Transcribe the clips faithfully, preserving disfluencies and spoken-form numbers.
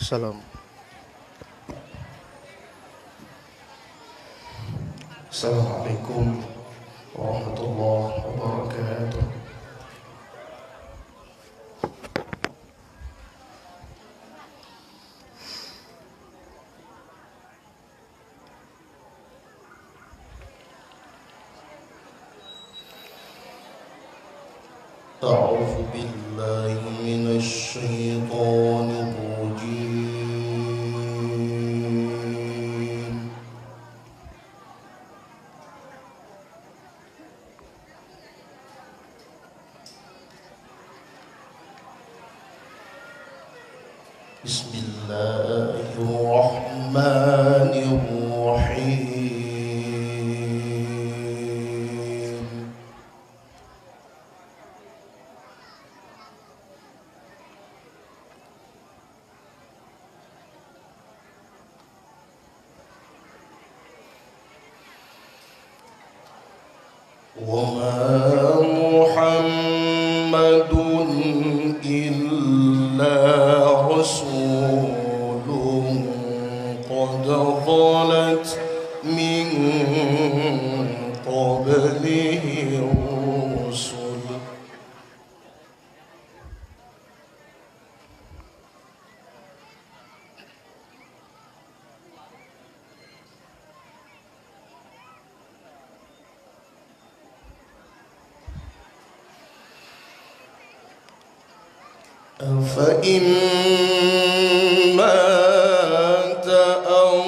Salam. Assalamualaikum warahmatullahi wabarakatuh. أعوذ بالله من الشيطان الرجيم. بسم الله الرحمن الرحيم. وما محمد إلا رسول قد خلت من قبله الرسل. أفإن مات أو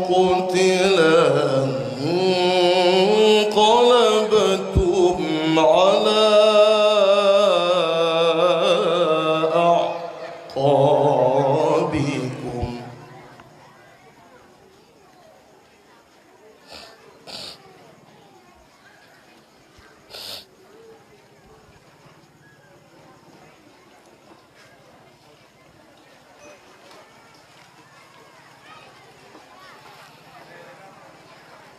قتل انقلبتم على أعقابكم.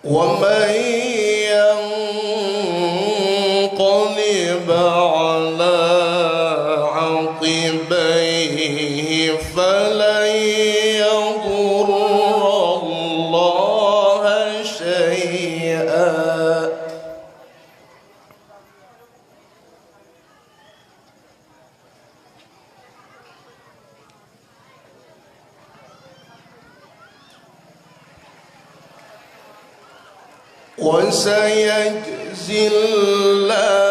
ومن ينقلب على عقبيه فلن يضر الله شيئا. وسيجزي الله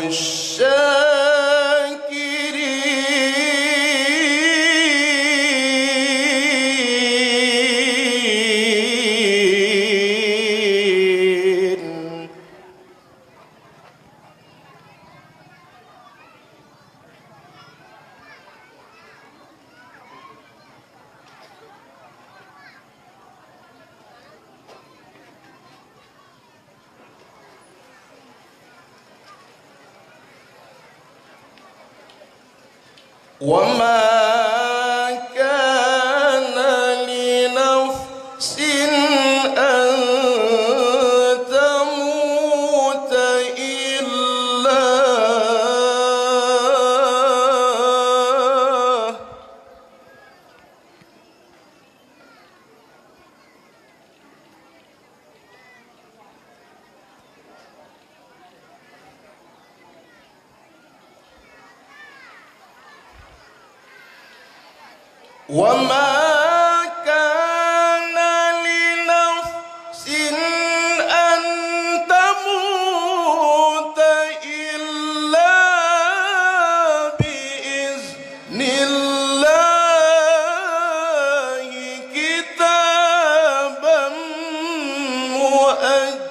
الشاكرين. وما كان لنفس أن تموت إلا وما كان لنفس أن تموت إلا بإذن الله كتابا مؤجلا.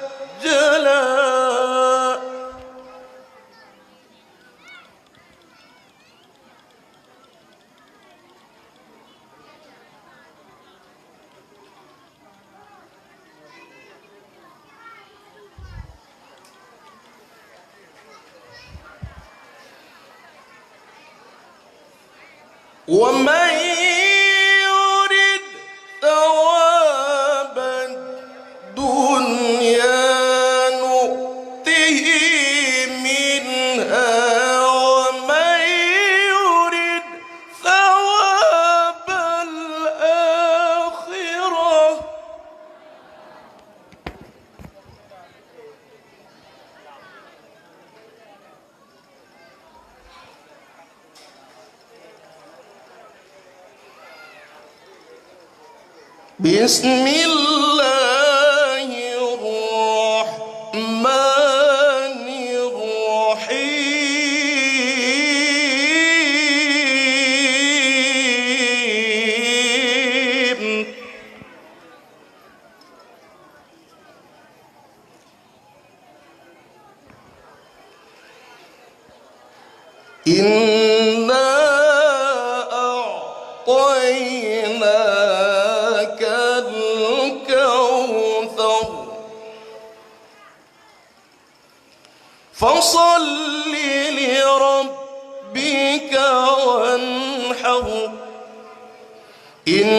ومن يرد ثواب الدنيا بسم الله الرحمن الرحيم. إنا أعطيناك الكوثر. فصل لربك وانحر. إن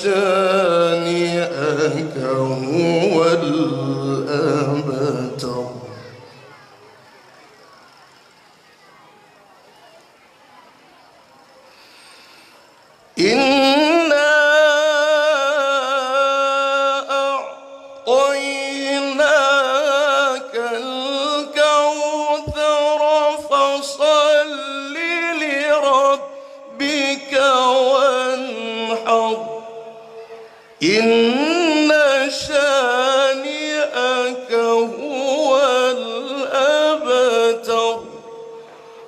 شانئك هو الأبتر. إنا أعطيناك الكوثر، فصل لربك وانحر. إن شانئك هو الأبتر.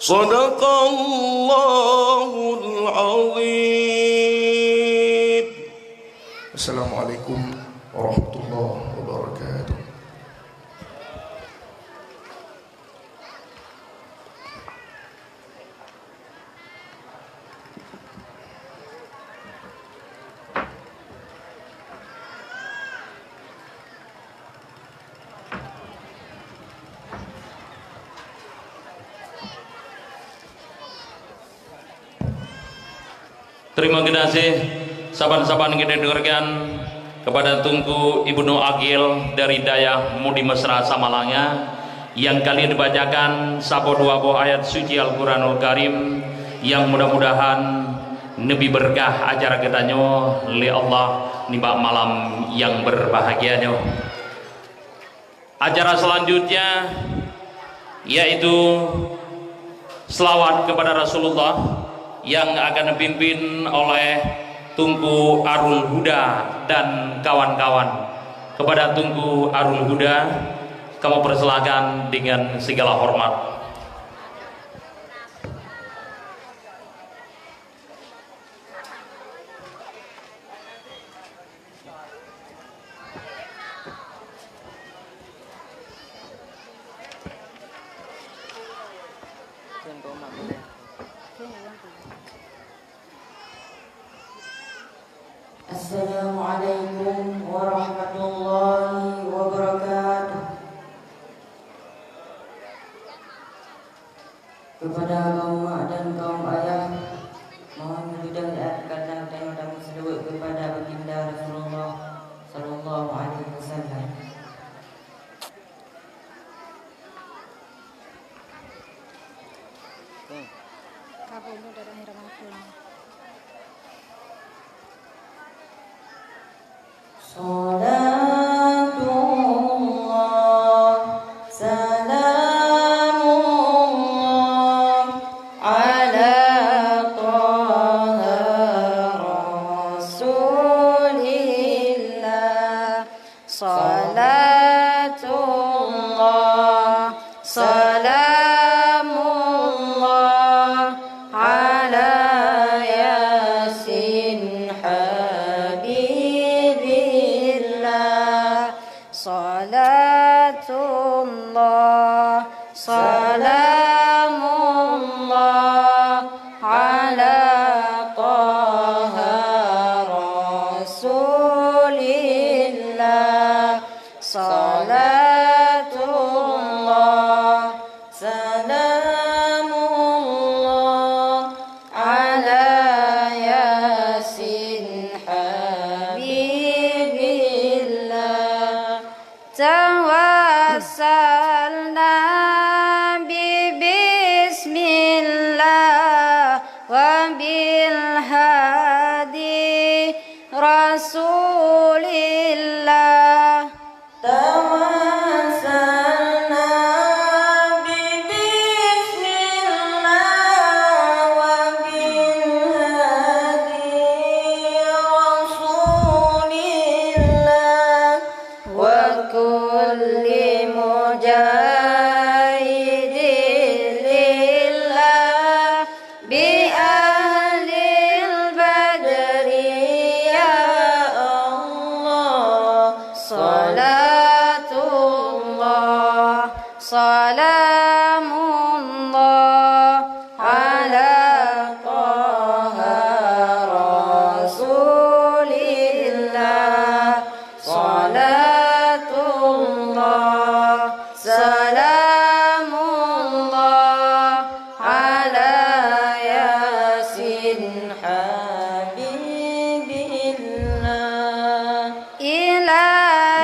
صدق الله العظيم. السلام عليكم ورحمة الله وبركاته. Terima kasih saban-saban kita dengarkan kepada Teungku Ibnu Agil dari Dayah Mudi Mesra Samalanga, yang kali dibacakan saboh dua boh ayat suci Al-Quranul Karim, yang mudah-mudahan neubi berkah acara geutanyoe lé Allah nibak malam nyang berbahagia nyoe. Acara selanjutnya yaitu selawat kepada Rasulullah yang akan dipimpin oleh Teungku Arul Huda dan kawan-kawan. Kepada Teungku Arul Huda, kamoe persilakan dengan segala hormat. Assalamualaikum warahmatullahi wabarakatuh. Kepada kaum mak dan kaum ayah, mohon meuneudah dan kata teurimong tamu seulaweuet kepada Baginda Rasulullah sallallahu alaihi wasallam. صلاة الله، سلام الله على طه رسول الله. صلاة الله، سلام الله على ياسين حبيب الله. صلاة الله، سلام الله على طه رسول الله. صلاة الله، سلام الله على ياسين حبيب الله. توسلنا ببسم الله وبالهادي رسول الله. توسلنا ببسم الله وبالهادي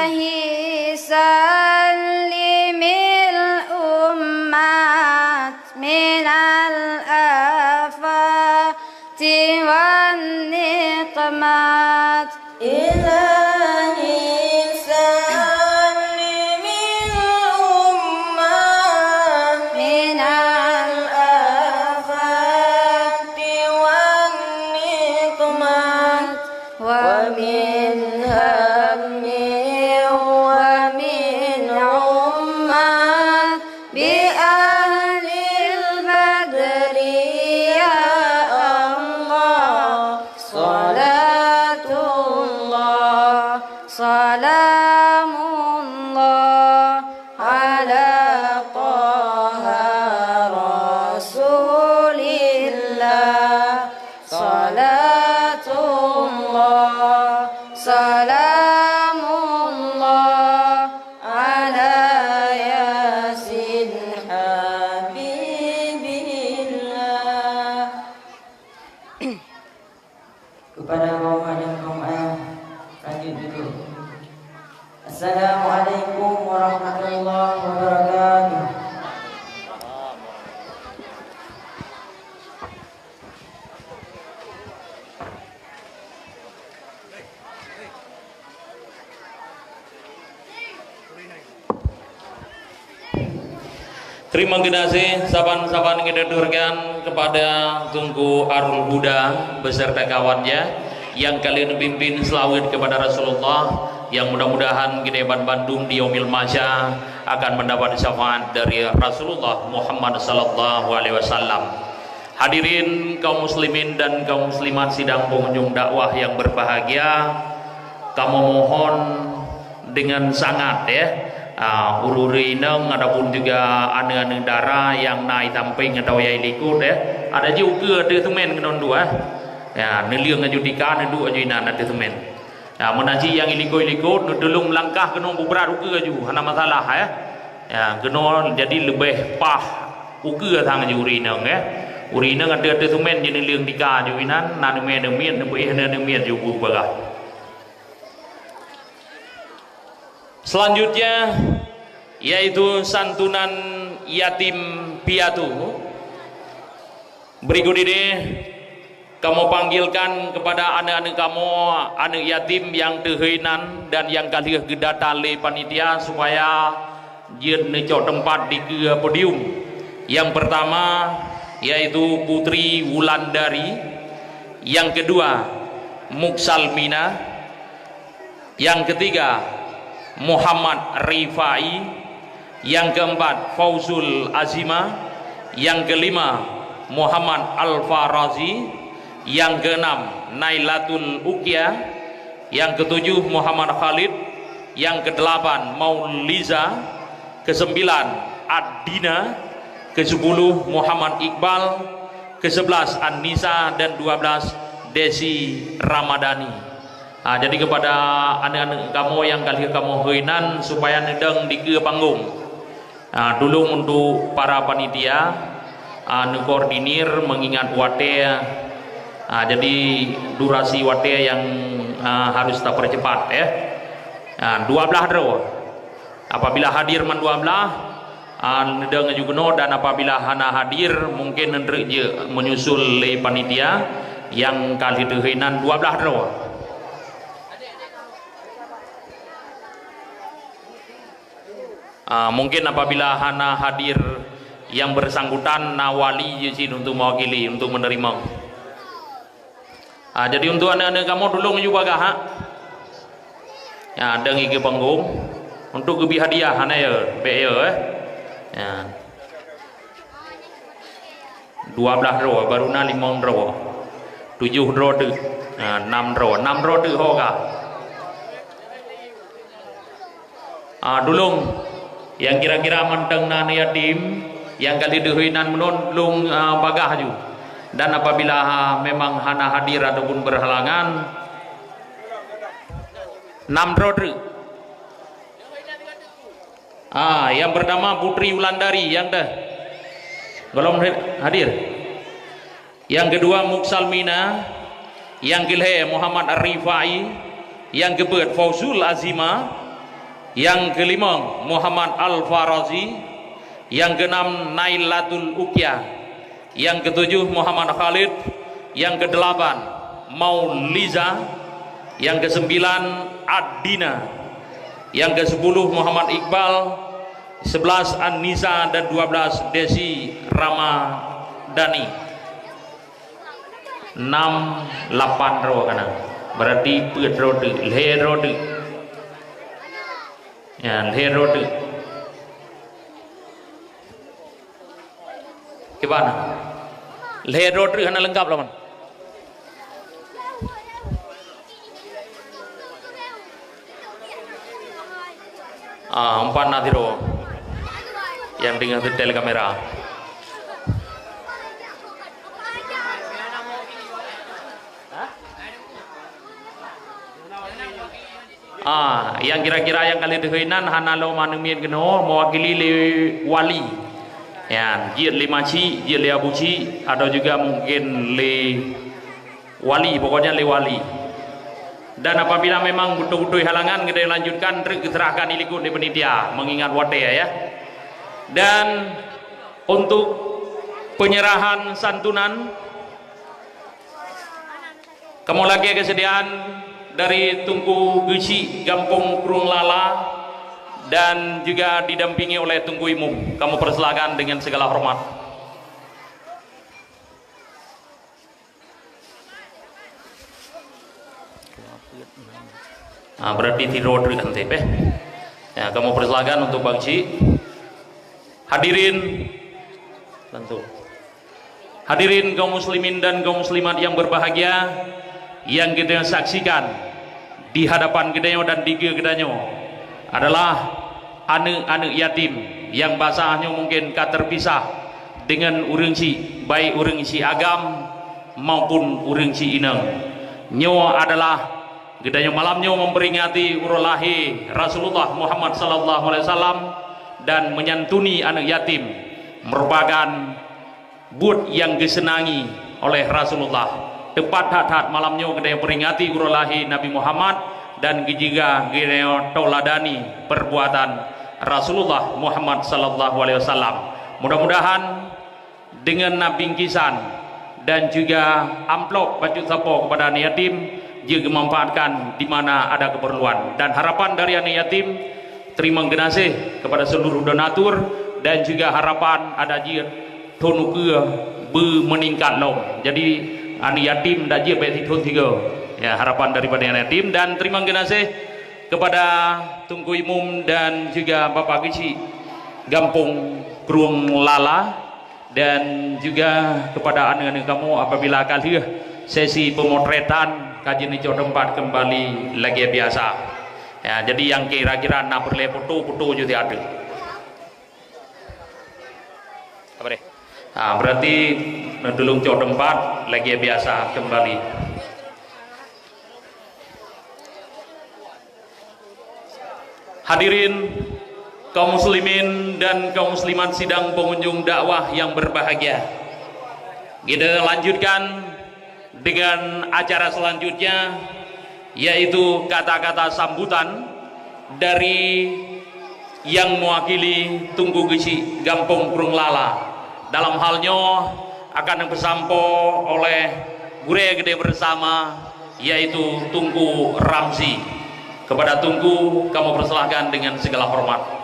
إلهي سلم الأمة من الآفات والنقمات. إلهي سلم الأمة من الآفات والنقمات. ومن هم ومن عمة بأهل البدر يا الله. صلاة الله، سلام الله على طه رسول الله. صلاة الله، سلام الله على ياسين حبيب الله. Kepada kaum mak dan kaum ayah, lanjut duduk. Assalamualaikum warahmatullahi wabarakatuh. Terima kasih saban-saban kita aturkan kepada Teungku Arul Huda beserta kawannya yang kalian pimpin selawat kepada Rasulullah, yang mudah-mudahan kita ban bandum di Yaumil Mahsyar akan mendapat syafaat dari Rasulullah Muhammad sallallahu alaihi wasallam. Hadirin kaum muslimin dan kaum muslimat sidang pengunjung dakwah yang berbahagia, kamoe mohon dengan sangat, ya, ah, ureuëng inong ataupun juga aneuk-aneuk dara nyang na i sampéng atawa nyang i likot, ya. Ada ji ukeue ateueh seumén keunoe dua, ya, neuleueng aju tika, neuduek aju inan ateueh seumén. Ya, meunan cit nyang i likot-likot, neutulông meulangkah keunoe bubrat ukeue aju, hana masalah, ya. Ya, keunoe jadi leubeh paih ukeue sang aju ureuëng inong, ya. Ureuëng inong ateueh-ateueh seumén ji neuleueng tika aju inan, na neumé-neumé, neupeuéh neumé aju bu bagah. Selanjutnya, yaitu santunan yatim piatu. Berikut ini, kamoe panggilkan kepada aneuk-aneuk kamoe, aneuk yatim nyang teuheuinan dan nyang ka lheueh geudata lé panitia supaya jeuet neucok teumpat dikeue podium. Nyang pertama, yaitu Putri Wulandari, nyang keudua, Muksalmina, nyang keutiga, Muhammad Rifai, nyang keumpat, Fauzul Azima, nyang keulima, Muhammad Al-Farazi, nyang keuenam, Nailatul Ukia, nyang keutujoh, Muhammad Khalid, nyang keudelapan, Mauliza, keuseumbilan, Adina, keusepuluh, Muhammad Iqbal, keusebelaih, Annisa, dan dua belas, Desi Ramadhani. Ah, jadi kepada aneuk-aneuk kamoe nyang ka lheueh kamoe heuinan supaya neudong dikeue panggong. Ah, tulông untuk para panitia, ah, neukoordinir mengingat watée. Ah, jadi durasi watée nyang, ah, harus tapercepat, ya. Ah, dua belas droe. Apabila hadir mandua blah, ah, neudong aju keunoe, dan apabila hana hadir, mungkin neutreuk jeuet menyusul lé panitia nyang ka lheueh teuheuinan dua blah droe. Ah, mungkin apabila hana hadir yang bersangkutan, na wali jih cit untuk mewakili, untuk menerima. Ah, jadi untuk aneuk-aneuk kamoe tulông aju bagah, ha. Ya, dong ikeue panggong. Untuk geubri hadiah, hana ya, bèk ya, eh. Ya. Dua blah droe, baru na limong droe. Tujoh droe teuk. Ya, nam droe. Nam droe teuk ho ka. Ah, tulông, nyang kira-kira mantong na aneuk yatim, nyang ka lheueh teuheuinan meunan, tulông, ah, bagah aju. Dan apabila, ah, memang hana hadir ataupun berhalangan, nam droe treuk. Ah, yang pertama Putri Wulandari, nyang deuh. Gohlom hadir. Nyang keudua Muksalmina, nyang keulhèe Muhammad Ar-Rifai, nyang keupeuet Fauzul Azima, Nyang keulimong, Muhammad Al-Farazi. Nyang keunam, Nailatul Uqyah. Nyang keutujoh, Muhammad Khalid. Nyang keudelapan, Mauliza. Nyang keuseumbilan, Adina. Nyang keusepuluh, Muhammad Iqbal. Sebelas, An-Nisa, dan dua belas, Desi Ramadhani. Nam, lapan droe ka na. Berarti peuet droe teuk, lhèe droe teuk. Ya, lhèe droe teuk. Kiban? Lhèe droe teuk hana leungkap lom. Ah, empat na sidroe nyang teungoh setel kamera. Ah, nyang kira-kira nyang ka lheueh teuhôi nan hana lom aneuk miet keunoe, meuwakili lé wali. Nyan, jeuet lé ma chik, jeuet lé abu chik, atau juga mungkin lé wali, pokoknya lé wali. Dan apabila memang beutôi-beutôi halangan, geutanyoe lanjutkan, treuk geuserahkan ilikot lé panitia, mengingat watèe, ya. Dan untuk penyerahan santunan, kamoe lakèe keusediaan dari Teungku Geuchik Gampông Krueng Lala dan juga didampingi oleh Teungku Imum. Kamoe persilakan dengan segala hormat. Ah, berarti sidroe treuk han teuh, eh. Ya, kamoe persilakan untuk Bang Chik. Hadirin, bantu. Hadirin kaum muslimin dan kaum muslimat yang berbahagia, yang kita saksikan di hadapan geutanyoe dan di geutanyoe adalah aneuk-aneuk yatim yang basa nyoe mungkin ka terpisah dengan ureueng chik, baik ureueng chik agam maupun ureueng chik inong. Nyoe adalah geutanyoe malam nyoe memperingati uroe lahé Rasulullah Muhammad sallallahu alaihi wasallam dan menyantuni aneuk yatim merupakan buet nyang geuseunangi oleh Rasulullah. Teupat that-that malam nyoe geutanyoe peringati uroe lahé Nabi Muhammad dan geujiga geutanyoe tauladani perbuatan Rasulullah Muhammad sallallahu alaihi wasallam. Mudah-mudahan dengan na bingkisan dan juga amplop bacut sapo kepada aneuk yatim, jeuet geumanfaatkan di mana ada keperluan. Dan harapan dari aneuk yatim, teurimong geunaséh kepada seluruh donatur dan juga harapan ada jeuet thon ukeue beumeuningkat lom. Jadi, aneuk yatim dak jeuet bèk sithon sigoe. Ya, harapan daripada aneuk yatim dan teurimong geunaséh kepada Teungku Imum dan juga Bapak Geuchik Gampông Krueng Lala dan juga kepada aneuk-aneuk kamoe apabila ka lheueh sesi pemotretan ka jeuet neucok teumpat kembali lagèe biasa. Ya, jadi nyang kira-kira na peureulèe foto, foto jeuet ateueh. Apa deh? Ha, berarti neutulông cok teumpat lagèe biasa kembali. Hadirin kaum muslimin dan kaum muslimat sidang pengunjung dakwah yang berbahagia. Kita lanjutkan dengan acara selanjutnya, yaitu kata-kata sambutan dari yang mewakili Teungku Geuchik Gampông Krueng Lala. Dalam hal nyoe akan geusampoe oleh gurèe geude bersama, yaitu Teungku Ramzi. Kepada Teungku, kamoe persilahkan dengan segala hormat.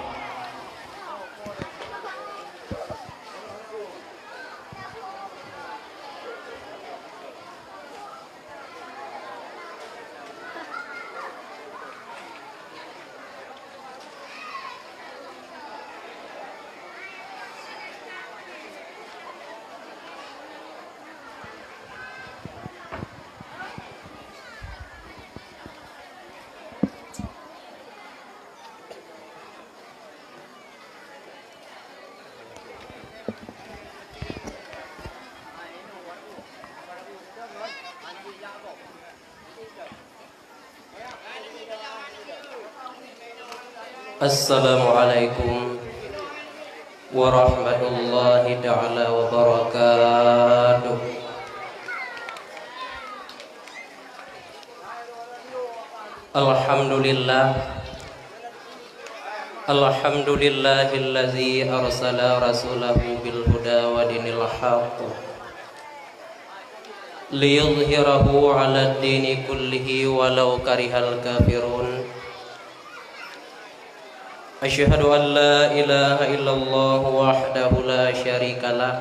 Assalamualaikum warahmatullahi taala wabarakatuh. Alhamdulillah. Alhamdulillahilladzi arsala rasulahu bil huda wa dinil haqq liyudhhirahu 'alad dini kullihi walau karihal kafirun. Asyhadu an la ilaha illallah wahdahu la syarikalah.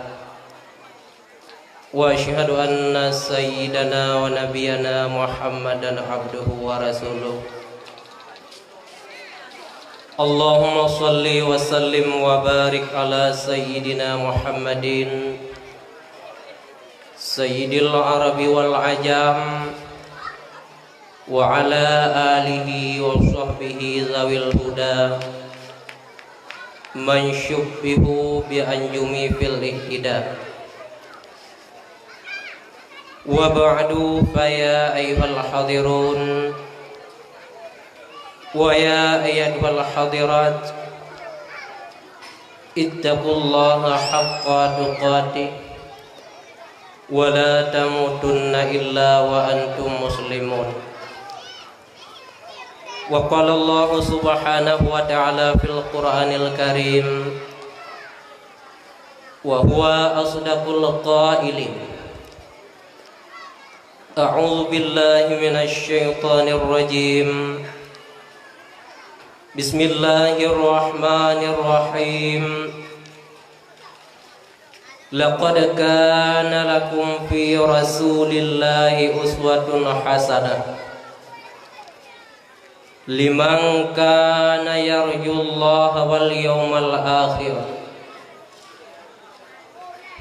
Wa asyhadu anna sayyidana wa nabiyyana Muhammadan abduhu wa rasuluh. Allahumma shalli wa sallim wa barik ala sayyidina Muhammadin sayyidil arabi wal ajam wa ala alihi wa sahbihi zawil huda man syubbihu bi anjumi fil ihtida. Wa ba'du, fa ya ayyuhal hadirun wa ya ayyatuhal hadirat, ittaqullaha haqqa tuqatih wa la tamutunna illa wa antum muslimun. Wa qala Allahu subhanahu wa ta'ala fil Qur'anil Karim, wa huwa asdaqul qailin. A'udzu billahi minasy syaithanir rajim. Bismillahirrahmanirrahim. Laqad kana lakum fi Rasulillahi uswatun hasanah liman kana yarjullaha wal yaumal akhir.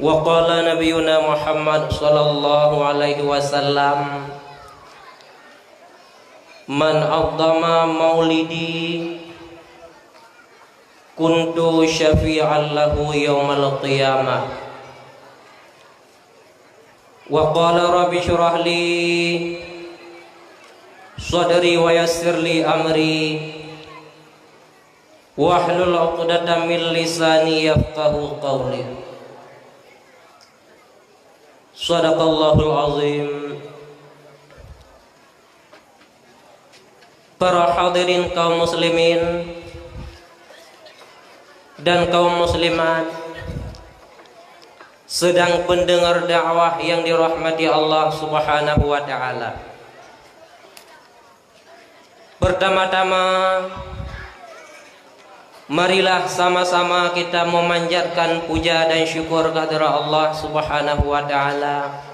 Wa qala nabiyuna Muhammad sallallahu alaihi wasallam, "Man 'azzama maulidi kuntu syafi'an lahu yaumal qiyamah." Wa qala, "Rabbi syrah li sadri wa yassir li amri wahlul 'uqdatam min lisani yafqahu qawli." Sadaqallahul azim. Para hadirin kaum muslimin dan kaum muslimat, sedang pendengar dakwah yang dirahmati Allah Subhanahu wa taala. Pertama-tama, marilah sama-sama kita memanjatkan puja dan syukur kehadrat Allah Subhanahu wa taala,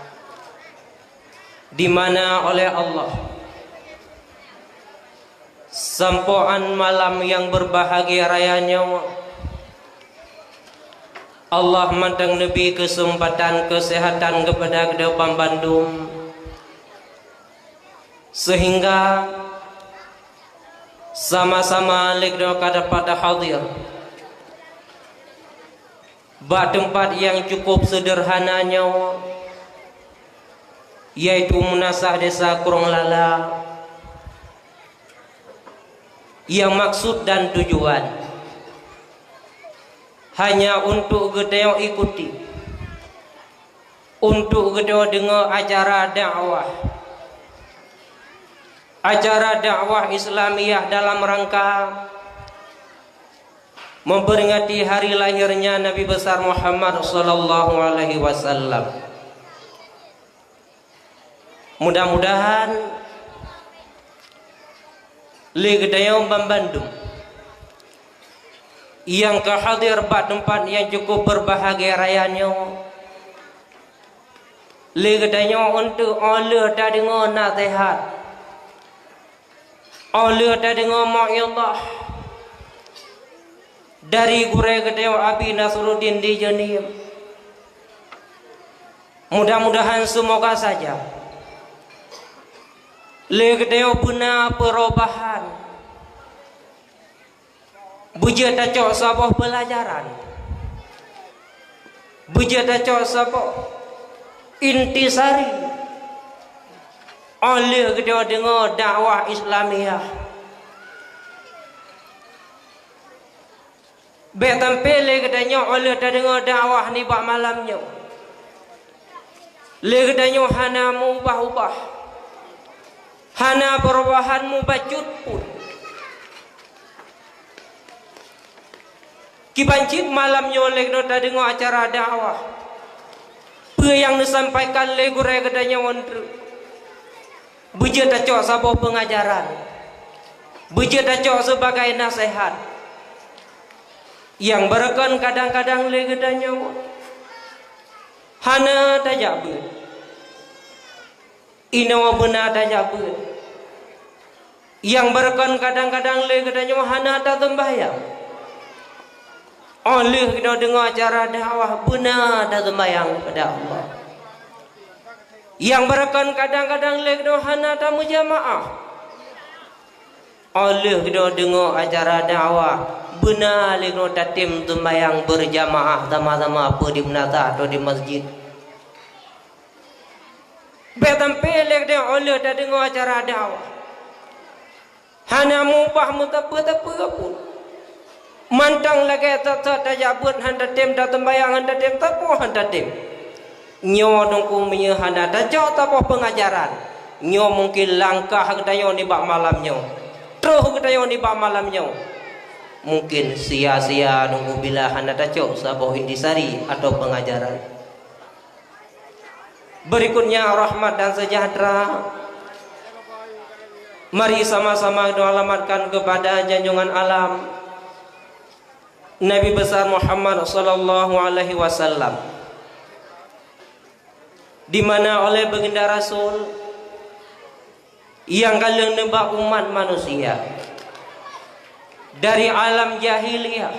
di mana oleh Allah, sampoe 'an malam yang berbahagia raya nyoe, Allah mantong neubri keuseumpatan keuseuhatan keupada geutanyoe banmandum, seuhingga sama-sama lé geutanyoe ka dapat hadir bak teumpat nyang cukup seudeurhana nyoe, yaitu Meunasah Desa Krueng Lala, nyang maksud dan tujuan hanya untuk geutanyoe ikuti, untuk geutanyoe deungoe acara dakwah, acara dakwah Islamiyah dalam rangka memperingati hari lahirnya Nabi Besar Muhammad sallallahu alaihi wasallam. Mudah-mudahan lé geutanyoe banmandum nyang ka hadir bak teumpat nyang cukup berbahagia raya nyoe, lé geutanyoe untuk óh lheueh tadeungoe naseuhat, óh lheueh tadeungoe mau'izah dari gurée geutanyoe Abi Nasruddin di Jeunieb, mudah-mudahan seumoga saja lé geutanyoe beuna peurobahan, beujeuet tacok saboh peulajaran, beujeuet tacok saboh intisari, óh lheueh geutanyoe deungoe dakwah Islamiyah. Bék sampoe lé geutanyoe óh lheueh tadeungoe dakwah nibak malam nyoe, lé geutanyoe hana meuubah-ubah, hana peurubahan mubacut pun. Kiban cit malam nyoe lé keunoe tadeungoe acara dakwah. Peue nyang neusampaikan lé gurée geutanyoe nyoe treuk? Beujeuet tacok saboh peungajaran. Beujeuet tacok sibagai naseuhat. Nyang beureukan kadang-kadang lé geutanyoe hana tajak beuet. Inoe beuna tajak beuet. Nyang beureukan kadang-kadang lé geutanyoe hana taseumbahyang. Óh lheueh keunoe deungoe acara dakwah beuna taseumbahyang keupada Allah. Nyang beureukan kadang-kadang lé keunoe hana tameujamaah. Óh lheueh keunoe deungoe acara dakwah beuna lé keunoe tatem seumbahyang beurjamaah sama-sama peue di meunasah atau di masjid. Bék sampoe lé geutanyoe óh lheueh tadeungoe acara dakwah hana mubah meuteupeu-teupeu pun. Mantong lagée sot-sot tajak beuet hán tatem, taseumbahyang hán tatem, sapeue hán tatem. Nyoe teungku meunyoe hana tacok saboh peungajaran, nyoe mungken langkah geutanyoe nibak malam nyoe, troh geutanyoe nibak malam nyoe, mungken sia-sia teungku bila hana tacok saboh intisari atau peungajaran. Berikutnya, rahmat dan sejahtera mari sama-sama geualamatkan keupada junjungan alam Nabi Besar Muhammad sallallahu alaihi wasallam, di mana oleh Baginda Rasul nyang ka lheueh neuba umat manusia dari alam jahiliyah,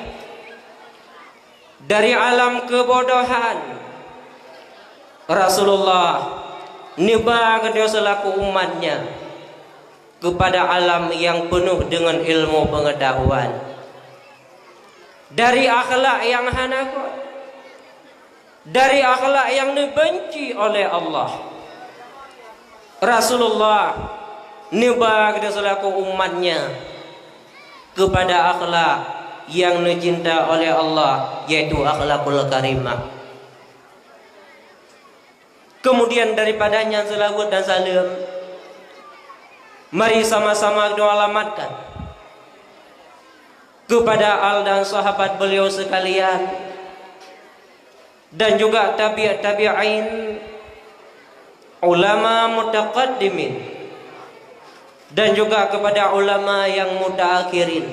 dari alam keubodohan. Rasulullah neuba geutanyoe seulaku umat-Nya keupada alam nyang peunoh deungon ilmu peungeutahuan, dari akhlak nyang hana göt, dari akhlak nyang neubenci oleh Allah. Rasulullah neuba geutanyoe seulaku umat-Nya keupada akhlak nyang neucinta oleh Allah, yaitu akhlakul karimah. Kemudian daripada nyan, seulaweuet dan saleuem mari sama-sama geualamatkan keupada al dan sahabat beliau sekalian, dan juga tabi' tabi'in, ulama mutaqaddimin, dan juga kepada ulama yang mutaakhirin,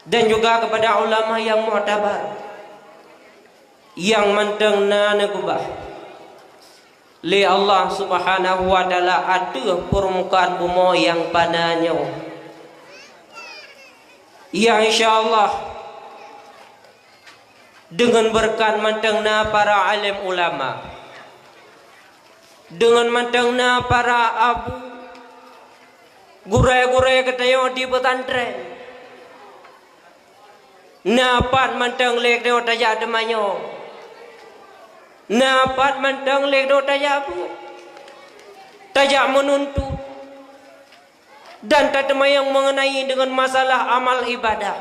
dan juga kepada ulama yang mu'tabar, nyang mantong na neukeubah lé Allah Subhanahu wa Ta'ala ateueh peurmukaan bumoe nyang pana nyoe, nyang insya Allah deungon beureukat mantong na para alim ulama, deungon mantong na para abu, gurée-gurée geutanyoe di pesantren. Na pat mantong lé geutanyoe tajak teumanyong, na pat mantong lé geutanyoe tajak beuet, tajak meununtut, dan tateumanyong meungeunai deungon masalah amal ibadah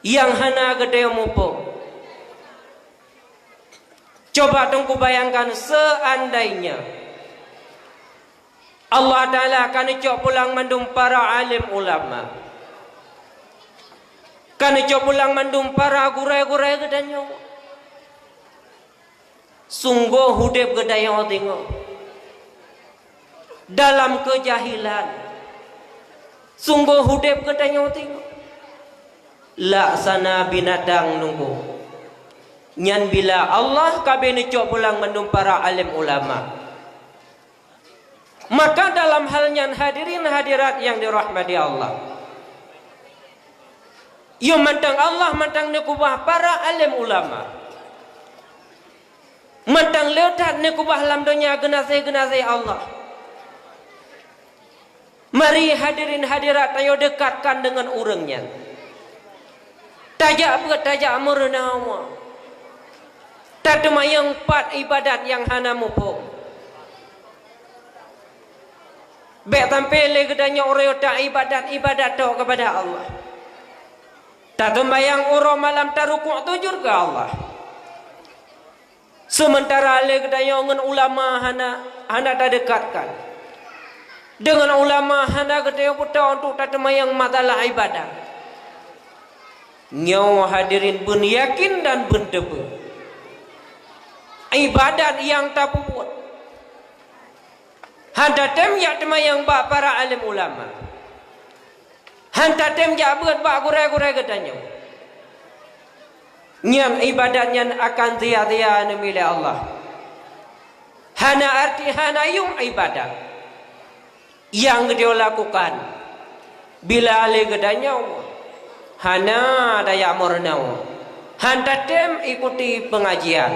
nyang hana geutanyoe muphom. Coba teungku bayangkan, seandainya Allah Ta'ala ka neucok pulang mandum para alim ulama, ka neucok pulang mandum para gurée-gurée geutanyoe, sunggoh udeb geutanyoe teungoh dalam keujahilan. Sunggoh udeb geutanyoe teungoh laksana binatang nunggu. Nyan bila Allah ka beuneuk cok pulang mandum para alim ulama. Maka dalam hal nyan, hadirin hadirat yang dirahmati Allah, yo mantong Allah mantong neukeubah para alim ulama. Mantong le that neukeubah lam donya geunaséh-geunaséh Allah. Mari hadirin hadirat tanyoe dekatkan deungon ureuëng nyan. Tajak beuet, tajak meureuna Allah. Tateumanyong pat ibadat nyang hana muphom. Bék sampoe lé geutanyoe uroe ta ibadat-ibadat tok keupada Allah. Tateumanyong uroe malam tarukuk sujud keu Allah. Seumeuntara lé geutanyoe ngon ulama hana, hana tadekatkan. Deungon ulama hana geutanyoe peutoe untuk tateumanyong masalah ibadat. Nyoe hadirin beun yakin dan beun teupeue, ibadat nyang tapeubuet. Han tatem jak teumayang bak para alim ulama. Han tatem jak beuet bak gurée-gurée geutanyoe. Nyan ibadat nyan akan sia-sia neumi lé Allah. Hana arti, hana yuem ibadat nyang geutanyoe lakukan bila lé geutanyoe hana tajak meurunoe, han tatem ikuti peungajian,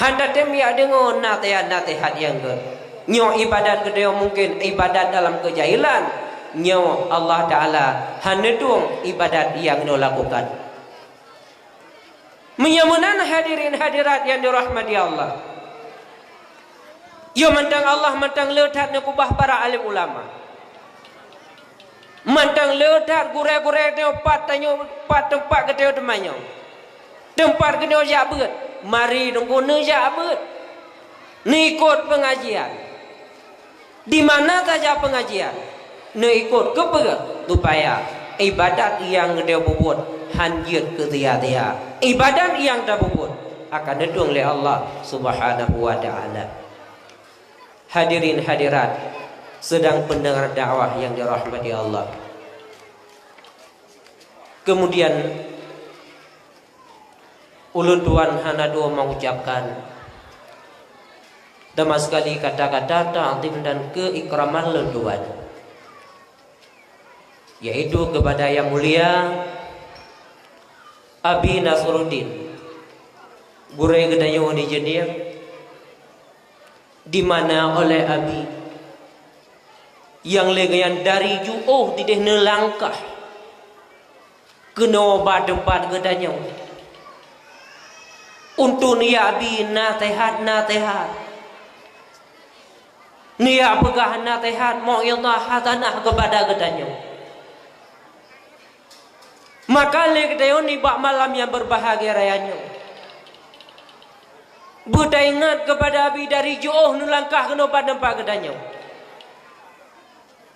han tatem jak deungoe naseuhat-naseuhat nyang gét. Nyoe ibadat geutanyoe mungken ibadat dalam keujahilan. Nyoe Allah Taala han neutueng ibadat nyang geutanyoe lakukan. Meunyoe meunan hadirin hadirat nyang dirahmati Allah, yo mantong Allah mantong le that neukeubah para alim ulama. Mantong le that gurée-gurée nyoe pat tanyoe, pat teumpat geutanyoe teumanyong. Teumpat geutanyoe jak beuet, mari teungku neujak beuet. Neuikot peungajian. Di mana saja peungajian, neuikot keupeue supaya ibadat nyang geutanyoe peubuet han jeuet keu sia-sia. Ibadat nyang tapeubuet akan neutueng lé Allah Subhanahu wa Taala. Hadirin hadirat sidang peundengar dakwah nyang dirahmati Allah. Kemudian, ulôn tuan hana dua mengucapkan sama sekali kata-kata ta'zim dan keikraman lôn tuan, yaitu kepada Yang Mulia Abi Nasruddin, gurée geutanyoe di Jeunieb, di mana oleh Abi nyang lé nyan dari jiôh dideh neulangkah keunoe bak teumpat geutanyoe untuk neujak bi naseuhat-naseuhat, neujak peugah naseuhat mau'izah hasanah keupada geutanyoe. Maka lé geutanyoe nibak malam nyang beurbahagia raya nyoe, beutaingat keupada Abi dari jiôh neulangkah keunoe bak teumpat geutanyoe,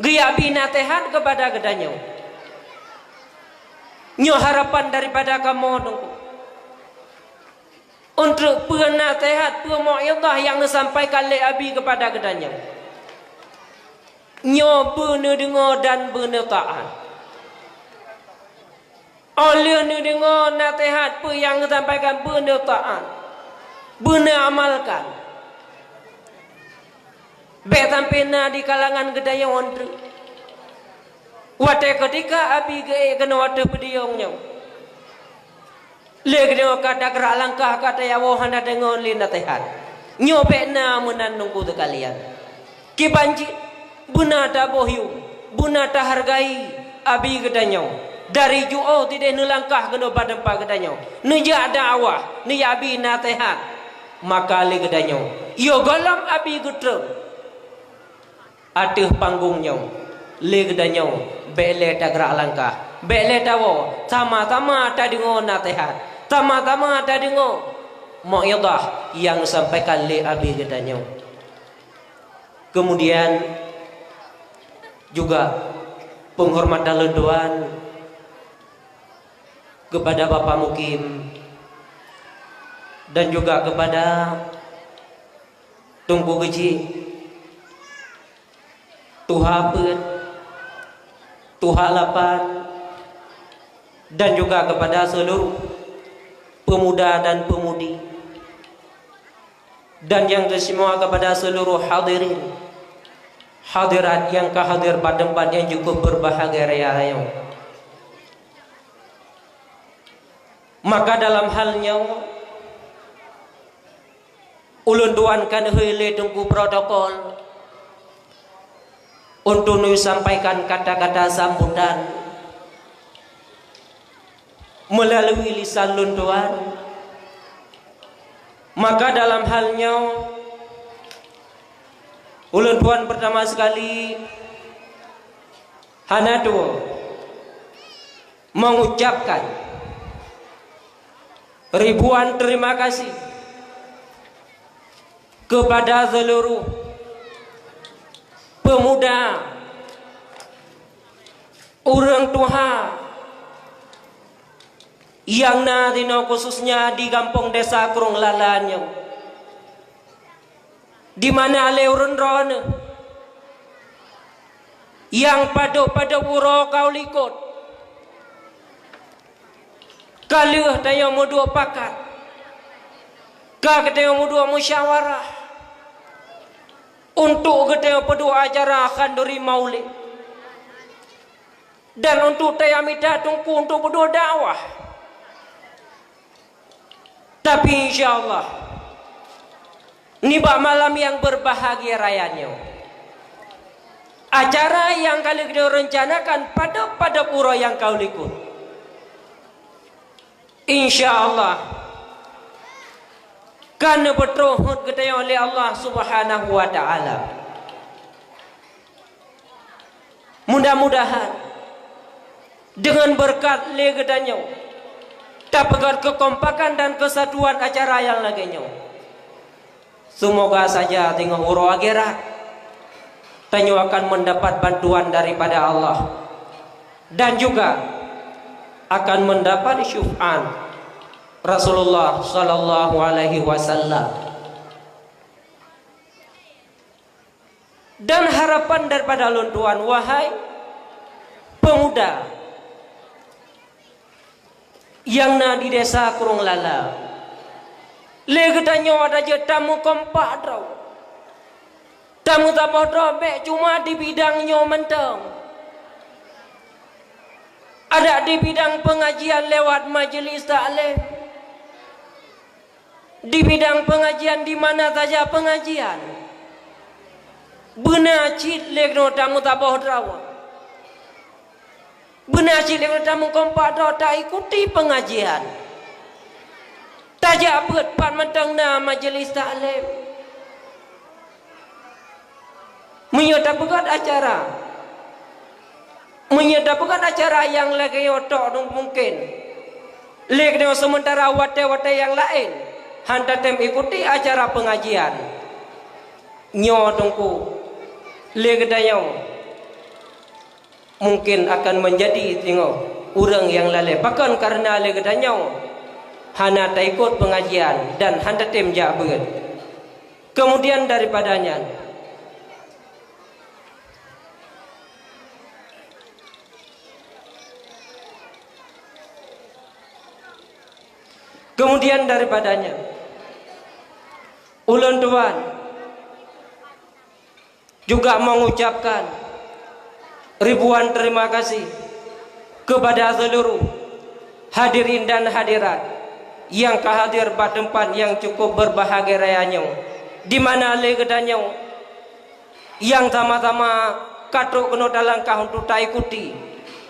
geujak bi naseuhat keupada geutanyoe. Nyoe harapan daripada kamoe Teungku. Untuk peue naseuhat, peue mau'izah nyang neusampaikan lé Abi keupada geutanyoe, nyoe beuneudeungoe dan beuneutak. Óh lheueh neudeungoe naseuhat peue nyang neusampaikan, beuneutak, beuneuamalkan. Bék sampoe na di kalangan geutanyoe treuk. Watée keutika Abi geuék keunoe ateueh podium nyoe, lé geutanyoe ka tagrak langkah ka tayawoe hana deungoe lé naseuhat. Nyoe bék na meunan Teungku seukalian. Kiban jih beuna taboh yum, beuna tahargai Abi geutanyoe. Dari jiôh dideh neulangkah keunoe bak teumpat geutanyoe, neujak dakwah, neujak bi naseuhat. Maka lé geutanyoe, yo gohlom Abi geutrön ateueh panggong nyoe, lé geutanyoe bék lé tagrak langkah, bék lé tawoe, sama-sama tadeungoe naseuhat, sama-sama tadeungoe mau'izah nyang sampaikan lé Abi geutanyoe. Kemudian juga penghormatan lôn tuan kepada Bapak Mukim dan juga kepada Teungku Geuchik, Tuha Peuet, Tuha Lapan, dan juga kepada seluruh pemuda dan pemudi, dan yang teusimua kepada seluruh hadirin hadirat nyang ka hadir bak teumpat nyang cukup beurbahagia raya nyoe. Maka dalam hal nyoe, ulôn tuan ka neuhôi lé Teungku protokol untuk neusampaikan kata-kata sambutan meulalu lisan lôn tuan. Maka dalam hal nyoe, ulôn tuan pertama sekali hana dua mengucapkan ribuan terima kasih kepada seluruh pemuda, ureuëng tuha, Nyang na sinoe khususnya di gampông desa Krueng Lala nyoe, di mana lé ureuëng droeneueh nyang padub-padub uroe ka u likot, ka lheueh tanyoe meuduek pakat, ka geutanyoe meuduek musyawarah untuk geutanyoe peuduek acara khanduri maulid. Dan untuk taya mita Teungku untuk beudôh dakwah. Tapi insya Allah, nibak malam nyang berbahagia raya nyoe, acara nyang ka lheueh geutanyoe rencanakan padub-padub uroe nyang ka u likot, insya Allah, ka neupeutrôh geutanyoe lé Allah Subhanahu wa Ta'ala. Mudah-mudahan deungon beureukat lé geutanyoe, tapeugét keukompakan dan keusatuan acara nyang lagée nyoe. Seumoga saja teungoh uroe akhirat, tanyoe akan mendapat bantuan daripada Allah dan juga akan mendapat syufaat Rasulullah sallallahu alaihi wasallam. Dan harapan daripada lôn tuan, wahai pemuda nyang na di desa Krueng Lala, lé geutanyoe ata jeuet tameukompak droe, tameusaboh droe bék cuma di bidang nyoe mantong. Adak di bidang pengajian lewat majelis taklim, di bidang pengajian di mana saja pengajian, beuna cit lé keunoe tameusaboh droe. Beuna cit lé keunoe tameukompak droe taikuti pengajian. Tajak beuet pat mantong na majelis taklim. Meunyoe tapeugét acara, meunyoe tapeugét acara nyang lagée nyoe tok mungken, lé keunoe seumeuntara watée-watée nyang laén hana tatem ikuti acara pengajian, nyoe Teungku, lé geutanyoe mungken akan meunjadi singoh ureuëng nyang lalée. Pakon? Kareuna lé geutanyoe hana taikot pengajian dan hana tatem jak beuet. Kemudian daripada nyan, kemudian daripada nyan, ulôn tuan juga mengucapkan ribuan terima kasih kepada seluruh hadirin dan hadirat nyang ka hadir bak teumpat nyang cukup berbahagia raya nyoe, di mana lé geutanyoe nyang sama-sama ka trok keunoe talangkah untuk taikuti,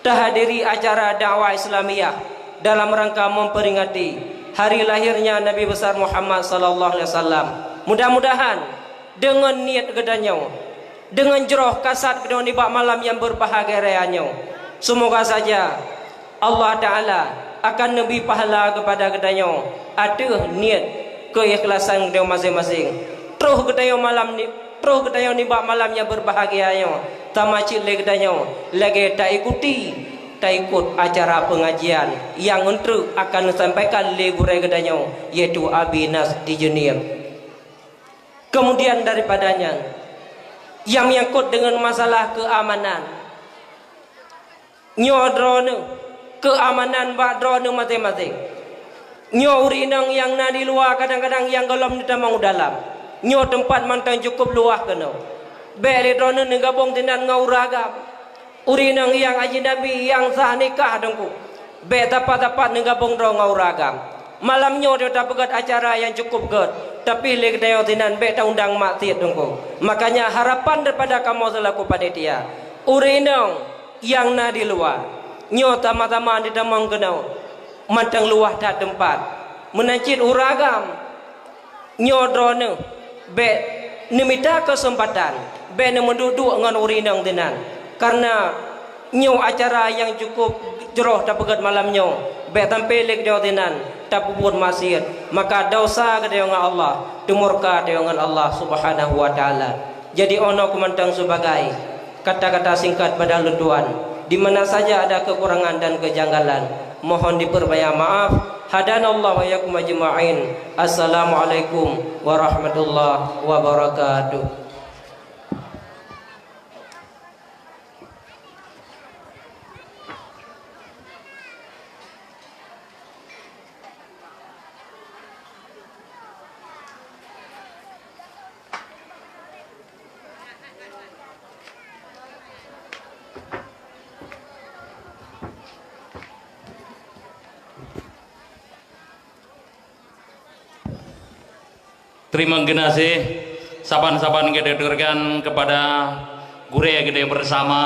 tahadiri acara dakwah Islamiyah dalam rangka memperingati hari lahirnya Nabi Besar Muhammad sallallahu alaihi wasallam. Mudah-mudahan deungon niet geutanyoe, deungon jroh kasat geutanyoe nibak malam nyang berbahagia raya nyoe, seumoga saja Allah Ta'ala akan neubri pahala keupada geutanyoe ateueh niet keuikhlasan geutanyoe maséng-maséng. Troh geutanyoe malam ni, troh geutanyoe nibak malam nyang berbahagia nyoe, tamacit lé geutanyoe lagée taikuti, taikot acara pengajian nyang eunteuk akan neusampaikan lé gurée geutanyoe, yaitu Abi Nas di Jeunieb. Kemudian daripada nyan, nyang menyangkut deungon masalah keuamanan, nyoe droeneueh, keuamanan bak droeneueh maséng-maséng. Nyoe ureuëng inong nyang na di luwa kadang-kadang nyang gohlom neutamong u dalam. Nyoe teumpat mantong cukup luwah keunoe. Bék lé droeneueh neugabong sinan ngon ureuëng agam. Ureuëng inong nyang ajinabi nyang sah nikah Teungku, bék sapat-sapat neugabong droe ngon ureuëng agam. Malam nyoe droe tapeugét acara nyang cukup gét, tapi lé geutanyoe sinan bék taundang maksiet Teungku. Makanya harapan daripada kamoe selaku panitia, ureuëng inong nyang na di luwa, nyoe sama-sama neutamong keunoe mantong luwah that teumpat. Meunan cit ureuëng agam, nyoe droeneueh bék neumita keuseumpatan, bék neumeuduek-duek ngon ureuëng inong sinan. Kareuna nyoe acara nyang cukup jroh tapeugét malam nyoe, bék sampai lé geutanyoe sinan tapeubuet maksiet, maka desya geutanyoe ngon Allah, teumurka geutanyoe ngon Allah Subhanahu wa Ta'ala. Jadi, 'oh noe keuh mantong sibagai kata-kata singkat bak lôn tuan. Di mana saja ada kekurangan dan kejanggalan, mohon diperbanyak maaf. Hadanallahu wa iyyakum ajma'in. Assalamualaikum warahmatullahi wabarakatuh. Teurimong geunaséh saban-saban geutanyoe kepada gurée geutanyoe bersama,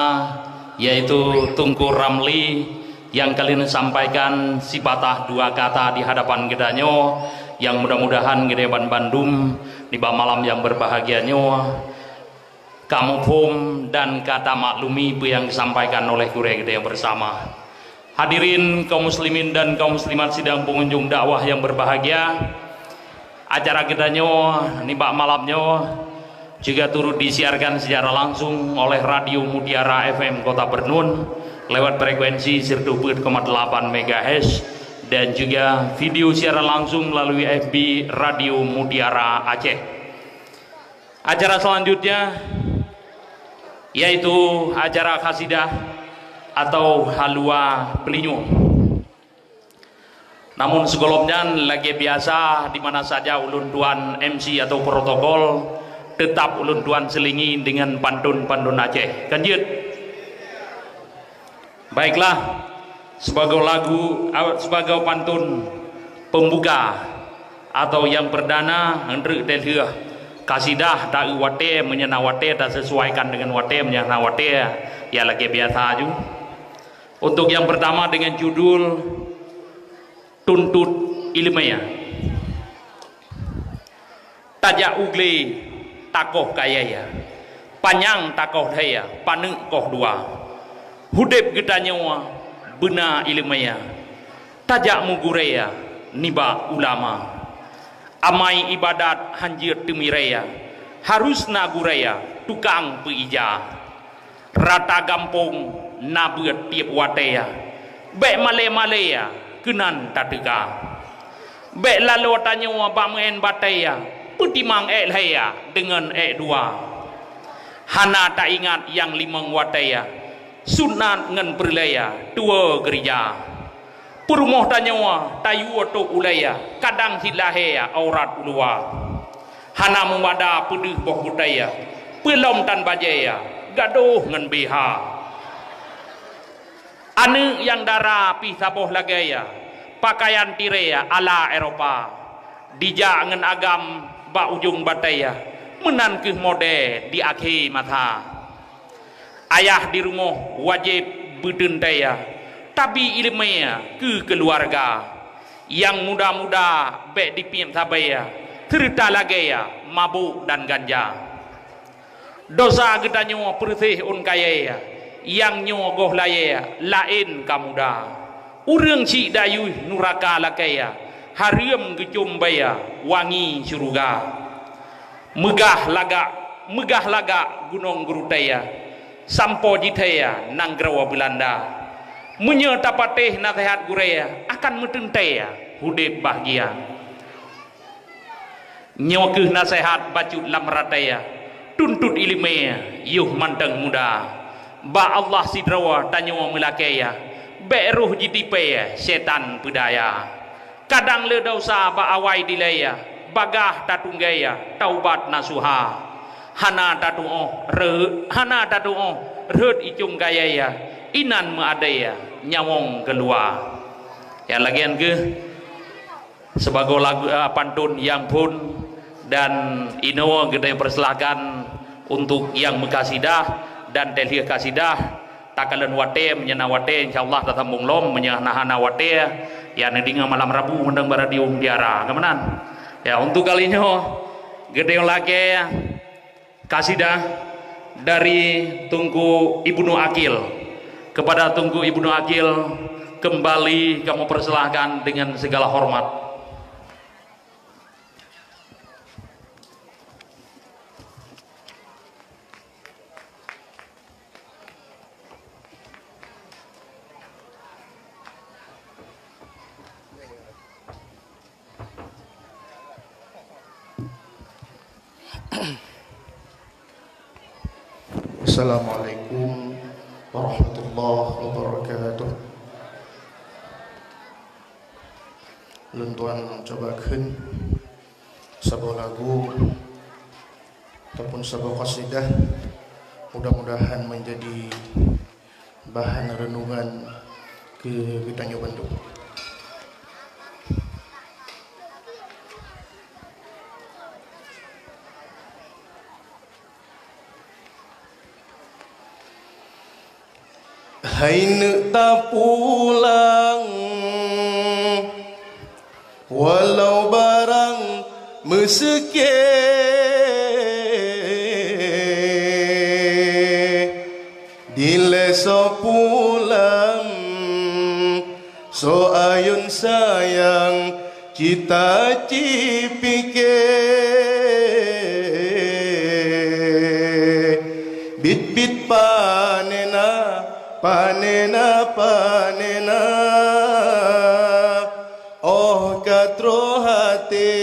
yaitu Teungku Ramli, nyang ka lheueh sampaikan sipatah dua kata di hadapan geutanyoe, nyang mudah-mudahan geutanyoe ban bandum nibak malam nyang berbahagia nyoe ka muphom dan ka tamaklumi peue nyang disampaikan oleh gurée geutanyoe bersama. Hadirin kaum muslimin dan kaum muslimat sidang pengunjung dakwah yang berbahagia, acara geutanyoe nibak malam nyoe juga turut disiarkan secara langsung oleh Radio Mutiara F M Kota Bernun lewat frekuensi siratu peuet koma delapan megahertz dan juga video siaran langsung melalui F B Radio Mutiara Aceh. Acara selanjutnya yaitu acara kasidah atau halua peulinyueng. Namun sigohlom nyan, lagée biasa, di mana saja ulôn tuan M C atau protokol, tetap ulôn tuan selingi dengan pantun-pantun Aceh. Kan jeuet? Baiklah, sibagoe lagu, a, sibagoe pantun pembuka atau nyang perdana, eunteuk teuh lheueh kasidah, ta-eu watée, meunyoe na watée tasesuaikan deungon watée, meunyoe na watée, ya lagée biasa ju. Untuk nyang pertama dengan judul Tuntut Ileumèe. Tajak u glé takoh kayèe, panyang takoh lhèe, paneuk koh dua. Udép geutanyoe beuna ileumèe, tajak meugurèe nibak ulama. Amai ibadat hanjeuet teumirèe, harôh na gurèe tukang peuija. Rata gampông na beuet tieb watèe, bèk malèe-malèe keunan tateuka. Bèk laloe tanyoe bak meu'èn batèe, peutimang èk lhèe deungon èk dua. Hana taingat nyang limong watèe, sunat ngon peureulèe tuwoe geurija. Peurumoh tanyoe tayue tôb ulèe, kadang cit lahé aurat u luwa. Hana meumada peudeuh boh kutai, peulom tan bajèe gadôh ngon B H. Aneuk nyang dara pih saboh lagèe, pakaian tirèe ala Eropa. Dijak ngon agam bak ujong batèe, meunan kheueh modèe di akhé masa. Ayah di rumoh wajéb beuteuntèe, tabi ileumèe keu keuluwarga. Nyang muda-muda bèk dipiep sabe, seureuta lagèe mabök dan ganja. Desya geutanyoe peureuséh ôn kayèe, nyang nyoe goh layèe laén ka muda. Ureueng chik dayuih nuraka lakèe, hareuem geucôm bèe wangi syeuruga. Meugah lagak, meugah lagak gunong geurutèe, sampoe jithèe nanggroe Beulanda. Meunyoe tapatéh naseuhat gurèe, akan meuteuntèe udép bahgia. Nyoe kheueh naseuhat bacut lam ratèe, tuntut ileumèe yoh mantong muda. Bak Allah sidroe tanyoe meulakèe, bèk roh jitipèe syetan peudaya. Kadang le desya bak awai dilèe, bagaih tatunggèe taubat nasuha. Hana tatu'oh rhot, hana tatu'oh rhot icong kayèe, inan meuadèe nyawöng keuluwa. Nyang lagèe nyan kheueh sibagoe lagu, eh, pantun nyang phôn dan inoe geutanyoe peusilahkan untuk nyang meukasidah dan teuh lheueh kasidah. Takalon watèe, meunyoe na watèe, insya Allah tasambong lom. Meunyoe na hana watèe, ya neudeungoe malam Rabu mantong bak Radio Mutiara. Ka meunan? Ya, untuk kali nyoe, geutanyoe lakèe kasidah dari Teungku Ibnu Aqil. Kepada Teungku Ibnu Aqil, kembali kamoe peusilahkan dengan segala hormat. Assalamualaikum warahmatullahi wabarakatuh. Lôn tuan cuba kheun saboh lagu ataupun saboh qasidah, mudah-mudahan menjadi bahan renungan keu geutanyoe bandum. Hai neuk tapulang, walau barang meuseuké, dilèe soe pulang, soe ayôn sayang, cit tacipiké. Biet-biet panena, panena, panena, oh ka troh até.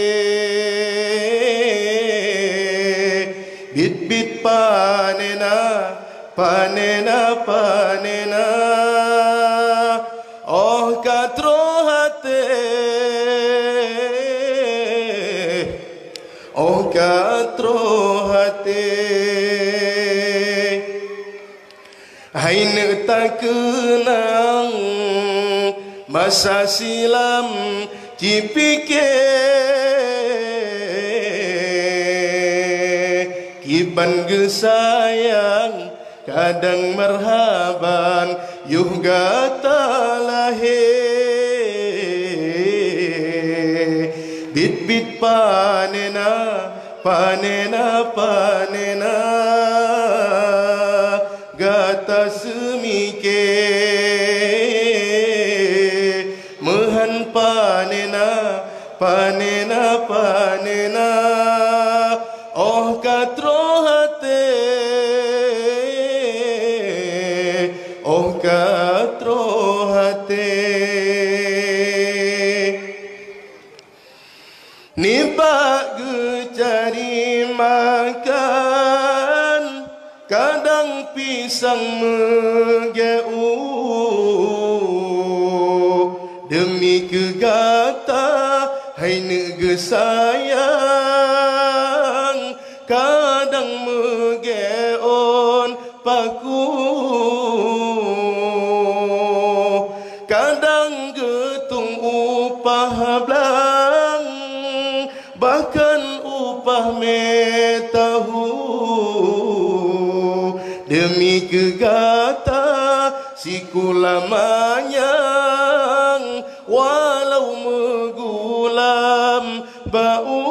Biet-biet panena, panena, panena, oh ka troh até, oh ka troh até. Hai neuk takeunang masa silam, cipiké kiban geusayang, kadang meurhaban yoh gata lahé. Biet-biet panena, panena, panena, gata seumiké. Meuhan panena, panena, panena, oh ka troh até, oh ka troh até. Nibak geucari makan, kadang pisang meugeu. Deumi keu gata hai neuk geusayang, kadang meugeon paku. Kadang geutueng upah blang, bahkan upah mé tahu. Deumi keu gata sikula manyang, walau meugulam bak u.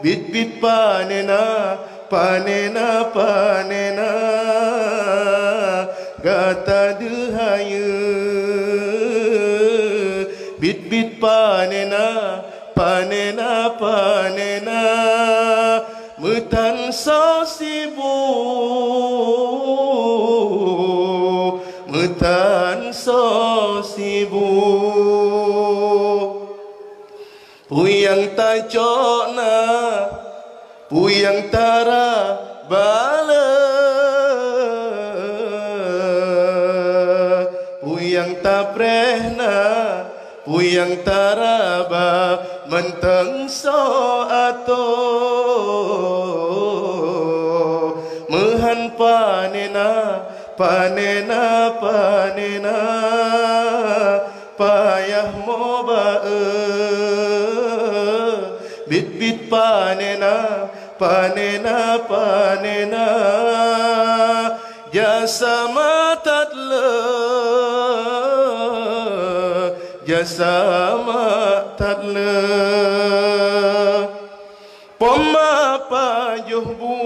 Biet-biet panena, panena, panena, gata deuh hayeue. Biet-biet panena, panena, panena, meutan soe sibu, meutan soe sibu. Peue nyang tacok na, peue nyang taraba le, peue nyang tapreh na, peue nyang taraba mantong soe atoe. Meuhan panena, panena, panena, payah mo ba-e. Biet-biet panena, panena, panena, jasa mak that le, jasa mak that le. Poma pajoh bu,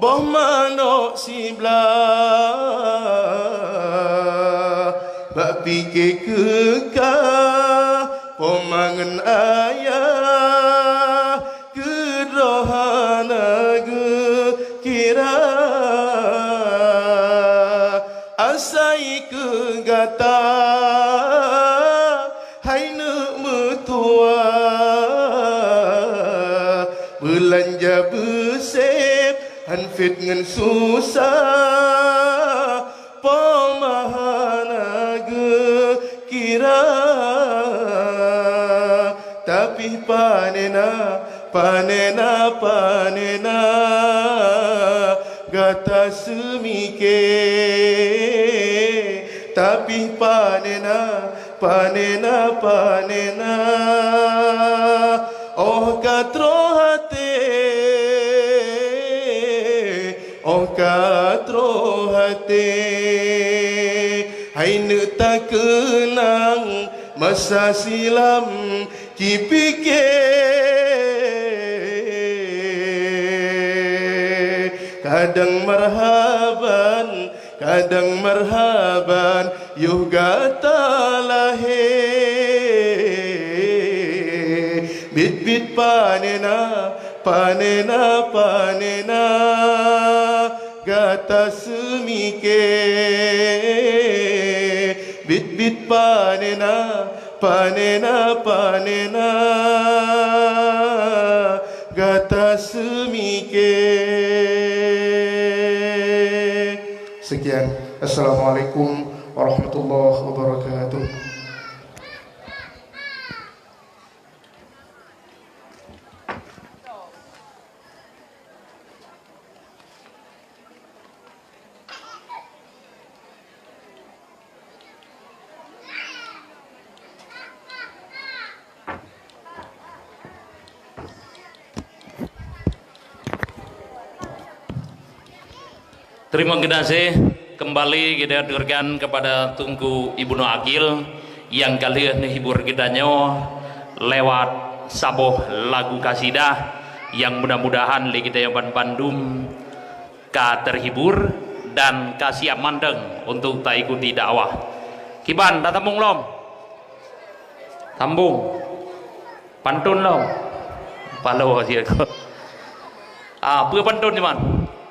boh manok siblah, bak pike keu ka, poma ngon ayah, keudroe hana geukira. Asai keu gata, hai neuk meutu Han fit ngon susah, po meuhana geukira. Tapi panena, panena, panena, gata seumike. Tapi panena, panena, panena, oh ka troh até, oh ka troh até. Hai neuk takeunang masa silam cipike. Kadang marhaban, kadang marhaban, yoh gata lahé. Bit-bit panena, panena, panena, gata seumike. Bit-bit panena, panena, panena, gata seumike. Sekian. Assalamualaikum warahmatullahi wabarakatuh. Terima kasih kembali kita aturkan kepada Teungku Ibnu Aqil yang ka lheueh neuhibur geutanyoe lewat saboh lagu kasidah yang mudah-mudahan lé geutanyoe ban bandum ka terhibur dan ka siap mantong untuk taikuti dakwah. Kiban, tatambong lom. Sambong. Pantun lom. Palo siat ko. Ah, peue pantun nyoe man?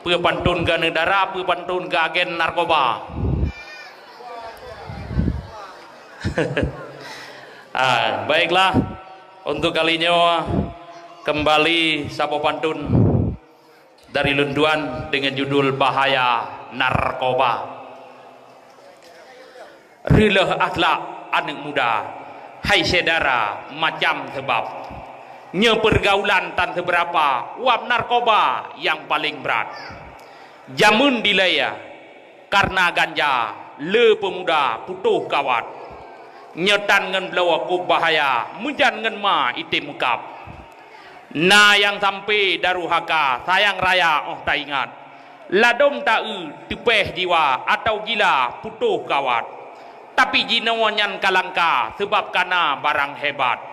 Peue pantun keu aneuk dara, peue pantun keu agen narkoba. Ah, baiklah. Untuk kali nyoe kembali saboh pantun dari lôn tuan dengan judul Bahaya Narkoba. Reuloh akhlak aneuk muda, hai syedara macam sabab. Nyoe peurgaulan tan seubeurapa, uap narkoba nyang paleng brat. Jameun dilèe karna ganja, le peumuda putôh kawat. Nyoe tan ngon bloe kôb bahaya, meujan ngon ma item meukab. Na nyang sampe daruhaka, sayang raya 'oh taingat. Ladôm taeu teupeh jiwa atawa gila putôh kawat. Tapi jinoe nyan ka langka seubab ka na barang hebat.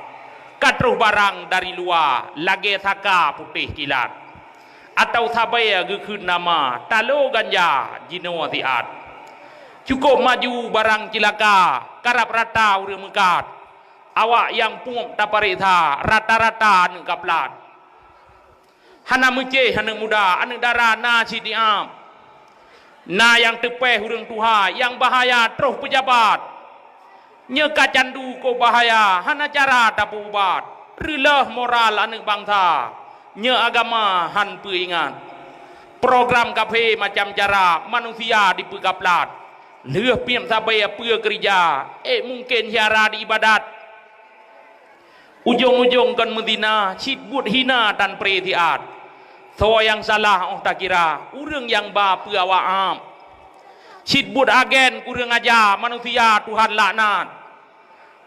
Ka troh barang dari luwa lagèe saka putéh kilat. Atawa sabe geukheun nama talo ganja jinoe siat. Cukôp maju barang cilaka, karab rata ureueng meukat. Awak nyang pungok tapareksa rata-rata aneuk kaplat. Hana meucéh aneuk muda, aneuk dara na cit jiab. Na nyang teupeh ureueng tuha, nyang bahaya troh peujabat. Nyoe ka candu kôb bahaya, hana cara tapeuubat. Reuloh moral aneuk bansa, nyoe agama han peuingat. Program kafé macam cara manusia dipeukaplat. Lheueh piep sabe peue keurija, ék mungken syara di ibadat. Ujong-ujong kon meuzina, cit buet hina tan pré siat. Soe nyang salah 'oh takira, ureueng nyang ba peue awak am. Cit buet agen kureueng aja, manusia Tuhan laknat.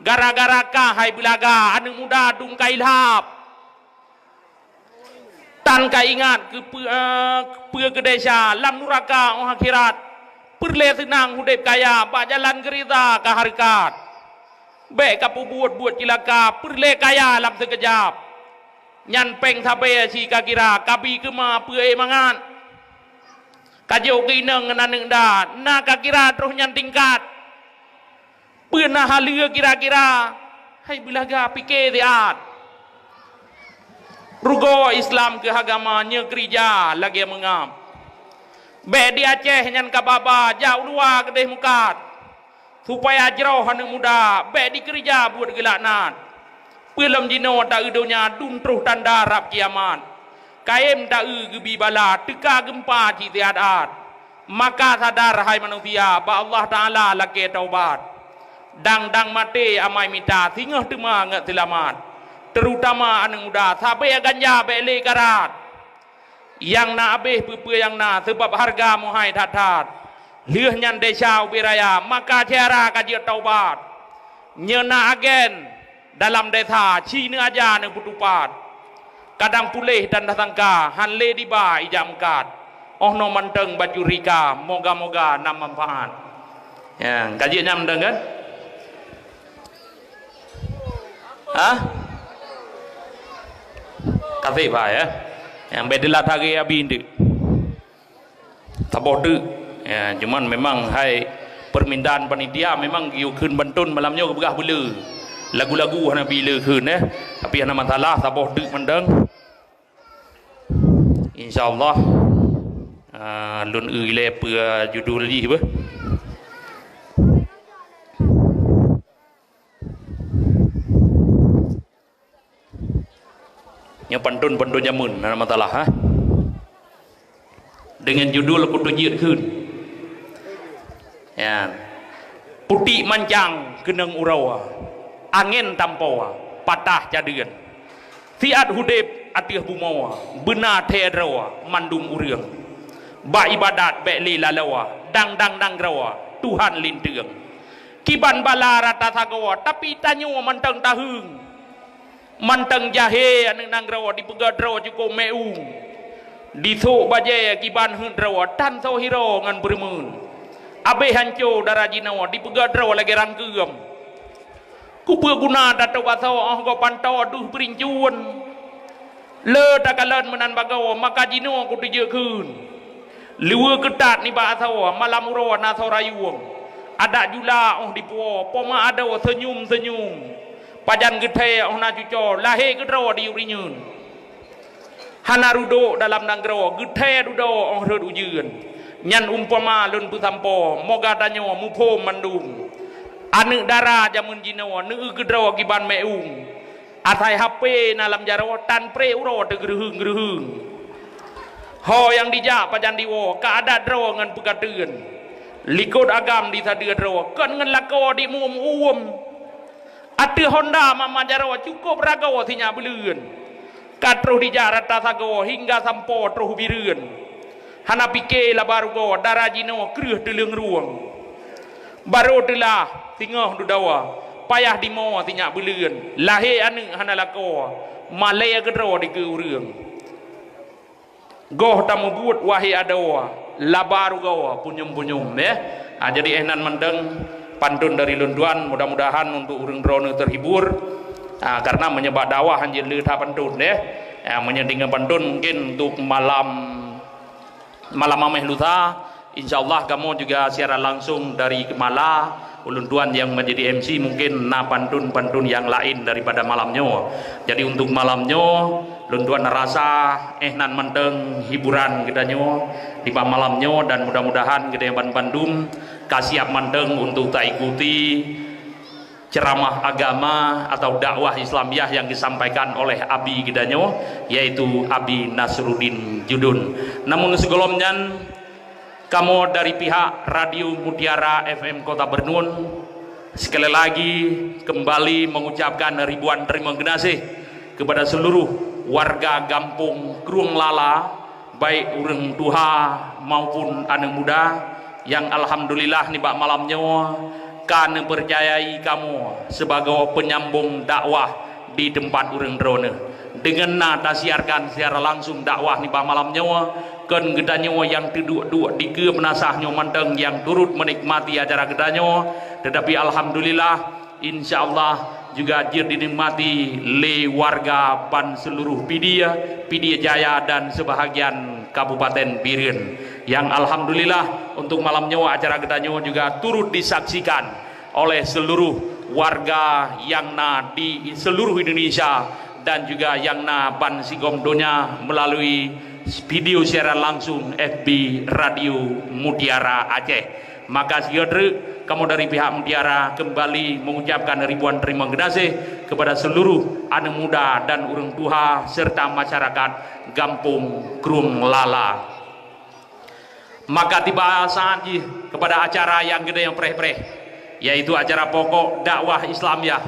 Gara-gara kah hai beulaga, aneuk muda dum ka ilhab. Tan ka ingat keu peue, eh, peue keu desya lam nuraka 'oh akhirat. Peureulèe seunang udép kaya bak jalan geurida ka hareukat. Bèk ka peubuet buet cilaka, peureulèe kaya lam sikeujab. Nyan péng sabe si ka kira, kabi keuma peue ék mangat. Ka jok keu inong ngon aneuk da, na ka kira troh nyan tingkat. Peue na haleue kira-kira, hai beulaga pike siat. Rugoe Islam keu agama nyoe keurija lagèe meungab. Bèk di Aceh nyan ka baba, jak u luwa keudeh mukat. Supaya jroh aneuk muda, bèk dikeurija buet geulaknat. Peulom jinoe taeu donya dum troh tanda rab kiamat. Kayém taeu geubi bala, teuka geumpa cit siat-at. Maka sadar hai manusia, bak Allah Taala lakée taubat. Dang-dang maté amai mita, singoh teuma ngat seulamat. Terutama aneuëk muda, sabé ganja bék lé karat. Nyang na abéh peue-peue nyang na, sabab hareuga meuhai that-that. Lheueh nyan desya ubé raya, maka syedara ka jeuet taubat. Nyoe na agen dalam desya, ci neuaja neupeutupat. Kadang puléh dan tasangka, han lé diba ijak meukat. Oh noe mantong bacut rika, moga-moga na manfaat. Ya, ka jeuet nyan mantong kan? Hah? Kasih, Pak, ya. Nyang bék teulat hari abi nteuk. Saboh teuk. Ya, cuman memang hai permintaan panitia memang geuyue kheun pantun malam nyoe geupeugah beule. Lagu-lagu hana bi le kheun, eh. Tapi hana masalah, saboh teuk mantong. Insya Allah, ah, lôn eu ilée peue judul jih beuh. Nyoe pantun-pantun jameun, hana masalah, ha? Dengan judul Kutu Jeuet Kheun. Ya. Putik mancang keunong uroe, angén tampoe patah cadeuen. Siat udeb ateueh bumoe, beuna thée droe mandum ureuëng. Bak iébadat bék lé laloe, dang-dang nanggroe Tuhan linteung. Kiban bala rata sagoe, tapi tanyoe mantong taheueng. Mantong jahé aneuëk nanggroe dipeugah droe cukôp meu'ueng. Disôk bajée kiban heuet droe tan soe hiroe ngon beureumeuen. Abéh hanco dara jinoe dipeugah droe lagée rangkeum. Kupeue guna tatôb asoe óh gob pantoe deuh beurincun? Le takalon meunan bagoe maka jinoe kuteujeuet kheun. Liweue keutat nibak asoe malam uroe na soe rayueng. Adak jula óh dipuwoe poma adoe seunyum-seunyum. Pajan geuthée óh na cucoe lahé keudroe di urinyeun. Hana rudok dalam nanggroe geuthée dudoe óh rhot ujeuen. Nyan umpama lôn peusampoe moga tanyoe muphom mandum. Aneuëk dara jameun jinoe neueu keudroe kiban meu'ueng. Asai hapé na lam jaroe tan pré uroe teugeureuheueng-geureuheueng. Ho nyang dijak pajan diwoe ka adat droe ngon peukateuen. Likot agam disadeue droe kon ngon lakoe dimuem-uem. Ateueh honda mama jaroe cukôp ragoe sinyak beuleuen. Ka troh dijak rata sagoe hingga sampoe troh bireuen. Hana pike laba rugoe dara jinoe kreueh teuleung rueng. Barô teulah singoh dudoe, payah dimoe sinyak beuleuen, lahé aneuëk hana lakoe, malée keudroe dikeue ureuëng. Goh tameubuet wahé adoe, laba rugoe punyuem-punyuem, ya. Ha, jadi éh nan mantong pantun dari lôn tuan, mudah-mudahan untuk ureuëng droeneueh terhibur. Ha, karena meunyoe bak dakwah hanjeuet le that pantun, ya. Ha, meunyoe deungon pantun mungkin untuk malam malam amai lusa, insya Allah kamoe juga siaran langsung dari Keumala. Ulôn tuan nyang menjadi M C mungkin na pantun-pantun nyang laén daripada malam nyoe. Jadi untuk malam nyoe, lôn tuan rasa éh nan mantong hiburan geutanyoe di malam nyoe dan mudah-mudahan geutanyoe ban bandum ka siap mantong untuk taikuti ceramah agama atau dakwah Islamiah yang disampaikan oleh Abi geutanyoe, yaitu Abi Nasruddin Judun. Namun sigohlom nyan, kamoe dari pihak Radio Mutiara F M Kota Bernun, sekali lagi kembali mengucapkan ribuan terima kasih kepada seluruh warga Gampong Krueng Lala, baik ureuëng tuha maupun aneuëk muda, nyang alhamdulillah nibak malam nyoe ka neupeucayai kamoe sibagoe peunyambong dakwah di teumpat ureuëng droeneueh. Deungon na tasiarkan siaran langsung dakwah nibak malam nyoe, kon geutanyoe nyang teuduek-duek dikeue meunasah nyoe mantong nyang turut meunikmati acara geutanyoe, teutapi alhamdulillah, insya Allah juga jeuet dinikmati lé warga ban seuluruh Pidie, Pidie Jaya dan sebahagian Kabupaten Bireuen. Yang alhamdulillah untuk malam nyoe acara geutanyoe juga turut disaksikan oleh seuluruh warga yang na di seuluruh Indonesia dan juga yang na ban sigom donya melalui video siaran langsung F B Radio Mutiara Aceh. Maka sigoe treuk Kamoe dari pihak Mutiara kembali mengucapkan ribuan terima kasih kepada seluruh aneuk muda dan ureuëng tuha serta masyarakat Gampông Krueng Lala. Maka tiba saat jih kepada acara nyang geude nyang preh-preh, yaitu acara pokok dakwah Islamiyah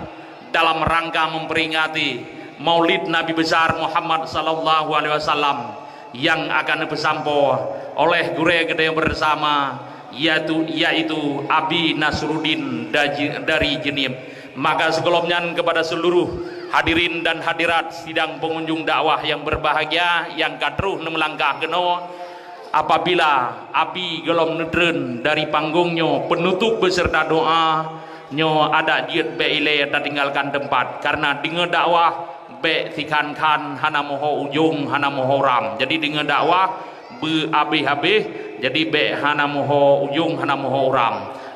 dalam rangka memperingati Maulid Nabi Besar Muhammad sallallahu alaihi wasallam yang akan dipesampoe oleh gurée geude bersama, yaitu, yaitu Abi Nasruddin daji-, dari Jeunieb. Maka sebelum nyan kepada seluruh hadirin dan hadirat sidang pengunjung dakwah yang berbahagia yang ka troh neumeulangkah keunoe, apabila Abi gohlom neutreun dari panggong nyoe penutup beserta doa, nyoe adat jeuet bék ilée tatinggalkan teumpat, karena deungoe dakwah bék sikhan-khan hana meuho ujong, hana meuho uram. Jadi deungoe dakwah beu habéh-habéh, jadi bék hana meuho ujong, hana meuho uram.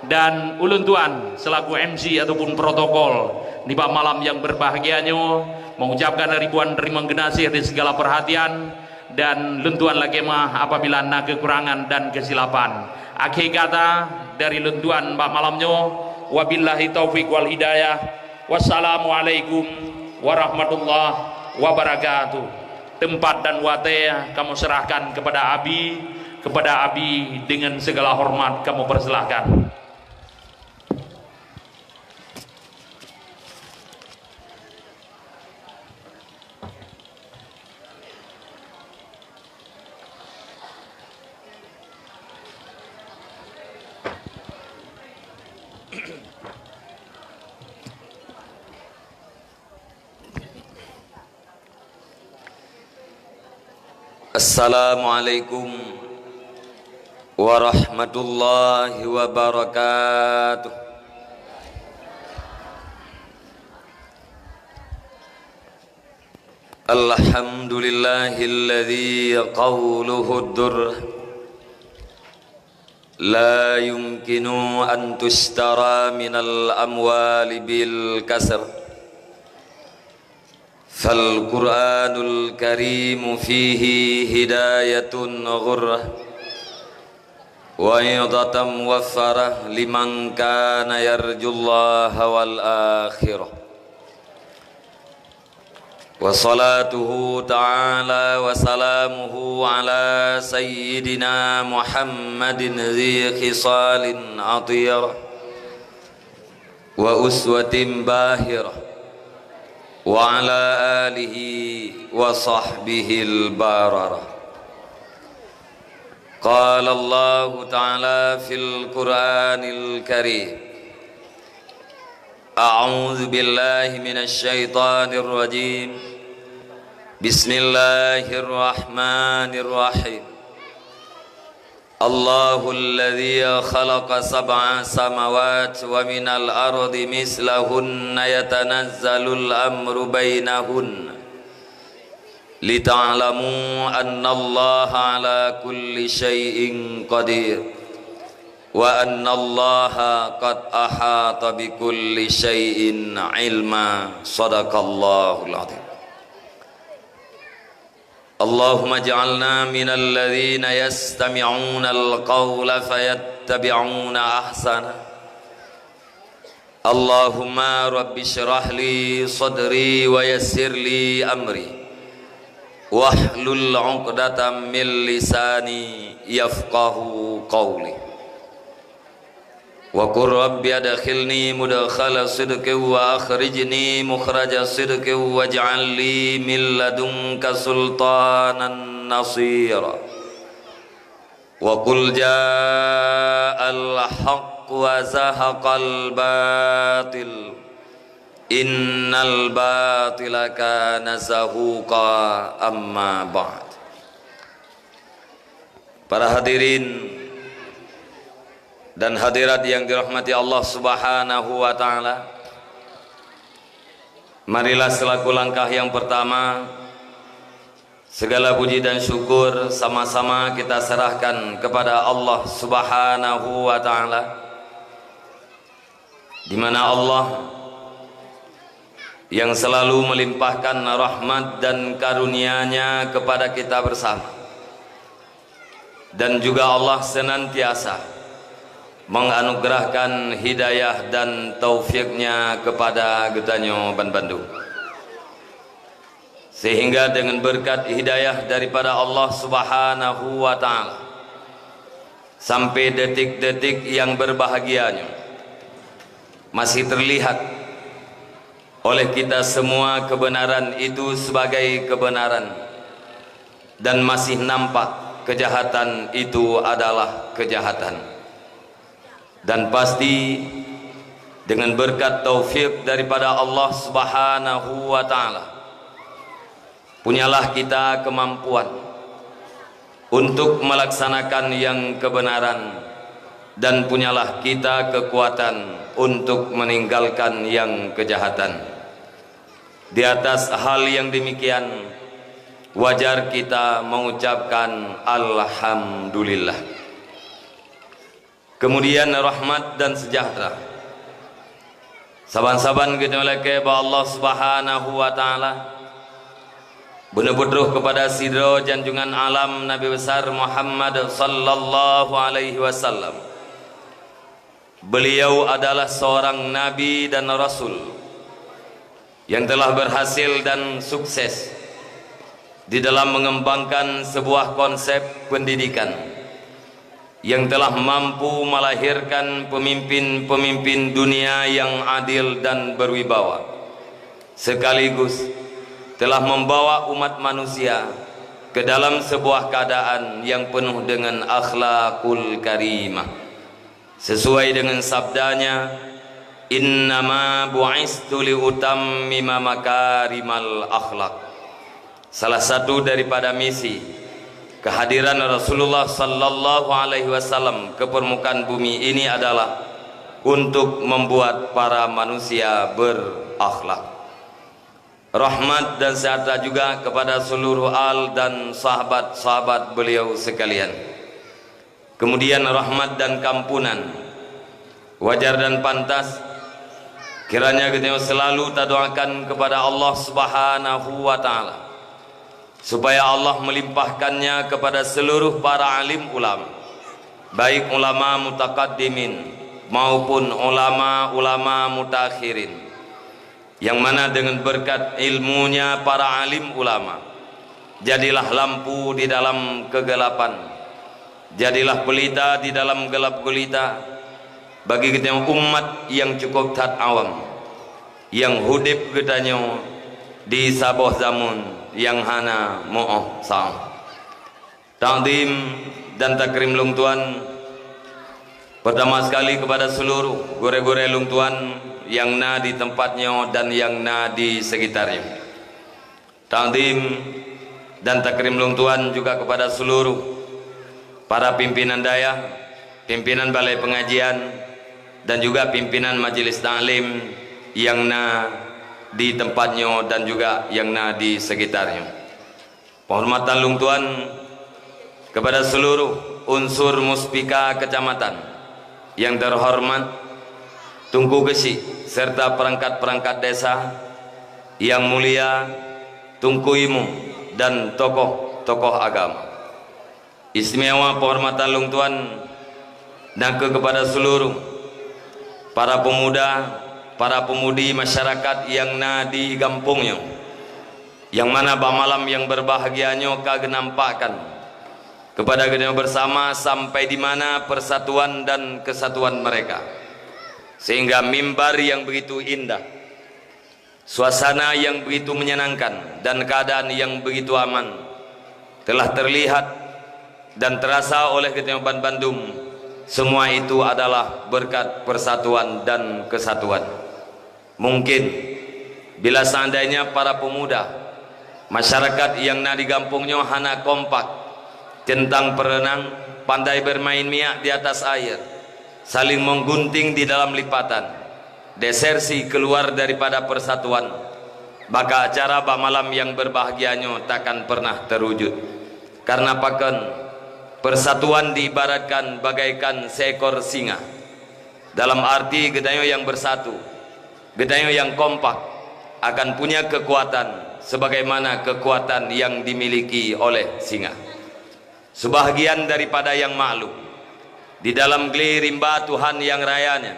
Dan ulôn tuan selaku M C ataupun protokol nibak malam yang berbahagia nyoe mengucapkan ribuan terima kasih di segala perhatian. Dan lôn tuan lakée meuah apabila na keukurangan dan keusilapan. Akhé kata dari lôn tuan bak malam nyoe, wabillahi taufiq wal hidayah. Wassalamualaikum warahmatullahi wabarakatuh. Tempat dan watée kamoe serahkan kepada Abi, kepada Abi dengan segala hormat kamoe persilahkan. Assalamualaikum warahmatullahi wabarakatuh. Alhamdulillahilladzi qauluhu durr la yumkinu an tushtara minal amwali bil kasr. Fal Qur'anul Karim fihi hidayatun ghurrah wa idatan muwaffarah liman kana yarjullaha wal akhirah. Wa salatuhu ta'ala wa salamuhu ala sayyidina Muhammadin dzi khisalin athirah wa uswatin bahirah wa ala alihi wa sahbihil bararah. Qala Allahu ta'ala fil Qur'anil Karim. A'udzu billahi minasy syaithanir rajim. Bismillahirrahmanirrahim. Allahul ladzi khalaqa sab'a samawati wa minal ardi mislahunna yatanazzalul amru bainahunna. Lita'lamu annallaha ala kulli syai'in qadir, wa annallaha qad ahata bikulli syai'in ilma. Sadaqallahul azim. Allahumma ij'alna minal ladzina yastami'unal qaula fayattabi'una ahsana. Allahumma rabbi syrah li sadri wa yassir li amri, wahlul 'uqdatam min lisani yafqahu qawli. Wa qur rabbi adkhilni mudkhala sidqin wa akhrijni mukhraja sidqin waj'al li min ladunka sultanan nasira. Wa qul ja'al haqq wa zahaqal batil, innal batila kana zahuqa. Amma ba'd. Para hadirin dan hadirat yang dirahmati Allah Subhanahu wa taala, marilah selaku langkah yang pertama, segala puji dan syukur sama-sama kita serahkan kepada Allah Subhanahu wa taala, di mana Allah yang selalu melimpahkan rahmat dan karunia-Nya kepada kita bersama. Dan juga Allah senantiasa menganugerahkan hidayah dan taufik-Nya kepada geutanyoe banbandum. Sehingga dengan berkat hidayah daripada Allah Subhanahu wa Ta'ala, sampai detik-detik yang berbahagia nyoe, masih terlihat oleh kita semua kebenaran itu sebagai kebenaran, dan masih nampak kejahatan itu adalah kejahatan. Dan pasti, dengan berkat taufik daripada Allah Subhanahu wa Ta'ala, punyalah kita kemampuan untuk melaksanakan yang kebenaran, dan punyalah kita kekuatan untuk meninggalkan yang kejahatan. Di atas hal yang demikian, wajar kita mengucapkan alhamdulillah. Kemudian rahmat dan sejahtera saban-saban geutanyoe lakée bak Allah Subhanahu wa Ta'ala, beuneubutroh kepada sidroe janjungan alam Nabi Besar Muhammad sallallahu alaihi wasallam. Beliau adalah seorang nabi dan rasul yang telah berhasil dan sukses di dalam mengembangkan sebuah konsep pendidikan yang telah mampu melahirkan pemimpin-pemimpin dunia yang adil dan berwibawa, sekaligus telah membawa umat manusia ke dalam sebuah keadaan yang penuh dengan akhlakul karimah. Sesuai dengan sabda-Nya, "Innama bu'istu liutammima makarimal akhlak." Salah satu daripada misi kehadiran Rasulullah sallallahu alaihi wasallam ke permukaan bumi ini adalah untuk membuat para manusia berakhlak. Rahmat dan sejahtera juga kepada seluruh al dan sahabat-sahabat beliau sekalian. Kemudian rahmat dan kampunan. Wajar dan pantas kiranya geutanyoe selalu tadoakan kepada Allah Subhanahu wa Ta'ala, supaya Allah melimpahkannya kepada seluruh para alim ulama, baik ulama mutakaddimin maupun ulama-ulama mutakhirin, yang mana dengan berkat ilmunya para alim ulama, jadilah lampu di dalam kegelapan, jadilah pelita di dalam gelap gulita bagi geutanyoe umat yang cukup that awam, yang hudép geutanyoe di saboh zamun yang hana muoh saoh. Takzim dan takrim lôn tuan, pertama sekali kepada seluruh gurée-gurée lôn tuan nyang na di teumpat nyoe dan nyang na di sekitar nyoe. Takzim dan takrim lôn tuan juga kepada seluruh para pimpinan dayah, pimpinan balai pengajian, dan juga pimpinan majelis taklim nyang na di teumpat nyoe dan juga nyang na di sekitar nyoe. Penghormatan lôn tuan kepada seluruh unsur muspika kecamatan yang terhormat, Teungku Geuchik serta perangkat-perangkat desa yang mulia, Teungku Imum dan tokoh-tokoh agama. Istimewa penghormatan lôn tuan dan keu kepada seluruh para pemuda, para pemudi masyarakat yang na di gampông nyoe, yang mana bak malam yang berbahagia nyoe ka geunampakkan kepada geutanyoe bersama sampai di mana persatuan dan kesatuan mereka, sehingga mimbar yang begitu indah, suasana yang begitu menyenangkan, dan keadaan yang begitu aman telah terlihat dan terasa oleh geutanyoe banbandum. Semua itu adalah berkat persatuan dan kesatuan. Mungkin, bila seandainya para pemuda, masyarakat yang na di gampông nyoe hana kompak teuntang peureunang, pandai bermain miak di atas air, saling menggunting di dalam lipatan, desersi keluar daripada persatuan, maka acara bak malam yang berbahagia nyoe takkan pernah terwujud. Karena pakon, persatuan diibaratkan bagaikan seekor singa. Dalam arti geutanyoe nyang bersatu, geutanyoe nyang kompak akan punya kekuatan sebagaimana kekuatan yang dimiliki oleh singa. Sebahagian daripada yang maklum, Di dalam glé rimba Tuhan nyang raya nyan,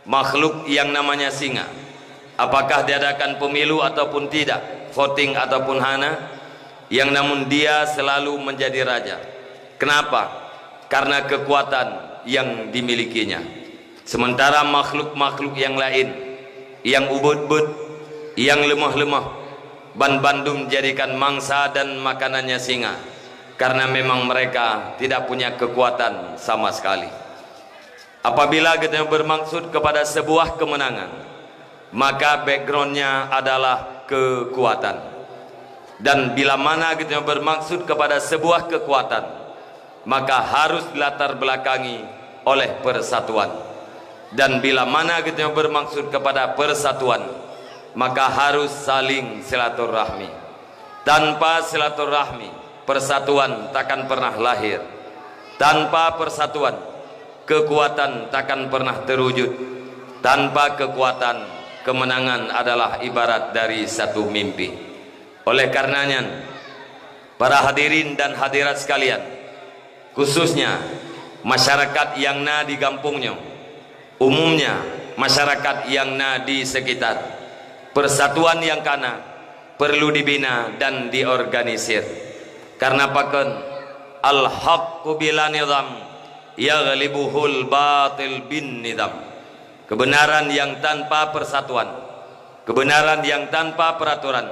makhluk nyang namanya singa, apakah diadakan pemilu ataupun tidak, voting ataupun hana, yang namun dia selalu menjadi raja. Kenapa? Karena kekuatan yang dimilikinya. Sementara makhluk-makhluk yang lain, yang ubeuet-beuet, yang leumoh-leumoh, ban bandum jadikan mangsa dan makanannya singa, karena memang mereka tidak punya kekuatan sama sekali. Apabila geutanyoe bermaksud kepada sebuah kemenangan, maka backgroundnya adalah kekuatan. Dan bila mana geutanyoe bermaksud kepada sebuah kekuatan, maka harus dilatar belakangi oleh persatuan. Dan bila mana geutanyoe bermaksud kepada persatuan, maka harus saling silaturahmi. Tanpa silaturahmi, persatuan takkan pernah lahir. Tanpa persatuan, kekuatan takkan pernah terwujud. Tanpa kekuatan, kemenangan adalah ibarat dari satu mimpi. Oleh karenanya, para hadirin dan hadirat sekalian, khususnya masyarakat nyang na di gampông nyoe, umumnya masyarakat nyang na di sekitar, persatuan nyang kana perlu dibina dan diorganisir. Karena pakon? Al-haqqu bila nizam yaghlibuhul batil bin nizam. Kebenaran yang tanpa persatuan, kebenaran yang tanpa peraturan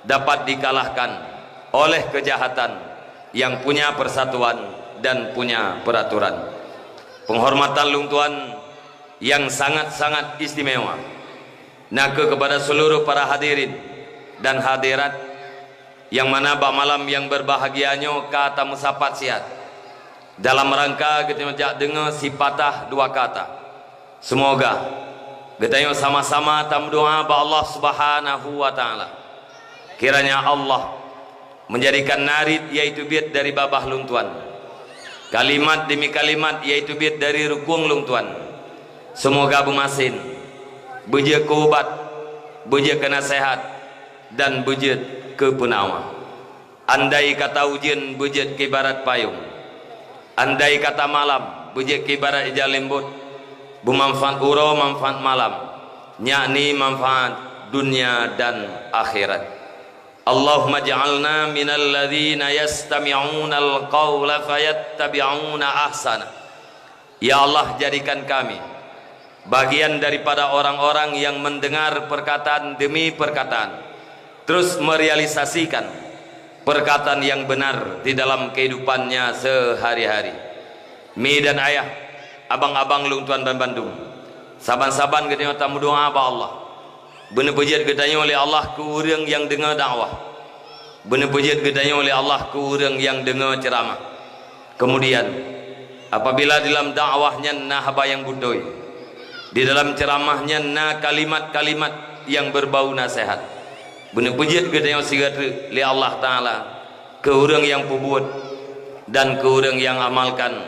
dapat dikalahkan oleh kejahatan yang punya persatuan dan punya peraturan. Penghormatan lôn tuan yang sangat-sangat istimewa na kheueh kepada seluruh para hadirin dan hadirat, yang mana bak malam yang berbahagia nyoe ka tameusapat siat dalam rangka geutanyoe jak deungoe sipatah dua kata. Seumoga geutanyoe sama-sama tameudoa bak Allah Subhanahu wa Ta'ala, kiranya Allah menjadikan narit, yaitu biet dari babah lôn tuan, kalimat demi kalimat, yaitu biet dari rukueng lôn tuan, seumoga beumasen, beujeuet keu ubat, beujeuet keu naseuhat, dan beujeuet keu peunawa. Andai kata ujeuen beujeuet keu ibarat payong, andai kata malam beujeuet keu ibarat ija leumbot, beumanfaat uroe manfaat malam, yakni manfaat dunia dan akhirat. Allahumma ja'alna minal ladzina yastami'unal qaula fayattabi'una ahsana. Ya Allah, jadikan kami bagian daripada orang-orang yang mendengar perkataan demi perkataan, terus merealisasikan perkataan yang benar di dalam kehidupannya sehari-hari. Mi dan ayah, abang-abang lôn tuan ban bandum, saban-saban geutanyoe tameudoa bak Allah. Beuneupeujeuet geutanyoe lé Allah keu ureuëng nyang deungoe dakwah. Beuneupeujeuet geutanyoe lé Allah keu ureuëng nyang deungoe ceuramah. Keumudian, apabila di dalam dakwah nyan na haba nyang beutôi, di dalam ceuramah nyan na kalimat-kalimat nyang beubau naseuhat, beuneupeujeuet geutanyoe sigoe treuk lé Allah Taala keu ureuëng nyang peubuet dan keu ureuëng nyang amalkan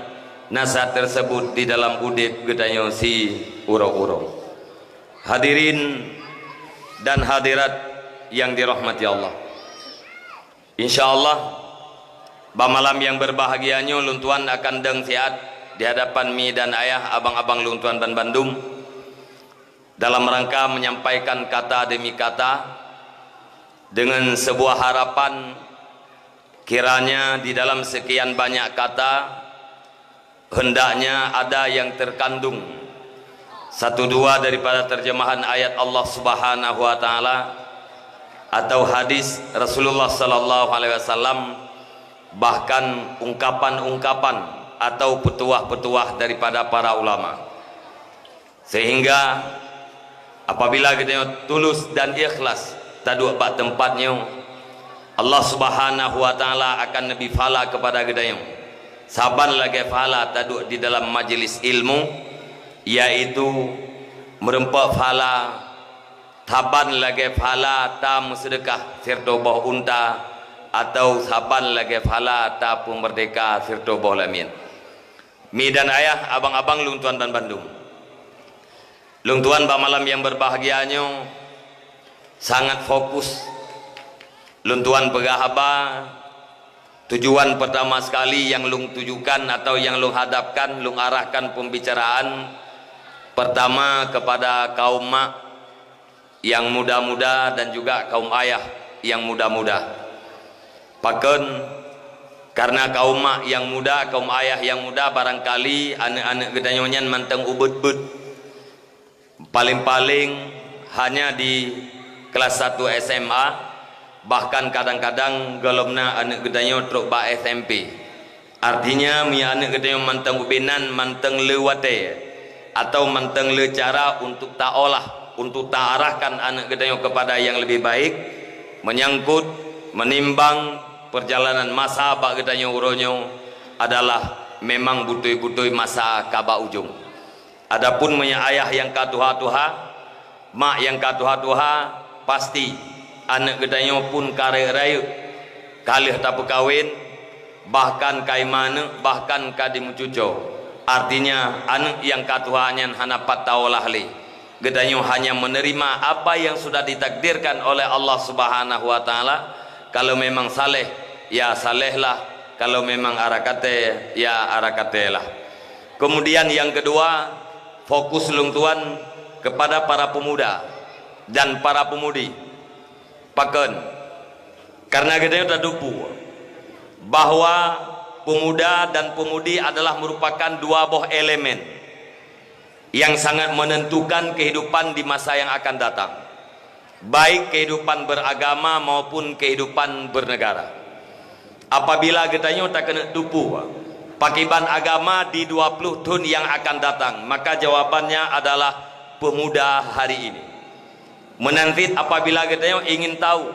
naseuhat teuseubut di dalam udeb geutanyoe siuroe-uroe. Hadirin dan hadirat nyang dirahmati Allah. Insya Allah, bak malam nyang beubahgia nyoe lôn tuan akan dong siat di hadapan mi dan ayah, abang-abang lôn tuan ban bandum, dalam rangka menyampaikan kata demi kata, dengan sebuah harapan, kiranya di dalam sekian banyak kata, hendaknya ada yang terkandung satu dua daripada terjemahan ayat Allah Subhanahu wa Taala atau hadis Rasulullah Sallallahu Alaihi Wasallam, bahkan ungkapan-ungkapan atau petuah-petuah daripada para ulama. Sehingga apabila geutanyoe tulus dan ikhlas taduek bak teumpat nyoe, Allah Subhanahu wa Taala akan neubri pahala keupada geutanyoe saban lagée pahala taduek di dalam majeulis ilmu, yaitu meurumpok pahala saban lagée pahala tameuseudeukah siratoh boh unta, atau saban lagée pahala tapeumeurdeka siratoh boh lamiet. Mi dan ayah, abang-abang lôn tuan ban bandum. Lôn tuan bak malam nyang beubahgia nyoe sangat fokus lôn tuan peugah haba Tujuan pertama sekali yang lôn tujukan atau yang lôn hadapkan, lôn arahkan pembicaraan pertama kepada kaum mak yang muda-muda dan juga kaum ayah yang muda-muda. Pakon? Karena kaum mak yang muda, kaum ayah yang muda, barangkali aneuk-aneuk geutanyoe nyan mantong ubit-ubit. Paling-paling hanya di kelas satu S M A, bahkan kadang-kadang gohlom na aneuk geutanyoe trok bak S M P. Artinya, meunyoe aneuk geutanyoe mantong ubit nan, mantong le watée, atau mantong le cara untuk taolah, untuk taarahkan aneuk geutanyoe kepada yang lebih baik, menyangkut, menimbang perjalanan masa bak geutanyoe uroe nyoe adalah memang beutôi-beutôi masa ka bak ujong. Adapun meunyoe ayah nyang ka tuha-tuha, mak nyang ka tuha-tuha, pasti aneuk geutanyoe pun ka rayeuk-rayeuk, ka lheueh tapeukawén, bahkan ka iman aneuk, bahkan ka jimeucuco. Artinya, aneuk nyang ka tuha nyan hana pat taolah lé. Geutanyoe hanya menerima apa yang sudah ditakdirkan oleh Allah Subhanahu wa Taala. Kalau memang saleh, ya salehlah. Kalau memang arah katé, ya arah katélah. Kemudian yang kedua, fokus lôn tuan kepada para pemuda dan para pemudi. Pakon? Karena geutanyoe tateupeue bahwa pemuda dan pemudi adalah merupakan dua boh elemen yang sangat menentukan kehidupan di masa yang akan datang, baik kehidupan beragama maupun kehidupan bernegara. Apabila geutanyoe takeuneuk teupeue pakriban agama di dua puluh thon nyang akan datang, maka jawabannya adalah pemuda hari ini. Meunan cit apabila geutanyoe ingin tahu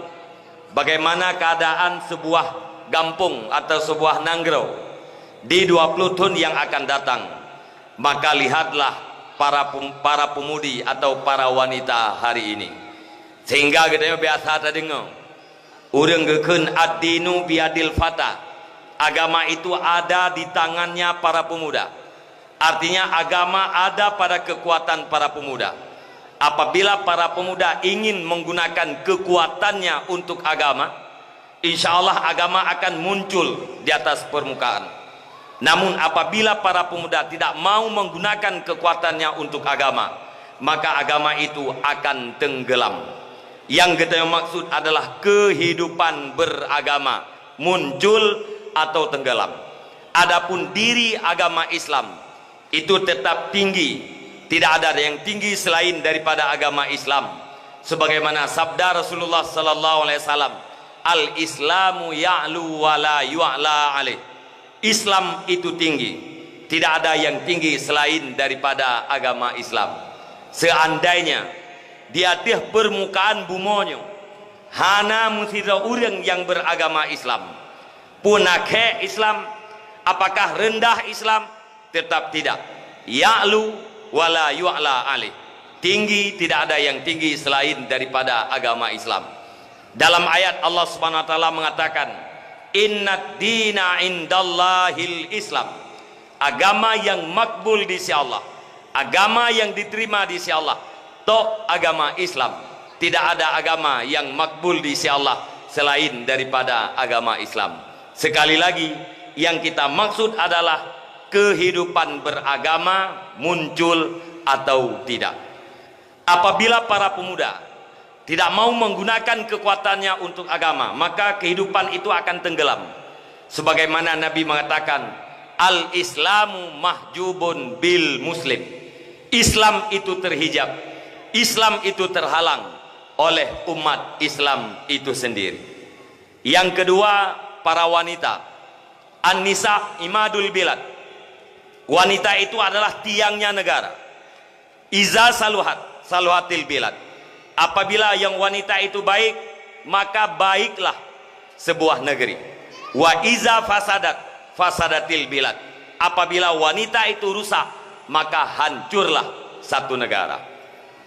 bagaimana keadaan sebuah gampông atau sebuah nanggroe di dua puluh thon nyang akan datang, maka lihatlah para pem-, para pemudi atau para wanita hari ini. Sehingga geutanyoe biasa tadeungoe ureuëng geukheun, "Ad-dinu biyadil fata." Agama itu ada di tangannya para pemuda. Artinya, agama ada pada kekuatan para pemuda. Apabila para pemuda ingin menggunakan kekuatannya untuk agama, insya Allah agama akan muncul di atas permukaan. Namun, apabila para pemuda tidak mau menggunakan kekuatannya untuk agama, maka agama itu akan tenggelam. Yang geutanyoe maksud adalah kehidupan beragama muncul atau tenggelam. Adapun diri agama Islam itu tetap tinggi, tidak ada yang tinggi selain daripada agama Islam. Sebagaimana sabda Rasulullah sallallahu alaihi wasallam, "Al-Islamu ya'lu wa la yu'la alaih." Islam itu tinggi, tidak ada yang tinggi selain daripada agama Islam. Seandainya di ateueh permukaan bumoe nyoe hana meusidroe ureuëng nyang beragama Islam, pun akhé Islam, apakah rendah Islam? Tetap tidak. Ya'lu wa la yu'la alaih. Tinggi, tidak ada yang tinggi selain daripada agama Islam. Dalam ayat Allah Subhanahu wa Taala mengatakan, "Innad dina indallahil Islam." Agama yang makbul di sisi Allah, agama yang diterima di sisi Allah, tok agama Islam. Tidak ada agama yang makbul di sisi Allah selain daripada agama Islam. Sekali lagi, yang kita maksud adalah kehidupan beragama muncul atau tidak. Apabila para pemuda tidak mau menggunakan kekuatannya untuk agama, maka kehidupan itu akan tenggelam. Sebagaimana Nabi mengatakan, "Al-Islamu mahjubun bil Muslim." Islam itu terhijab, Islam itu terhalang oleh umat Islam itu sendiri. Yang kedua, para wanita. An-nisa imadul bilad. Wanita itu adalah tiangnya negara. Iza saluhat, saluhatil bilad. Apabila yang wanita itu baik, maka baiklah sebuah negeri. Wa iza fasadat, fasadatil bilad. Apabila wanita itu rusak, maka hancurlah satu negara.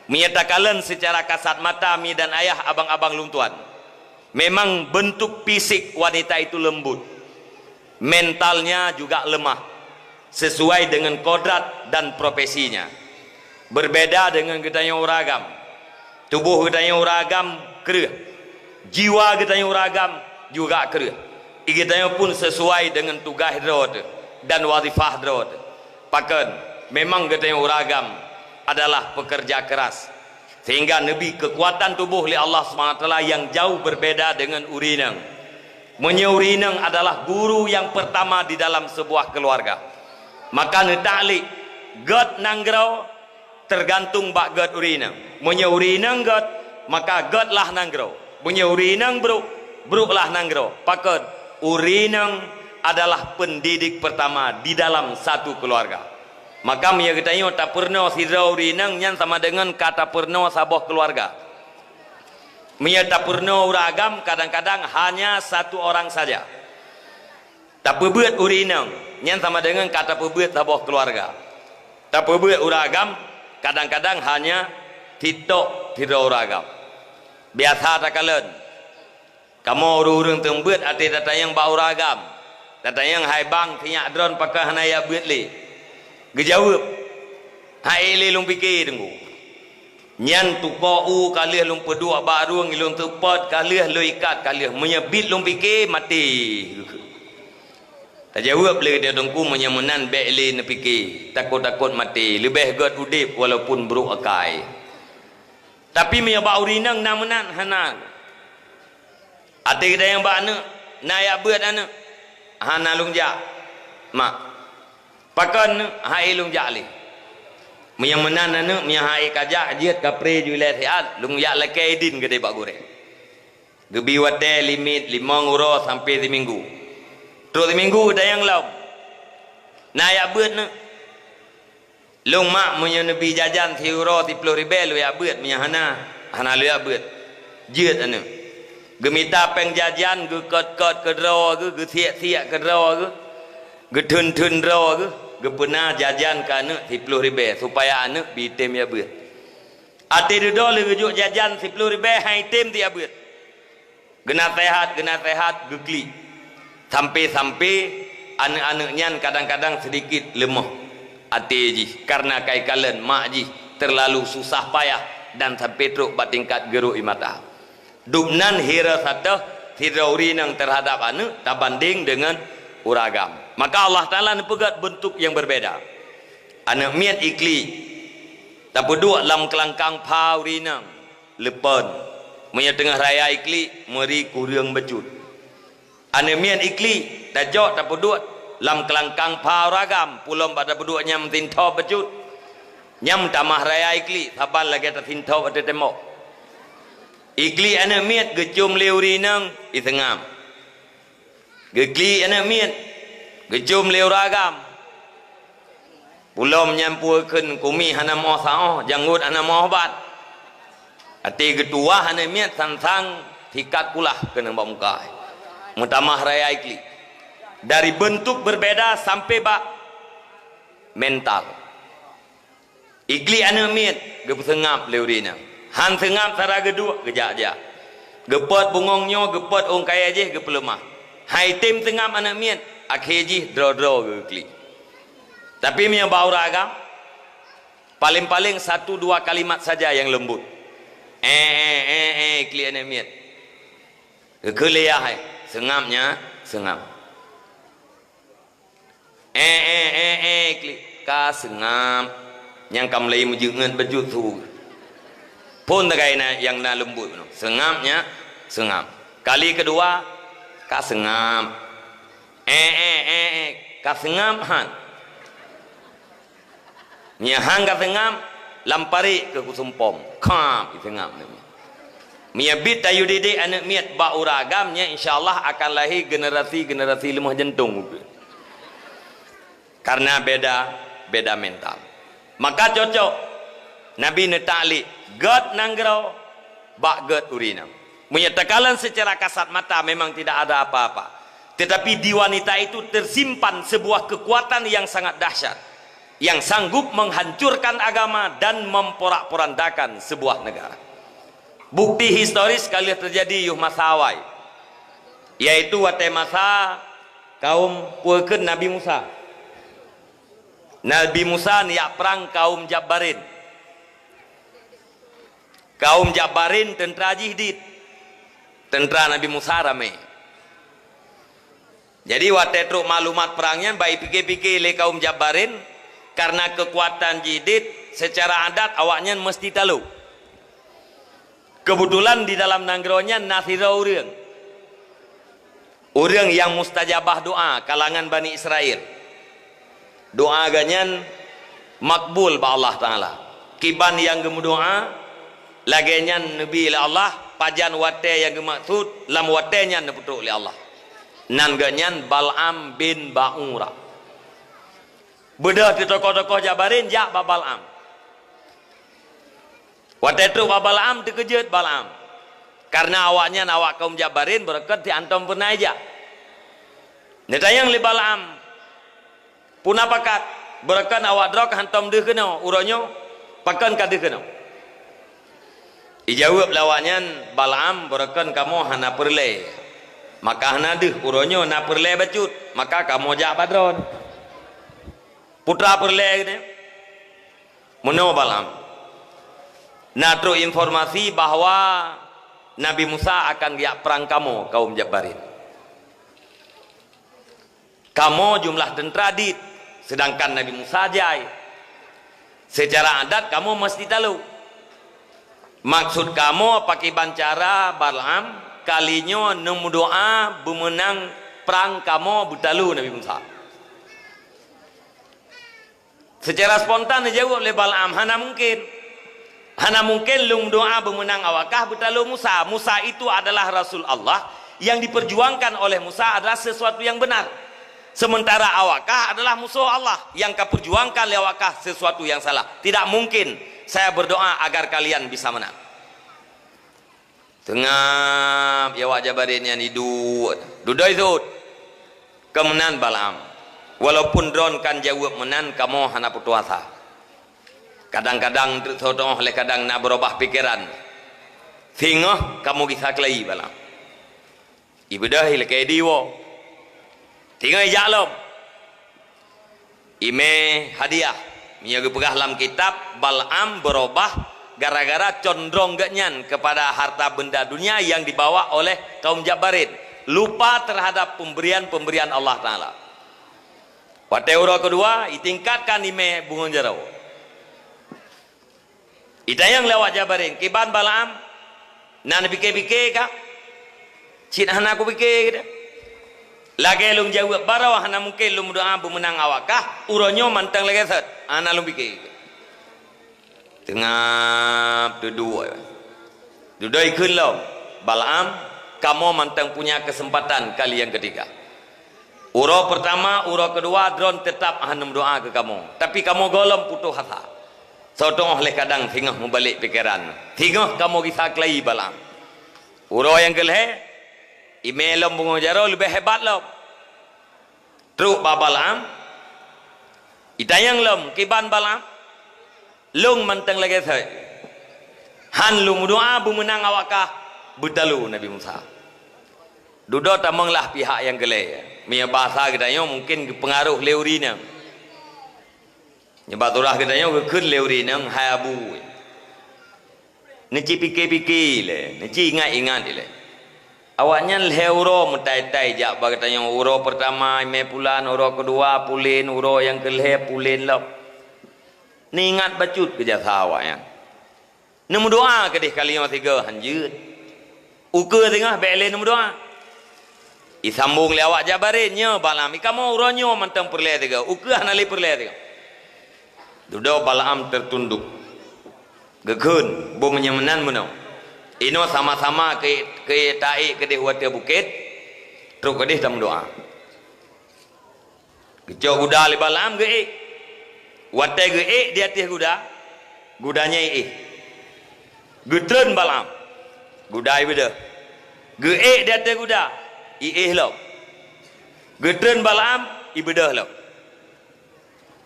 Meunyoe takalon secara kasat mata, mi dan ayah, abang-abang lôn tuan, memang bentuk fisik wanita itu lembut, mentalnya juga lemah, sesuai dengan kodrat dan profesinya. Berbeda dengan geutanyoe ureuëng agam, tuboh geutanyoe ureuëng agam kreueh, jiwa geutanyoe ureuëng agam juga kreueh. Geutanyoe pun sesuai deungon tugaih droe teuh dan wazifah droe teuh. Pakon, memang geutanyoe ureueng agam adalah pekerja keras, sehingga neubri keukuatan tuboh lé Allah Subhanahu wa Taala nyang jauh berbeda deungon ureueng inong. Meunyoe ureueng inong adalah guru nyang pertama di dalam sebuah keluarga, maka neutaklik gét nanggroe teugantung bak gét ureueng inong. Meunyoe ureueng inong gét, maka gét lah nanggroe. Meunyoe ureueng inong brok, brok lah nanggroe. Pakon, ureueng inong adalah pendidik pertama di dalam satu keluarga. Maka meunyoe geutanyoe tapeurunoe sidroe ureueng inong, nyan sama deungon ka tapeurunoe saboh keluarga. Meunyoe tapeurunoe ureueng agam, kadang-kadang hanya satu orang saja. Tapeubeuet ureueng inong, nyan sama deungon ka tapeubeuet saboh keuluwarga. Tapeubeuet ureueng agam, kadang-kadang hanya titok sidroe ureueng agam. Biasa takalon, kamoe ureueng-ureueng teungeut beuet até tatanyong bak ureueng agam. Tatanyong, "Hai bang, sinyak droen pakon hana jak beuet lé?" Geujaweueb, "Hai lé lôn pike, Teungku." Nyan tukoe u ka lheueh lôn peuduek bak rueng, lôn seupôt ka lheueh, lôn ikat ka lheueh. Meunyoe biet lôn pike, maté. Tajaweueb lé geutanyoe, Teungku, meunyoe meunan bék lé neupike, takot-takot maté. Leubeh gét udeb walaupun brok akai. Tapi meunyoe bak ureueng inong na meunan, hana. Até geutanyoe bak aneuk, "Na jak beuet aneuk?" "Hana lôn jak, Mak." "Pakon, aneuk?" "Hai lôn jak lé." Meunyoe meunan aneuk, meunyoe hai ka jak, jeuet kapré ju ilée siat, lôn jak lakée idin keudeh bak gurée. Geubi watée limit limong uroe sampoe siminggu. Trok siminggu geutanyoe lom, "Na jak beuet, neuk?" "Lôn, Mak, meunyoe neubi jajan siuroe siploh ribée, lôn jak beuet, meunyoe hana, hana lôn jak beuet." Jeuet aneuk. Geumita péng jajan, geukot-kot keudroe geuh, geusiek-siek keudroe geuh, geutheun-theun droe geuh, geupeuna jajan keu aneuk siploh ribée, supaya aneuk bi tem jak beuet. Até dudoe lheueh geujok jajan siploh ribée, han item jak beuet. Geunaseuhat, geunaseuhat, geuklik. Sampoe-sampoe aneuk-aneuk nyan kadang-kadang seudikit leumoh até jih, kareuna ka ikalon mak jih teulalu susah payah dan sampoe trok bak tingkat geurok ie mata. Dubnan hira satéh sidroe ureueng inong teuhadab aneuk tabandeng deungon ureueng agam. Maka Allah Taala neupeugét beuntuk nyang beubeda. Aneuk miet iklik, tapeuduek lam keulangkang pha ureueng inong. Leupon. Meunyoe teungoh raya iklik, meuri kureueng bacut. Aneuk miet iklik, tajok tapeuduek lam keulangkang pha ureueng agam, pulom bak tapeuduek nyang meusinthob bacut. Nyang meutamah raya iklik, saban lagée tasinthob ateueh tembok. Iklik aneuk miet geucom lé ureueng inong, iseungab. Geuklik aneuk miet, geucom lé ureueng agam. Pulom nyan peue kheun, kumi hana meuoh saôh, janggot hana meuoh bat. Até geutuwah aneuk miet sang-sang sikat kulah keuneuk bak muka. Meutamah raya iklik. Dari beuntuk beubeda sampoe bak mental. Iklik aneuk miet geupeuseungab lé ureueng inong. Han seungab sara geuduek, geujak-jak. Geupot bungong nyoe, geupot ôn kayée jih, geupeuleumah. Han item seungab aneuk miet, akhé jih droe-droe geuklik. Tapi meunyoe bak ureueng agam, paleng-paleng satu dua kalimat saja nyang leumbot. "Eh, eh, eh, eh," klik aneuk miet. Geukheun lé yah, "Seungab nyak, seungab." "Eh, eh, eh, eh," klik, "Ka seungab." Nyang ka mulai meujeuet bacut su. Phon tagai na, nyang na leumbot nyoe. "Seungab nyak, seungab." Kali keudua, "Ka seungab." "Eh, eh, eh, eh, ka seungab han?" Meunyoe han ka seungab, lam parit keuh kusumpom. Khap, iseungab aneuk miet. Meunyoe biet tayue didik aneuk miet bak ureueng agam, nyan insya Allah akan lahé generasi-generasi leumoh jantong. Karena beda, beda mental. Maka cocok Nabi neutaklik gét nanggroe bak gét ureueng inong. Meunyoe takalon secara kasat mata memang tidak ada apa-apa. Tetapi di wanita itu tersimpan sebuah kekuatan yang sangat dahsyat, yang sanggup menghancurkan agama dan memporak-porandakan sebuah negara. Bukti historis ka lheueh teujadi yoh masa awai, yaitu watée masa kaum peue kheun Nabi Musa. Nabi Musa neujak prang kaum Jabbarin. Kaum Jabbarin teuntra jih dit. Teuntra Nabi Musa ramé. Jadi watée trok maklumat prang nyan, bah ipike-pike lé kaum Jabbarin, karena keukuatan jidit, seucara adat awaknyan meuseuti talo. Keubeutulan di dalam nanggroe nyan na sidroe ureuëng, ureuëng nyang mustajabah doa kalangan Bani Israel. Doa geuhnyan makbul bak Allah Taala. Kiban nyang geumeudoa, lagée nyan neubi lé Allah, pajan watée nyang geumaksud, lam watée nyan neupeutrok lé Allah. Nan geuhnyan Bal'am bin Ba'ura. Beudôh teutokoh-tokoh Jabbarin jak bak Bal'am. Watée trok bak Bal'am, teukeujeuet Bal'am. Karena awaknyan awak kaum Jabbarin beureukat ti hantom peureunah ijak. Neutanyong lé Bal'am, "Puna pakat, beureukat awak droe hantom deuh keunoe, uroe nyoe pakon ka deuh keunoe?" Ijaweueb lé awaknyan, "Bal'am, beureukat kamoe hana peureulée. Maka hana deuh, uroe nyoe na peureulée bacut, maka kamoe jak bak droe." Putra peureulée geude. Meunoe Bal'am. Na trok informasi bahwa Nabi Musa akan geujak prang kamoe kaum Jabbarin. Kamoe jumlah teuntra dit, seudangkan Nabi Musa jai. Seucara adat kamoe meuseuti talo. Maksud kamoe pakriban cara Bal'am kali nyoe neumeudoa beumeunang prang kamoe beutalo Nabi Musa? Seucara spontan neujaweueb lé Bal'am, "Hana mungken. Hana mungken lôn meudoa beumeunang awak kah beutalo Musa. Musa itu adalah rasul Allah, yang diperjuangkan oleh Musa adalah sesuatu yang benar. Sementara awak kah adalah musoh Allah, yang ka peujuangkan lé awak kah sesuatu yang salah. Tidak mungkin saya berdoa agar kalian bisa menang." Teungab awak Jabbarin nyan iduek, dudoe sot. Keu meunan Bal'am, walaupun droen kan jaweueb meunan, kamoe hana putôh asa. Kadang-kadang teuk soe teungoh lé kadang na beurubah pikeran. Singoh kamoe gisa keulayi Bal'am. Ibeudôh ilakée diwoe. Singoh ijak lom. Imé hadiah, meunyoe geupeugah lam kitab, Bal'am beurubah gara-gara condrong geuhnyan kepada harta benda dunia yang dibawa oleh kaum Jabbarin, lupa terhadap pemberian-pemberian Allah Taala. Watée uroe keudua, itingkatkan imé bungong jaroe. Itanyong lé awak Jabbarin, "Kiban Bal'am, na neupike-pike kah?" "Cit hana kupike," geukheun. "Lagée lôn jaweueb baroe, hana mungken lôn meudoa beumeunang awak kah, uroe nyoe mantong lagée sot, hana lôn pike." Teungab dudoe. Dudoe kheun lom, "Bal'am, kamoe mantong punya keuseumpatan kali nyang keutiga. Uroe peurtama, uroe keudua, droen teutab hana meudoa keu kamoe, tapi kamoe gohlom putôh asa. Soe teungoh lé kadang singoh meubalek pikeran, singoh kamoe gisa keulayi Bal'am. Uroe nyang keulhée, imé lom bungong jaroe leubeh hebat lom." Trok bak Bal'am, itanyong lom, "Kiban Bal'am, lôn mantong lagée sot, hán lôn meudoa beumeunang awak kah beutalo Nabi Musa." Dudoe tamong lah pihak nyang keulhée. Meunyoe basa geutanyoe mungken geupeungaroh lé ureuëng inong. Nibak surah geutanyoe geukheun lé ureuëng inong, "Hai Abu, neuci pike-pike lé, neuci ingat-ingat ilée." Awaknyan lhée uroe meutai-tai jak bak geutanyoe, uroe peurtama imé pulan, uroe keudua pulen, uroe nyang keulhée pulen lom. Neuingat bacut keu jasa awaknyan. Neumeudoa keudeh kali nyoe sigoe hán jeuet. Ukeue singoh bék lé neumeudoa. Isambong lé awak Jabbarin, "Nyoe Bal'am, i kamoe uroe nyoe mantong peureulée sigoe, ukeue hana lé peureulée sigoe." Dudoe Bal'am teutundok. Geukheun, "Boh meunyoe meunan meunoe. Inoe sama-sama keu, keu taék keudeh u ateueh bukét, trok keudeh tameudoa." Geucok guda lé Bal'am geuék. Watée geuék di ateueh guda, guda nyan iéh. Geutreun Bal'am, guda ibeudôh. Geuék di ateueh guda, iéh lom. Geutreun Bal'am, ibeudôh lom.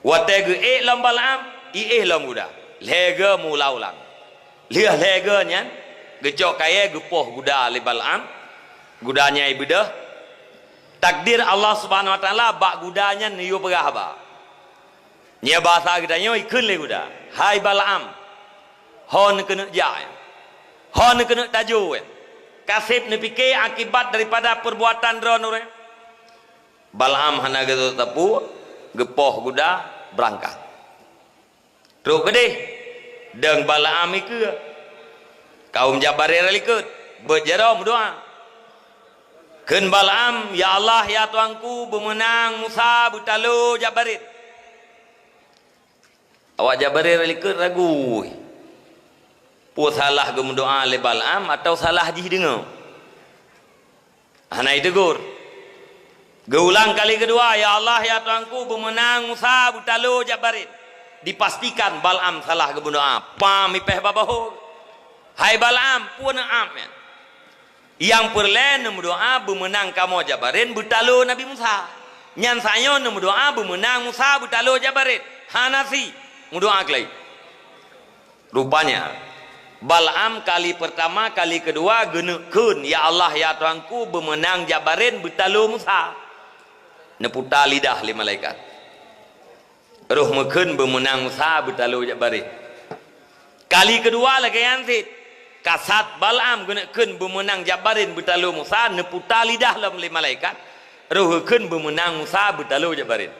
Watée geuék lom Bal'am, iéh lom guda. Lhée goe meuulang-ulang. Lheueh lhée goe nyan, geucok kayée geupoh guda lé Bal'am, guda nyan ibeudôh. Takdir Allah Subhanahu Wa Taala bak guda nyan neuyue peugah haba. Nyoe basa geutanyoe ikheun lé guda, "Hai Bal'am, ho neukeuneuk jak, ho neukeuneuk tajo, kaseb neupike akibat daripada peurbuatan droeneuh." Balaam hana geusut sapeue, geupoh guda, beurangkat. Trok keudeh, deung Balaam ikeue. Kaum Jabarin likot, beuet jaroe meudoá. Kheun Balaam, "Ya Allah, ya Tuhanku, beumeunang Musa beutalo Jabarin." Awak Jabarin likot ragu. Peue salah geumeudoá lé Balaam atawa salah jih deungoe? Hana jiteugor. Geuulang kali keudua, "Ya Allah, ya Tuhanku, beumeunang Musa beutalo Jabarin." Dipastikan Balaam salah geumeudoá. Pam ipeh bak bahô. "Hai Balaam, peue neu'am nyan? Nyang peureulée neumeudoá beumeunang kamoe Jabarin beutalo Nabi Musa. Nyan sayoe neumeudoá beumeunang Musa beutalo Jabarin. Hana si meudoá keulayi." Rupanya, Balaam kali peurtama, kali keudua geuneuk kheun, "Ya Allah, ya Tuhanku, beumeunang Jabarin beutalo Musa." Neuputa lidah lé malaikat. Roh meukheun beumeunang Musa beutalo Jabarin. Kali keudua lagée nyan cit. Kasat Balaam geuneuk kheun beumeunang Jabarin beutalo Musa, neuputa lidah lom lé malaikat. Roh geukheun beumeunang Musa beutalo Jabarin.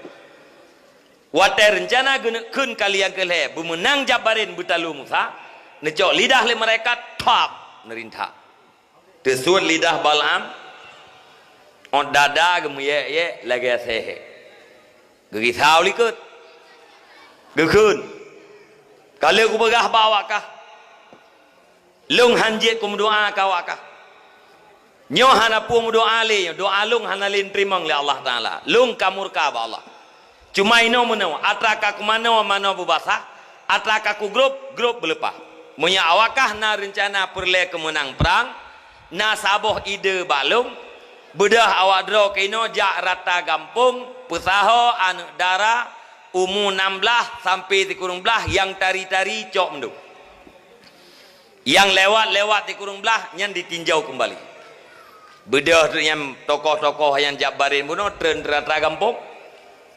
Watée reuncana geuneuk kheun kali nyang keulhée beumeunang Jabarin beutalo Musa, neucok lidah lé malaikat, thap, neurintak. Teusuet lidah Balaam, ôt dada geumiyék-yék lagée asée hék. Geugisau likot. Geukheun, "Ka lheueh kupeugah bak awak kah, lôn hán jeuet kumeudoá keu awak kah. Nyoe hana peue meudoá lé, doá lôn hana lé teurimong lé Allah Taala. Lôn ka murka bak Allah. Cuma inoe meunoe, atra ka kumanoe manoe beubasa, atra ka kugrôb, grôb beuleupah. Meunyoe awak kah na reuncana peureulée keumeunang prang, na saboh ide bak lôn, beudôh awak droe keunoe jak rata gampông, peusaho aneuëk dara umu nam blaih sampai sikureueng blaih nyang tari-tari cok mandum. Nyang lewat-lewat sikureueng blaih nyan ditinjau keumbali." Beudôh teuk nyan tokoh-tokoh nyang Jabarin bunoe treun rata gampông,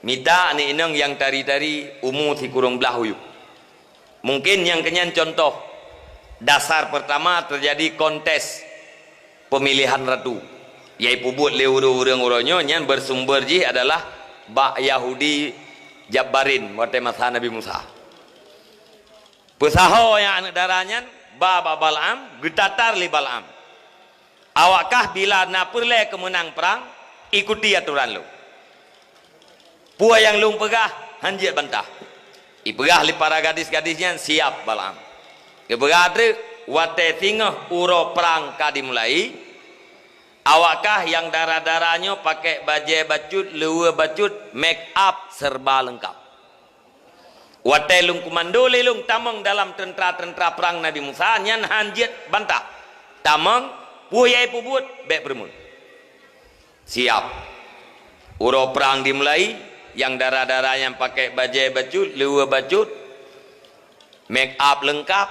mita aneuëk inong nyang tari-tari umu sikureueng blaih uyeuk. Mungkin nyang keunyan contoh dasar peurtama teujadi kontes peumilihan ratu, nyang ipeubuet lé ureuëng-ureuëng uroe nyoe nyan beusumber jih adalah bak Yahudi Jabarin watée masa Nabi Musa. Peusaho nyang aneuëk dara nyan ba bak Balaam, geutatar lé Balaam, "Awak kah bila na peureulée keumeunang prang, ikuti atoran lôn. Peue nyang lôn peugah hán jeuet bantah." Ipeugah lé para gadis-gadis nyan, "Siap, Balaam." Geupeugah treuk, "Watée singoh uroe prang ka dimulai, awak kah nyang dara-dara nyoe pakék bajée bacut, luweue bacut, make up serba leungkap. Watée lôn kumando lé lôn tamong dalam teuntra-teuntra prang Nabi Musa, nyan hán jeuet bantah. Tamong, peue nyang ipeubuet, bék peurumoh." Siap. Uroe prang dimulai, nyang dara-dara nyang pakék bajée bacut, luweue bacut, make up leungkap.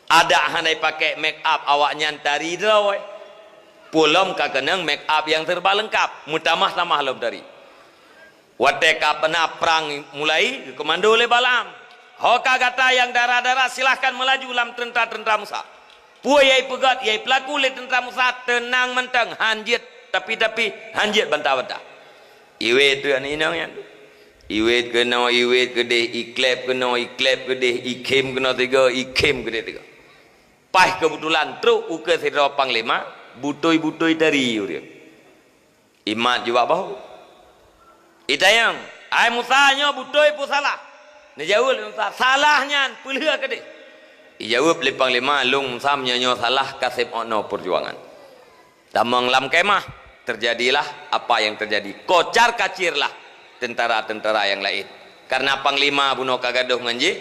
Adak hana ipakék make up, awaknyan tari droe. Peue lom ka keunong make up nyang serba leungkap, meutamah-tamah lom tari. Watée ka peuna prang mulai, geukeumando lé Balaam, "Ho ka gata nyang dara-dara, silahkan meulaju lam teuntra-teuntra Musa. Peue nyang ipeugét, nyang ipeulaku lé teuntra Musa, teunang mantong, hán jeuet tapi-tapi, hán jeuet bantah-bantah." Iwét teuk aneuëk inong nyan. Iwét keunoe, iwét keudeh, ikleb keunoe, ikleb keudeh, ikhém keunoe tiga, ikhém keudeh tiga. Paih keubeutulan trok ukeue sidroe panglima, butôi-butôi tari ureuëng. Imat jubak bahu. Itanyong, "Hai Musa, nyoe butôi peue salah?" Neujaweueb lé Musa, "Salah nyan peulheueh keudeh." Ijaweueb lé panglima, "Lôn Musa, meunyoe nyoe salah, ka seb 'oh noe peujuangan. Tamong lam kemah, teujadilah apa nyang teujadi. Kocar-kacirlah tentara-tentara nyang laén. Kareuna panglima bunoe ka gadôh ngon jih,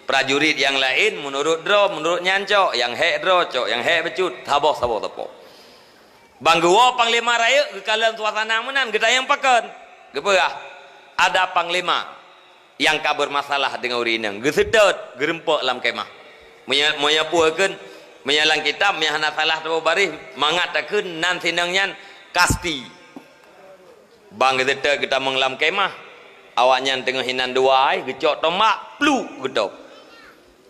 prajurit nyang laén meunurot droe, meunurot nyan cok, nyang hék droe cok, nyang hék bacut, saboh-saboh teupok." Ban geuwoe panglima rayeuk geukalon suasana meunan, geutanyong pakon. Geupeugah, "Ada panglima nyang ka beurmasalah deungon ureuëng inong, geuseutôt, geurumpok lam kemah. Meunyoe, meunyoe peue kheun, meunyoe lam kitab, meunyoe hana salah saboh baréh, mangat takheun nan si inong nyan kasti." Ban geuseutôt geutamong lam kemah, awaknyan teungoh hinan dua ai, geucok tombak, pluk geutôb.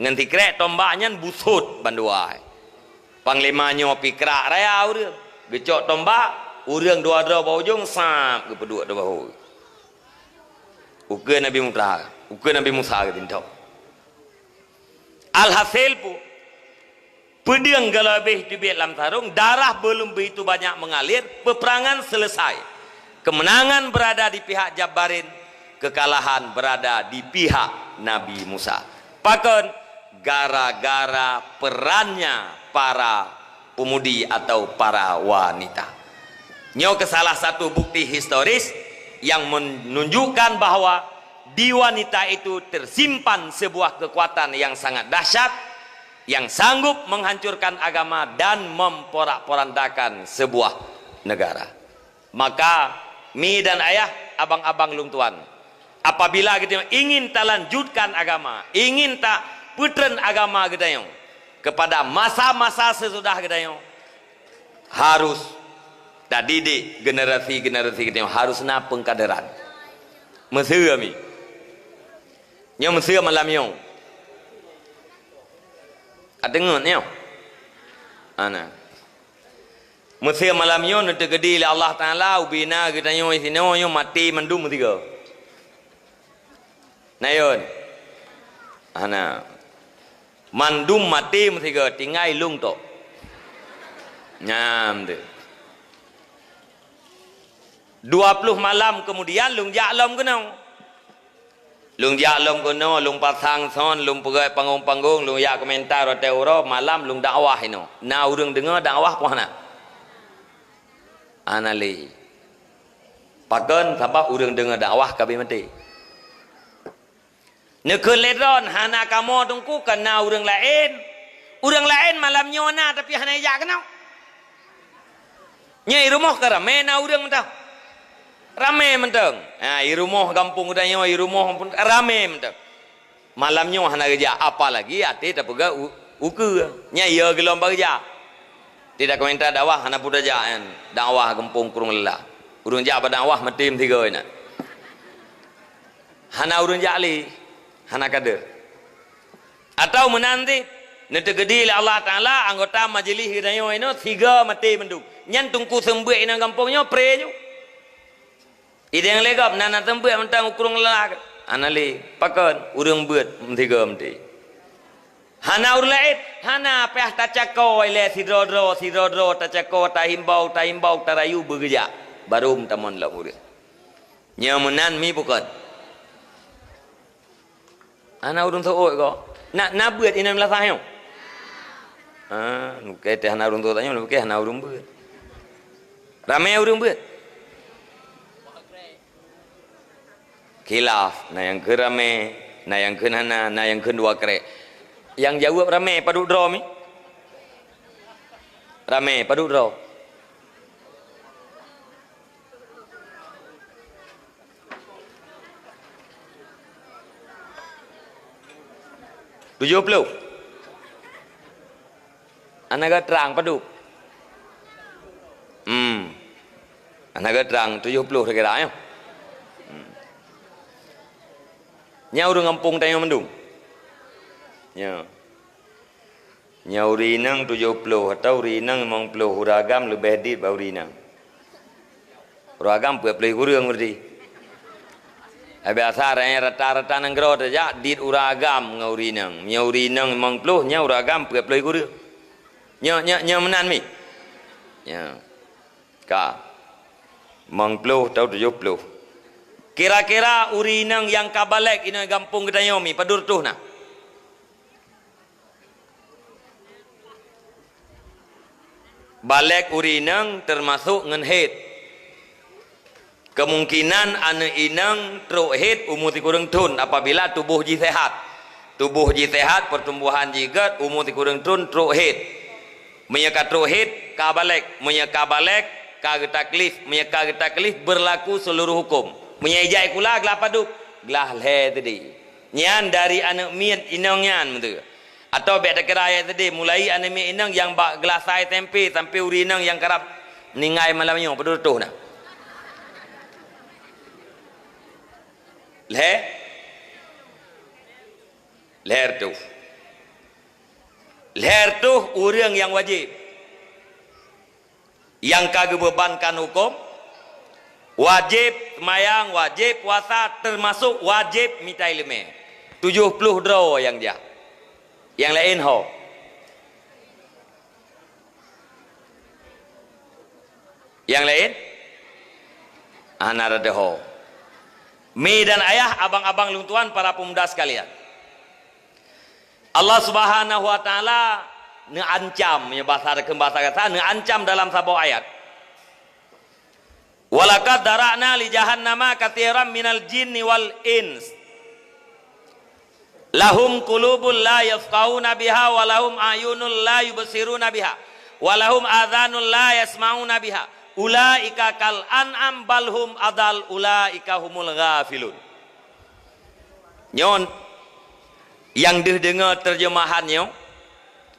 Ngon sikrek tombak nyan busôt bandua ai. Panglima nyoe pih krak raya ureuëng, geucok tombak, Ureuëng dua droe bak ujong sab geupeuduek di bahu. Ukeue Nabi Musa, ukeue Nabi Musa geutintoe. Alhasil pu, peudeueng geuleubeh teubiet lam sarong, darah belum begitu banyak mengalir, peperangan selesai. Kemenangan berada di pihak Jabbarin, kekalahan berada di pihak Nabi Musa. Pakon? Gara-gara perannya para pemudi atau para wanita. Nyoe ke salah satu bukti historis yang menunjukkan bahwa di wanita itu tersimpan sebuah kekuatan yang sangat dahsyat, yang sanggup menghancurkan agama dan memporak-porandakan sebuah negara. Maka, mi dan ayah, abang-abang lôn tuan, apabila geutanyoe ingin talanjutkan agama, ingin tapeutreun agama geutanyoe kepada masa-masa sesudah geutanyoe, harus tadidik generasi-generasi geutanyoe, harus na peungkaderan. Meuseu mi. Nyoe meuseu malam nyoe. Adeungon nyoe. Ana. Meuseu malam nyoe neuteukeudi lé Allah Taala ubena geutanyoe sinoe nyoe maté mandum meusigoe. Na yon? Hana. Mandum maté meusigoe, tinggai lôn tok. Nyan tu. Dua ploh malam kemudian lôn jak lom keunoe. Lôn jak lom keunoe, lôn pasang son, lôn peugöt panggong-panggong, lôn jak komentar watèe uroe, malam lôn dakwah inoe. Na ureuëng deungoe dakwah peue hana? Hana lé. Pakon? Sabab ureuëng deungoe dakwah ka abéh maté. Neukheun lé droen hana kamoe teungku, ka na ureuëng laén. Ureuëng laén malam nyoe na, tapi hana jijak keunoe. Nyoe i rumoh ka ramé na ureuëng mantong. Ramé mantong. Ha, i rumoh gampông geutanyoe, i rumoh pun ramé mantong. Malam nyoe hana geujak, apalagi até tapeugah u-, ukeue. Nyan yö geulom bak geujak. Tidak komentar dakwah hana peue tajak nyan. Dakwah gampông Krueng Leula. Ureuëng jak bak dakwah maté meusigoe na. Hana ureuëng jak lé, hana kader. Atau meunan cit, neuteukeudi lé Allah Taala anggota majeulih geutanyoe inoe sigoe maté mandum. Nyan teungku seumeubeuet inong gampông nyoe pré ju. Idéh lé gob na, na seumeubeuet mantong u Krueng Leula. Hana lé, pakon? Ureuëng beuet meusigoe maté. Hana ureuëng laén, hana payah tacako ilée sidroe-droe, sidroe-droe tacako, tahimbau, tahimbau, tarayu beugeujak. Barô meutamong lom ureuëng. Nyoe meunan mi bukon? Hana ureuëng seuôt ko. Na, na beuet inong meulasah nyoe? Ha, nukée teuh hana ureuëng seuôt nyoe, nukée hana ureuëng beuet. Ramé ureuëng beuet? Khilaf, na nyang kheun ramé, na nyang kheun hana, na nyang kheun dua krek. Nyang jaweueb ramé padub droe mi? Ramé padub droe? Tujoh ploh. Hana geutrang padub? Hmm. Hana geutrang tujoh ploh kira-kira, ya. Hmm. Nyan ureuëng gampông tanyoe mandum. Ya. Nyoe ureuëng inong tujoh ploh atau ureuëng inong limong ploh, ureuëng agam leubeh dit bak ureuëng inong. Ureuëng agam peuet ploh kureueng berarti. Biasa rata-rata nanggroe tajak dit ureuëng agam ngon ureuëng inong. Nyoe ureuëng inong limong ploh, nyoe ureuëng agam peuet ploh kureueng. Nyoe, nyoe, nyoe meunan mi? Nyoe. Ka. Limong ploh atau tujoh ploh. Kira-kira ureuëng inong nyang ka balek inong gampông geutanyoe mi, padub reutôh na? Balek ureuëng inong teumasok ngon haid. Keumungkinan aneuëk inong trok haid umu sikureueng thon apabila tuboh jih sehat. Tuboh jih sehat, peutumbuhan jih gét, umu sikureueng thon trok haid. Meunyoe ka trok haid, ka balek. Meunyoe ka balek, ka geutaklif. Meunyoe ka geutaklif, beurlaku seuluruh huköm. Meunyoe ijak sikula, glah padub? Glah lhée teudeh. Nyan dari aneuëk miet inong nyan, beutôi. Atawa bék takira ayat teudeh, mulai aneuëk miet inong nyang bak glah sa S M P sampoe ureuëng inong nyang karab meuninggai malam nyoe, padub reutôh na? Lhée? Lhée reutôh. Lhée reutôh ureuëng nyang wajéb. Nyang ka geubeubankan huköm, wajéb seumayang, wajéb puasa, teumasok wajéb mita iéleumé. Tujoh ploh droe nyang jih. Nyang laén ho? Nyang laén? Hana reudoh ho. Mi dan ayah, abang-abang lôn tuan, para pemuda sekalian. Allah Subhanahu wa Taala neuancam, ya, bahasa, bahasa kata, neuancam dalam saboh ayat. "Walaqad dzara'na li jahannama katsiran minal jinni wal ins. Lahum qulubun la yafqahuna biha, wa lahum a'yunun la yubsiruna biha, wa lahum adhanun la yasma'una biha. Ulaika kal an'am bal hum adal, ulaika humul ghafilun." Nyoe nyang deuh deungoe teurjeumahan nyoe.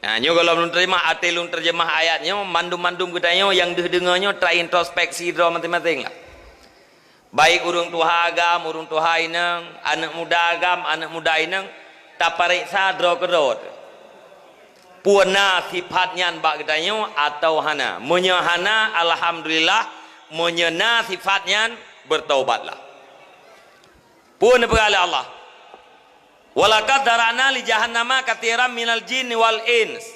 Nah, nyoe gohlom lôn teurimah, até lôn teurjeumah ayat nyoe, mandum-mandum geutanyoe nyang deuh deungoe nyoe taintrospeksi droe maséng-maséng lah. Baik ureuëng tuha agam, ureuëng tuha inong, aneuëk muda agam, aneuëk muda inong, tapareksa droe keudroe. Peue na sifat nyan bak geutanyoe atawa hana? Meunyoe hana, alhamdulillah, meunyoe na sifat nyan, beutaubatlah. Peue neupeugah lé Allah? "Walaqad dzara'na li jahannama katsiran minal jinni wal ins."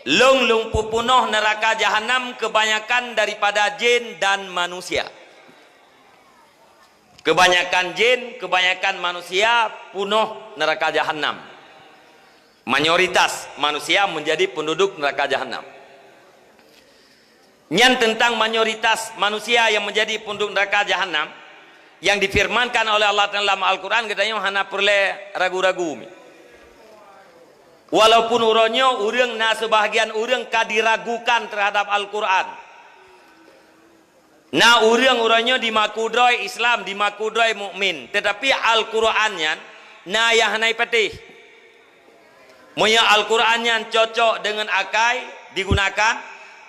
Lôn, lôn peupunoh neuraka jahanam keubanyakan daripada jén dan manusia. Keubanyakan jén, keubanyakan manusia punoh neuraka jahanam. Mayoritas manusia menjadi penduduk neraka jahanam. Nyan teuntang mayoritas manusia nyang meunjadi punduk neuraka jahanam, nyang difeureumankan oleh Allah Taala lam Al-Qur'an, geutanyoe hana peureulée ragu-ragu. Walaupun uroe nyoe ureuëng, na seubahgian ureuëng ka diragukan teuhadap Al-Qur'an. Na ureuëng uroe nyoe jimaku droe Islam, jimaku droe mukmin, teutapi Al-Qur'an nyan na nyang hana jipatéh. Meunyoe Al-Qur'an nyan cocok deungon akai, digunakan,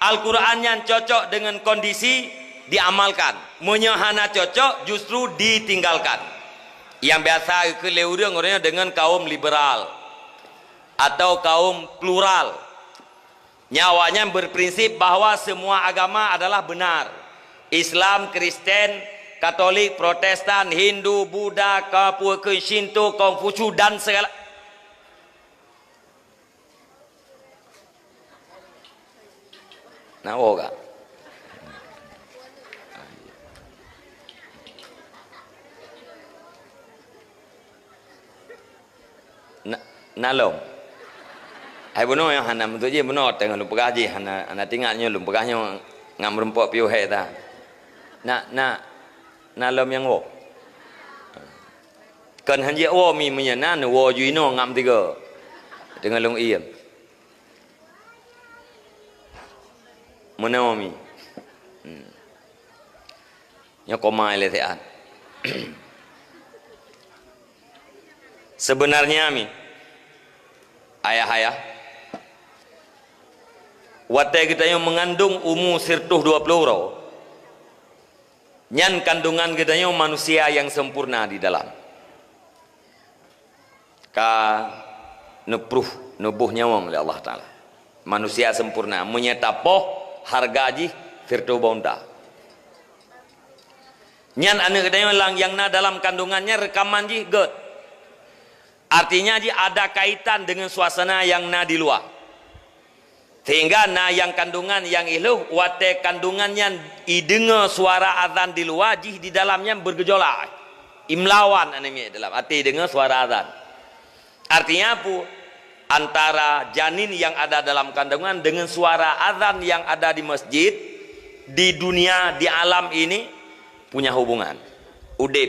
Al-Qur'an nyan cocok deungon kondisi, diamalkan. Meunyoe hana cocok, justru ditinggalkan. Nyang biasa geukheun lé ureuëng, ureuëng nyoe deungon kaum liberal atau kaum plural. Nyan awaknyan berprinsip bahwa semua agama adalah benar. Islam, Kristen, Katolik, Protestan, Hindu, Buddha, Kapuakeu, Shinto, Kongfucu, dan segala. Na woe ka? Na, na lom. Hai bunoe nyang hana meutuji bunoe teungoh lôn peugah jih, hana, hana tingat nyoe lôn peugah nyoe ngat meurumpok piôh hék ta. Na, na, na lom nyang woe. Kon hanjeuet woe mi meunyoe na neuwoe ju inoe ngam tiga. Teungoh lôn iem. Meunoe mi. Hmm. Nyoe koma lé siat. Sebenarnya mi, ayah-ayah, watée geutanyoe meungandong umu siratoh dua ploh uroe, nyan kandungan geutanyoe manusia nyang sempurna di dalam. Ka neupruh, neuboh nyawöng lé Allah Taala. Manusia sempurna, meunyoe tapoh hareuga jih siratoh bak unta. Nyan aneuëk geutanyoe nyang na dalam kandungan nyan reukaman jih gét. Artinya jih ada kaitan deungon suasana nyang na di luwa. Sehingga na nyang kandungan nyang ilôh, watée kandungan nyan ideungoe suara azan di luwa, jih di dalam nyan bergejolak. Imlawan aneuëk miet dalam, até ideungoe suara azan. Artinya apa? Antara janin yang ada dalam kandungan dengan suara azan yang ada di masjid, di dunia, di alam ini punya hubungan. Udeb.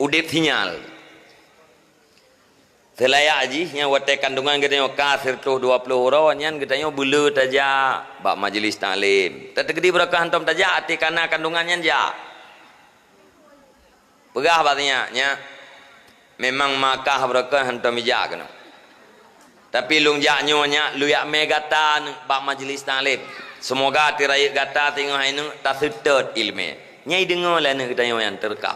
Udeb sinyal. Seulayak jih nyang watée kandungan geutanyoe ka siratoh dua ploh uroe nyan geutanyoe beule tajak bak majlis taklim. Tateukeudi beureukat hántom tajak, até kana kandungan nyan jak. Peugah bak nyak, "Nyak, memang makah beureukat hántom ijak keunoe. Tapi lôn jak nyoe nyak, lôn jak mé gata neuk bak majlis taklim. Seumoga até rayeuk gata singoh hai neuk taseutôt iéleumé." Nyang ideungoe lé aneuëk geutanyoe nyang teureukam.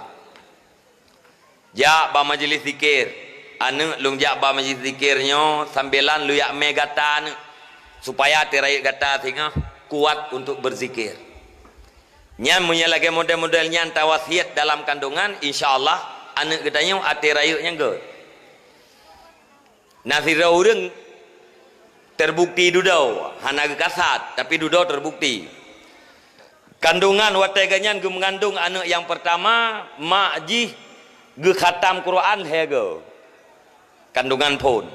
Jak bak majlis zikir. "Aneuëk, lôn jak bak majlis zikir nyoe sambilan lôn jak mé gata aneuëk, supaya até rayeuk gata singoh kuat untuk berzikir. Nyan meunyoe lagée model-model nyan tawasiet dalam kandungan, insya Allah aneuëk geutanyoe até rayeuk nyang gét. Na sidroe ureuëng terbukti dudoe, hana geukasat, tapi dudoe terbukti. Kandungan watée geuhnyan geumeungandong aneuëk nyang peurtama, mak jih geukhatam Quran lhée goe. Kandungan phon.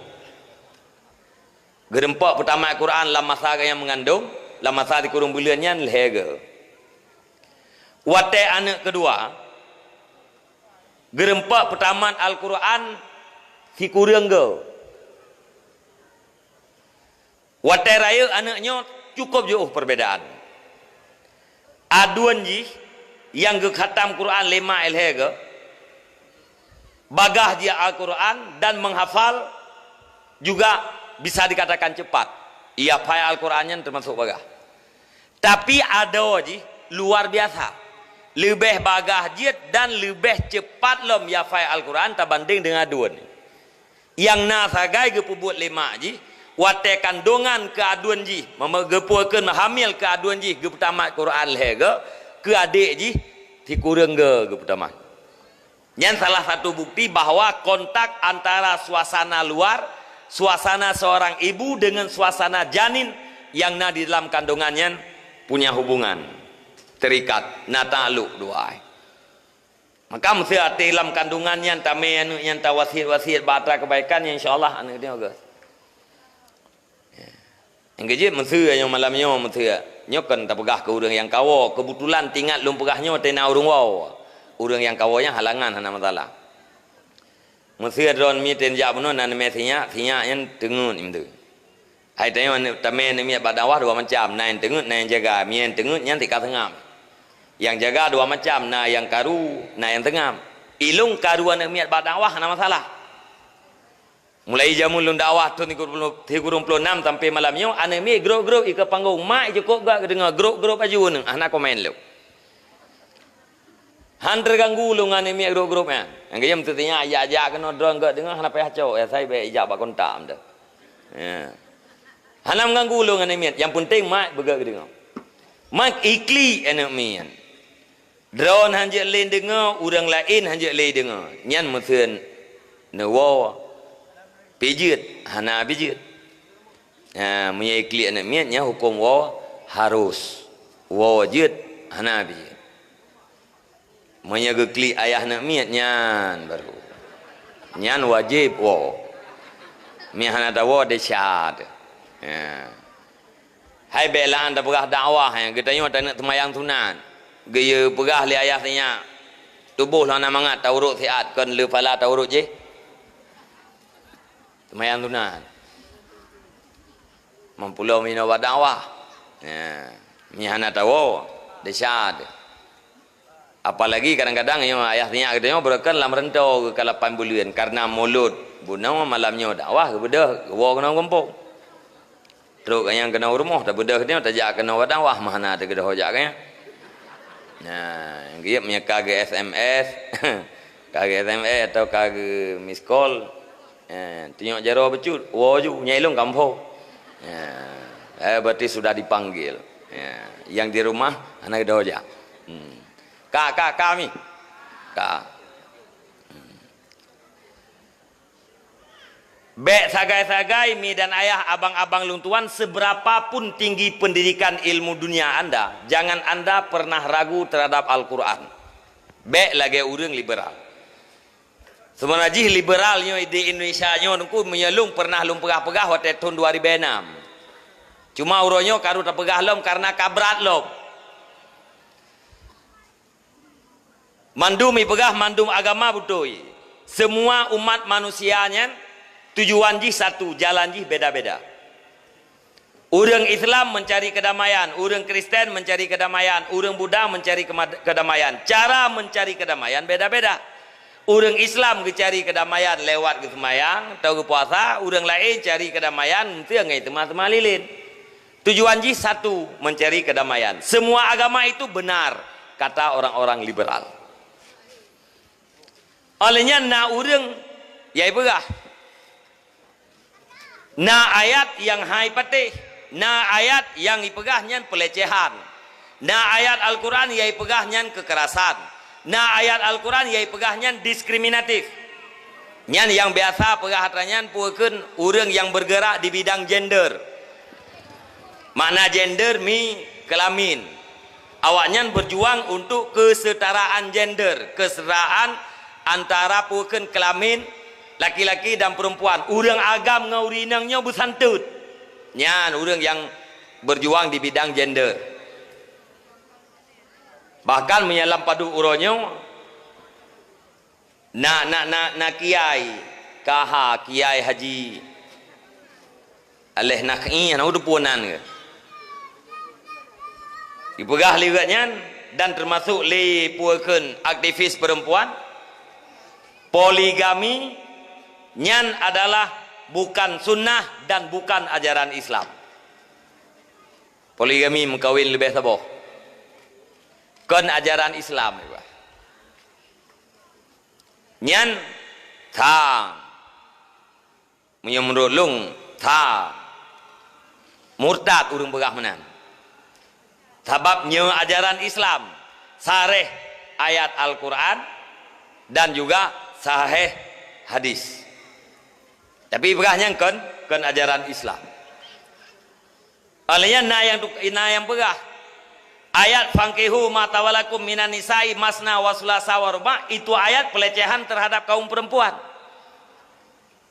Geurumpok peutamat Quran lam masa geuhnyan meungandong, lam masa sikureueng buleuen nyan lhée goe. Watée aneuëk keudua, geurumpok peutamat Al-Quran sikureueng goe. Watée rayeuk aneuëk nyoe cukôp jiôh perbedaan. Aduen jih nyang geukhatam Quran lé mak lhée goe, bagah jih Al-Quran dan menghafal juga bisa dikatakan cepat. Ia hafai Al-Quran nyan teumasok bagah. Tapi adoe jih luar biasa. Leubeh bagah jeuet dan leubeh cepat lom ia hafai Al-Quran tabandeng deungon aduen. Nyang na sagai geupeubuet lé mak jih, watée kandongan keu aduen jih, meugeupue keu meuhamil keu aduen jih geupeutamat Quran lhée goe, keu adék jih sikureueng goe geupeutamat. Nyan salah satu bukti bahwa kontak antara suasana luar, suasana seorang ibu dengan suasana janin yang na di dalam kandungan nyan punya hubungan, terikat, na takluk dua. Maka meusé até lam kandungan nyan tamé aneuëk nyan tawasiet-wasiet bak atra kebaikan, ya insya Allah aneuëk nyoe gét. Nyang keujeuet meusé nyoe malam nyoe meusé. Nyoe kon tapeugah keu ureuëng nyang kawoe. Keubeutulan tingat lôn peugah nyoe teuh na ureuëng woe. Ureuëng nyang kawoe nyan halangan hana masalah. Meusé droen miet teuh jak bunoe na neumé sinyak, sinyak nyan teungeut meusé. Hai tanyoe tamé neumé bak dakwah dua macam, na nyang teungeut, na nyang jaga. Miet nyang teungeut nyan tika seungab. Nyang jaga dua macam, na nyang karu, na nyang seungab. Ilong karu aneuëk miet bak dakwah hana masalah. Mulai jameun lôn dakwah thon sikureueng ploh nam sampai malam nyoe, aneuëk miet grop-grop ikeue panggong, mak jikok gak geudeungoe grop-grop aju aneuëk, hana komen lom. Han teuganggu lôn ngon aneuëk miet grop-grop nyan. Nyang geuyue meuseuti nyan jak-jak keunoe droen gak deungoe hana payah cok, ya sai bék ijak bak kontak meudoh. Ya. Hana meuganggu lôn ngon aneuëk miet, nyang peunteng mak beugak geudeungoe. Mak iklik aneuëk miet. Droen han jeuet lé deungoe, ureuëng laén han jeuet lé deungoe. Nyan meusén neuwoe pijeuet, hana bijeuet. Ha, meunyoe iklik aneuëk miet nyan huköm woe harus. Woe jeuet, hana bijeuet. Meunyoe geuklik ayah aneuëk miet nyan baru. Nyan wajéb woe. Meunyoe hana tawoe desya teuh. Ha. Hai bék laan tapeugah dakwah nyan, geutanyoe taneuk seumayang sunat. Geuyue peugah lé ayah sinyak, tuboh lôn hana mangat taurot siat kon le phala taurot jih. Seumayang sunat. Meupulo meunoe bak dakwah. Ya, mi hana tawoe desya teuh. Apalagi kadang-kadang nyoe ayah sinyak geutanyoe beureukan lam reuntô geuka lapan buleuen karena mulod bunoe malam nyoe dakwah geubeudôh geuwoe keunoe gampông. Trok nyang keunoe rumoh tabeudôh nyoe tajak keunoe bak dakwah meuhana teugeudôh jak keu nyan. Nah, geuyeuk meunyoe ka geu S M S, ka geu S M S atau ka geu miss call, eh, tunyok jaroe bacut, woe ju nyang ilong kampho. Ya, eh, berarti sudah dipanggil. Ya, yang di rumah hana geudoh jak. Hmm. Ka, ka, ka mi. Ka. Hmm. Bék sagai-sagai mi dan ayah, abang-abang lôn tuan, seberapa pun tinggi pendidikan ilmu dunia anda, jangan anda pernah ragu terhadap Al-Quran. Bék lagée ureuëng liberal. Seumana jih liberal nyoe di Indonesia nyoe teungku meunyoe lôn pernah lôn peugah-peugah watée thon dua ribu enam. Cuma uroe nyoe karu tapeugah lom karena ka brat lom. Mandum ipeugah mandum agama beutôi. Semua umat manusia nyan tujuan jih satu, jalan jih beda-beda. Ureuëng Islam mencari kedamaian, ureuëng Kristen mencari kedamaian, ureuëng Buddha mencari kema-, kedamaian. Cara mencari kedamaian beda-beda. Ureuëng Islam geucari kedamaian lewat geuseumayang atau geupuasa, ureuëng laén cari kedamaian meuseuti ngon teuma-teuma lilin. Tujuan jih satu, mencari kedamaian. Semua agama itu benar, kata orang-orang liberal. Óh lheueh nyan na ureuëng, ya ipeugah, na ayat nyang hai patéh. Na ayat nyang ipeugah nyan pelecehan. Na ayat Al-Quran nyang ipeugah nyan kekerasan. Na ayat Al-Quran nyang ipeugah nyan diskriminatif. Nyan nyang biasa peugah atra nyan peue kheun ureuëng nyang bergerak di bidang gender. Makna gender mi kelamin. Awaknyan berjuang untuk kesetaraan gender, kesetaraan antara peue kheun kelamin laki-laki dan perempuan. Ureuëng agam ngon ureuëng inong nyoe beusantôt. Nyan ureuëng nyang berjuang di bidang gender. Bahkan meunyoe lam padub uroe nyoe, na, na, na, na kiai, K H, Kiai Haji Aleh Nakhi, hana teupeue nan ke. Dipeugah lé geuh nyan dan termasuk lé peue kheun aktivis perempuan, poligami nyan adalah bukan sunnah dan bukan ajaran Islam. Poligami, meukawen leubeh saboh, kon ajaran Islam. Nyan tha, meunyoe meunurot lôn, tha murtad ureuëng peugah meunan. Sabab nyoe ajaran Islam, sareh ayat Al-Quran dan juga sahih hadis. Tapi peugah nyan kon, kon ajaran Islam. Alainya na nyang tuk-, na nyang peugah ayat, "Fankihu ma tabalakum minan nisa'i masna wa sulasa wa ruba'," itu ayat pelecehan terhadap kaum perempuan.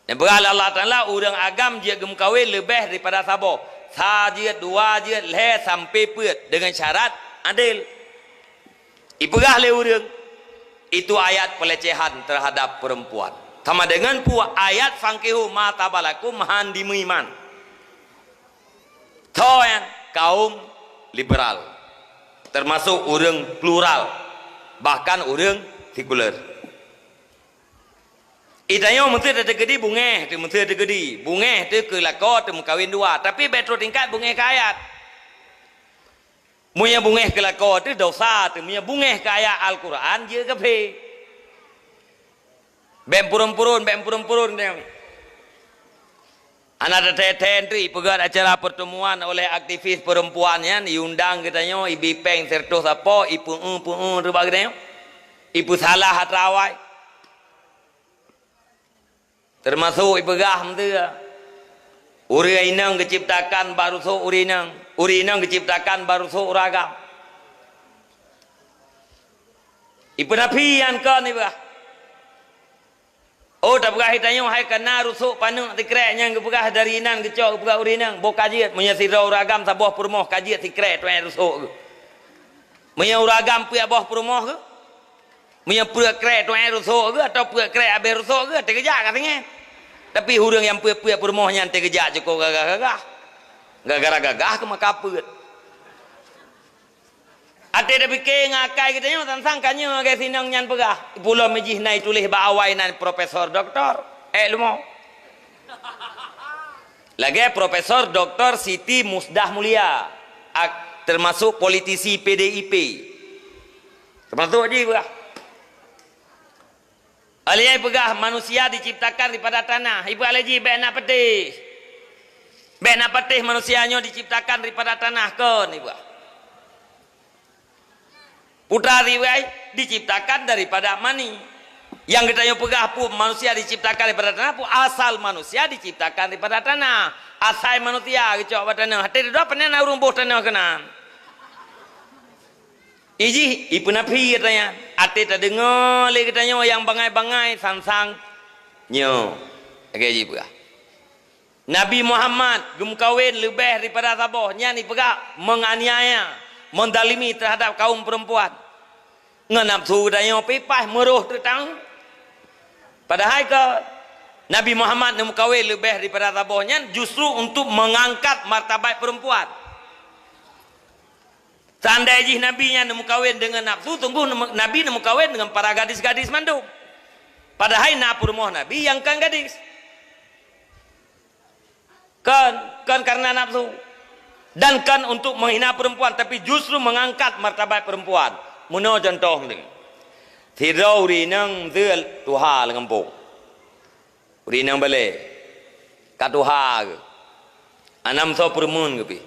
Nyang peugah lé Allah Taala, ureuëng agam jeuet geumeukawen leubeh daripada saboh, sa jeuet, dua jeuet, lhée sampai peuet, dengan syarat adil. Ipeugah lé ureuëng, itu ayat pelecehan terhadap perempuan. Sama dengan peue ayat, "Fankihu ma tabalakum," han dimeuiman. Tho nyan kaum liberal, termasuk ureuëng plural, bahkan ureuëng sekuler. Itanyoe meusti teukeudi bungéh, teu meusti teukeudi bungéh, teu keu lakoe, teu meukawen dua, tapi bék trok tingkat bungéh keu ayat. Meunyoe bungéh keu lakoe teu dosa teu, meunyoe bungéh keu ayat Al-Quran jeuet kafé. Bék purun-purun, bék purun-purun. Hana teuthée-thée teu ipeugét acara pertemuan oleh aktivis perempuan nyan, iundang geutanyoe, ibi péng seratus sapo, ipeu-eu-peu-eu teuh bak geutanyoe, ipeusalah atra awai. Termasuk ipeugah meuteue, ureuëng inong geuciptakan bak rusok ureuëng inong, ureuëng inong geuciptakan bak rusok ureuëng agam. Ipeunafi nyan kon ipeugah. Oh, tapeugah geutanyoe hai kana rusok paneuk sikrek nyang geupeugah dari inan geucok geupeugah ureuëng inong, boh ka jeuet. Meunyoe sidroe ureuëng agam saboh peurumoh ka jeuet sikrek tueng rusok geuh. Meunyoe ureuëng agam peuet boh peurumoh geuh, meunyoe peuet krek tueng rusok geuh atawa peuet krek abéh rusok geuh, teukeujak ka singoh. Tapi ureuëng nyang peuet-peuet peurumoh nyan teukeujak cukôp gagah-gagah. Gara-gara gagah keu maka peuet. Até tapike ngon akai geutanyoe, sang-sang ka nyoe lagée sinong nyan peugah. Pulo mijih na ituléh bak awai nan profesor doktor. Eh, lumo. Lagée Profesor Doktor Siti Musdah Mulia, ak-, termasuk politisi P D I P. Termasuk jih peugah. Alai peugah manusia diciptakan daripada tanah. Ibu alai jih bék nak peuteh. Bék nak peuteh manusia nyoe diciptakan daripada tanah kon, ibu. Putra siwai diciptakan daripada mani. Nyang geutanyoe peugah peue manusia diciptakan daripada tanah, peue asal manusia diciptakan daripada tanah. Asai manusia geucok bak tanah. Até dudoe pane na ureuëng boh tanah keunan. Ijih ipeunafi geutanyoe. Até tadeungoe lé geutanyoe nyang bangai-bangai sang-sang nyoe. Lagée jipeugah. Nabi Muhammad geumeukawen leubeh daripada saboh, nyan ipeugah menganiaya, mendalimi terhadap kaum perempuan. Ngon nafsu geutanyoe pih paih meuroh teutang. Padahai keu Nabi Muhammad neumeukawen leubeh daripada saboh nyan justru untuk mengangkat martabat perempuan. Seandai jih Nabi nyan neumeukawen deungon nafsu, sungguh neume-, Nabi neumeukawen deungon para gadis-gadis mandum. Padahai na peurumoh Nabi nyang kon gadis. Kon, kon karena nafsu. Dan kon untuk menghina perempuan, tapi justru mengangkat martabat perempuan. Meunoe contoh nyoe. Sidroe ureuëng inong tuha lam gampông. Ureuëng inong balée. Ka tuha geuh. Hana meusoe peureumeun keuh pih.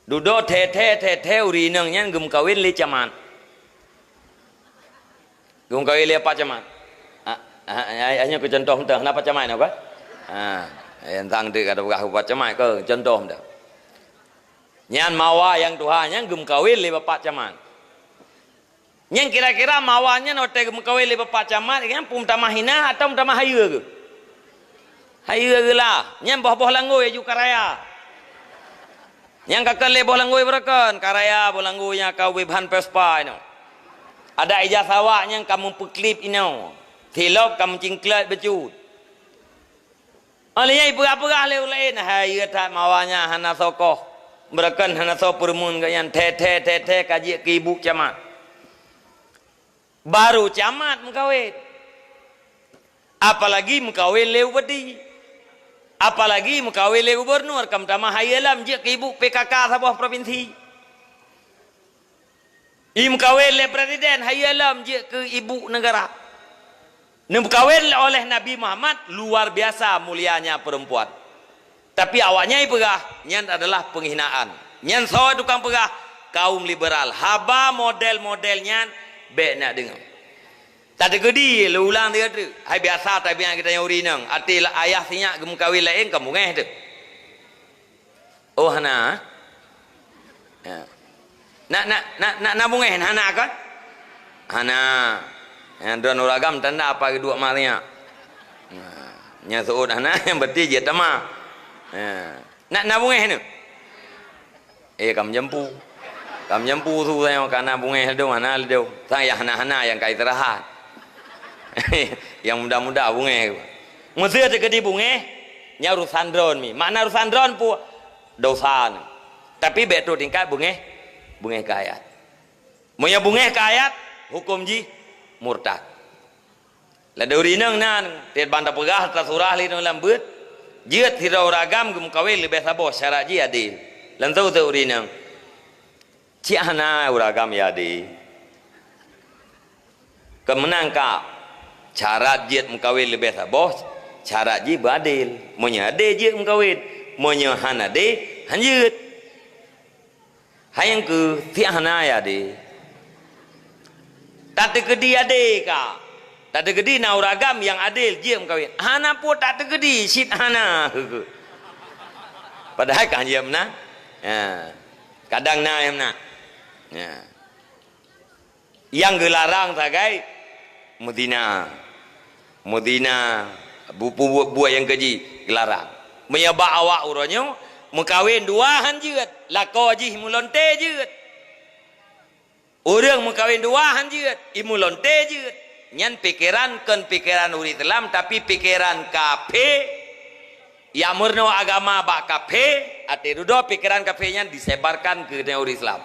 Dudoe thèe-thèe, thèe-thèe ureueng inong nyan geumeukawen lé camat. Geumeukawen lé Pak Camat. Ah, ah, ah, nyoe keu contoh mantong, hana Pak Camat nyoe kan? Ah, nyang tang deuek ka tapeugah Pak Camat keu contoh mantong. Nyan Mawa nyang tuha nyan geumeukawen lé Bapak Camat. Nyan kira-kira Mawa nyan watèe geumeukawen lé Bapak Camat, nyan peue meutamah hina atawa meutamah hayeue geuh? Hayeue geuh lah. Nyan boh-boh langgôi aju ka raya. Nyan ka keu lé boh langgôi beureukan, ka raya boh langgôi nyan ka ubé ban Vespa inoe. Adak ija sawak nyan ka meupeuklip inoe. Silop ka meucingklat bacut. Óh lheueh nyan ipeugah-peugah lé ureueng laén, "Hai, yue that Mawa nyan hana soe koh. Beureukan hana soe peureumeun geuh nyan, thèe-thèe, thèe-thèe ka jeuet keu ibu camat." Barô camat meukawen. Apalagi meukawen lé bupati. Apalagi meukawen lé gubernur, ka meutamah hayeue lom jeuet keu ibu P K K saboh propinsi. Imeukawen lé presiden, hayeue lom jeuet keu ibu negara. Neumeukawen oleh Nabi Muhammad, luar biasa mulianya perempuan. Tapi awaknyan ipeugah, nyan adalah penghinaan. Nyan soe tukang peugah, kaum liberal. Haba model-model nyan bèk neudeungoe. Tateukeudi lé ulang tiga teuk. Hai biasa tabiat geutanyoe ureueng inong. Até ayah sinyak geumeukawen laén ka bungéh teuh. Oh, hana? Ya. Na, na, na, na, na bungéh, hana kan? Hana. Ya, droeneuh ureueng agam tanda apa geuduek ma sinyak. Nah, nyang seuôt hana, nyang beutôi jeuet teuma. Ya. Na, na bungéh nyoe? Eh, kam jampu. Kam jampu su saya ka na bungéh ledong, hana ledong. Saya hana-hana nyang ka istirahat. Nyang muda-muda bungéh. Meusé teukeudi bungéh, nyan urusan droeneuh mi. Makna urusan droeneuh peue? Dosa nyoe. Tapi bèk trok tingkat bungéh, bungéh keu ayat. Meunyoe bungéh keu ayat, huköm jih murtad. Ladôm ureueng inong na, tiep ban tapeugah, tasurah lé nyoe lam beuet, jeuet sidroe ureueng agam geumeukawen leubeh saboh, syarat jih adé. Langsông teuh ureueng inong. Cit hana ureueng agam nyang adé. Keumeunang ka syarat jeuet meukawen leubeh saboh, syarat jih beuadil. Meunyoe adé jeuet meukawen, meunyoe hana adé, han jeuet. Hai nyang keu, cit hana nyang adé. Tateukeudi adé ka. Tateukeudi na ureueng agam nyang adil jeuet meukawen. Hana peue tateukeudi, cit hana. Padahai ka jeuet meunan. Ya. Kadang na nyang meunan. Ya. Nyang geularang sagai meuzina. Meuzina, bu-, bu-, buet-buet nyang keji geularang. Meunyoe bak awak uroe nyoe, meukawen dua han jeuet, lakoe jih mulonte jeuet. Ureueng meukawen dua han jeuet, imeulonte jeuet. Nyan pikeran kon pikeran ureueng Islam, tapi pikeran kafé. Nyang meurunoe agama bak kafé, até dudoe pikeran kafé nyan disebarkan keu ureueng Islam.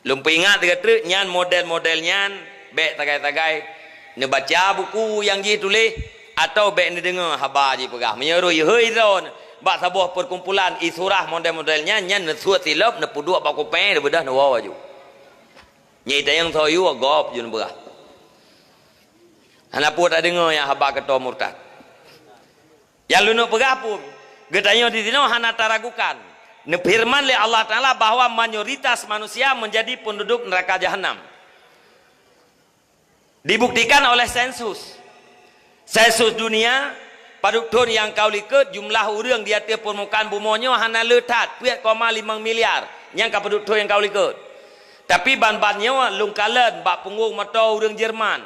Lôn peuingat lagèe treuk nyan, model-model nyan bèk sagai-sagai neubaca buku nyang jituléh atawa bèk neudeungoe haba jipeugah. Meunyoe rôh jihôi droeneuh bak saboh peukumpulan isurah model-model nyan, nyan neusuet silop, neupeuduek bak kupèe, neubeudôh neuwoe aju. Nyan itanyong soe yue gob jeuet neupeugah. Hana peue tadeungoe nyang haba keutoe murtad. Nyang lôn peugah pun, geutanyoe disinoe hana taragukan. Neufeureuman lé Allah Taala bahwa mayoritas manusia menjadi penduduk neraka jahanam. Dibuktikan oleh sensus. Sensus dunia, padub thôn nyang ka u likot, jumlah ureueng di ateueh peurmukaan bumoe nyoe hana le that, peuet koma limong miliar nyang ka padub thôn nyang ka u likot. Tapi ban-ban nyoe lôn kalon bak punggong moto ureueng Jerman.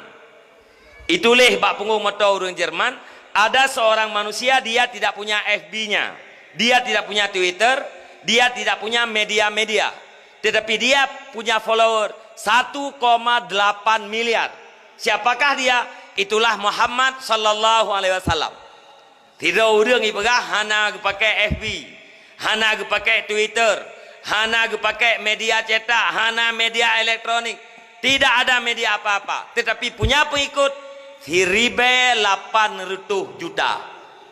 Ituléh bak punggong moto ureueng Jerman, ada seorang manusia, dia tidak punya F B-nya, dia tidak punya Twitter, dia tidak punya media-media, tetapi dia punya follower satu koma delapan miliar. Siapakah dia? Itulah Muhammad sallallahu alaihi wasallam. Sidroe ureueng ipeugah hana geupakè F B, hana geupakè Twitter, hana geupakè media cetak, hana media elektronik, tidak ada media apa-apa, tetapi punya pengikut siribèe lapan reutôh juta.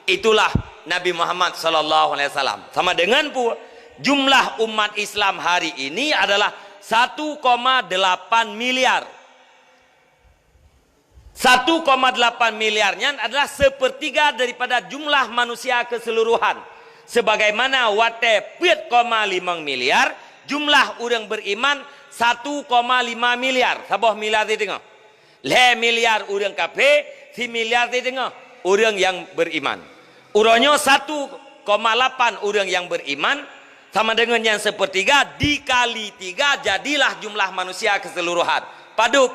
Itulah Nabi Muhammad sallallahu alaihi wasallam. Sama dengan pu-, jumlah umat Islam hari ini adalah satu koma delapan miliar. Satu koma delapan miliar nyan adalah sepertiga daripada jumlah manusia keseluruhan. Sebagaimana watée peuet koma limong miliar, jumlah ureuëng beriman satu koma lima miliar, saboh miliar di teungoh. Lhée miliar ureuëng kafé, si miliar di teungoh ureuëng nyang beriman. Uroe nyoe satu koma lapan ureuëng nyang beriman, sama dengan nyang sepertiga dikali tiga, jadilah jumlah manusia keseluruhan. Padub,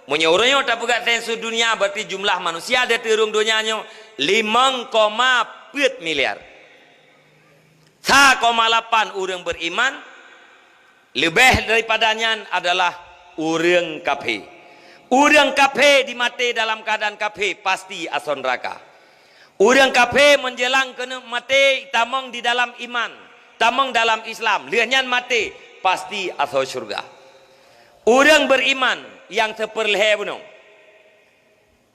meunyoe uroe nyoe tapeugah sensus dunia, berarti jumlah manusia di ateueh rhueng donya nyoe limong koma peuet miliar. Sa koma lapan ureuëng beriman, leubeh daripada nyan adalah ureuëng kafé. Ureuëng kafé dimaté dalam keuadaan kafé pasti asoe neuraka. Ureuëng kafé meunjelang keuneuk maté tamong di dalam iman, tamong dalam Islam, lheueh nyan maté pasti asoe syeuruga. Ureuëng beriman nyang seupeurlhée bunoe,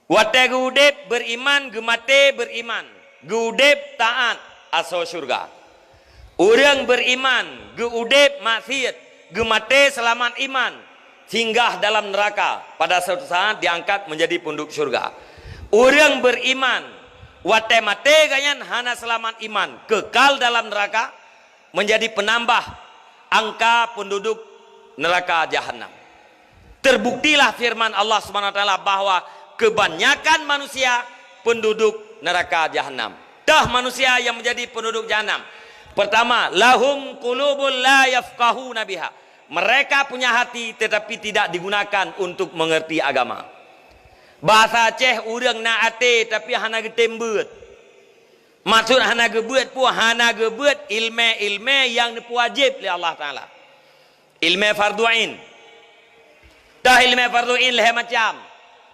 watée geuudeb beriman, geumaté beriman, geuudeb taát, asoe syeuruga. Ureuëng beriman, geuudeb maksiet, geumaté seulamat iman, singgah dalam neuraka, pada suatu saat diangkat menjadi penduduk syeuruga. Ureuëng beriman, watée maté gobnyan hana seulamat iman, kekal dalam neuraka, menjadi penambah angka penduduk neraka jahanam. Terbuktilah firman Allah Subhanahu wa Taala bahwa kebanyakan manusia penduduk neraka jahanam. Tah manusia yang menjadi penduduk jahanam. Pertama, lahum qulubul la yafqahuna biha. Mereka punya hati tetapi tidak digunakan untuk mengerti agama. Bahasa Aceh, ureuëng na até tapi hana geutem beuet. Maksud hana geubeuet peue? Hana geubeuet ilmé-ilmé nyang neupeuwajéb lé Allah Taala. Ilmé fardhu ain. Tah ilmé fardhu ain lhée macam.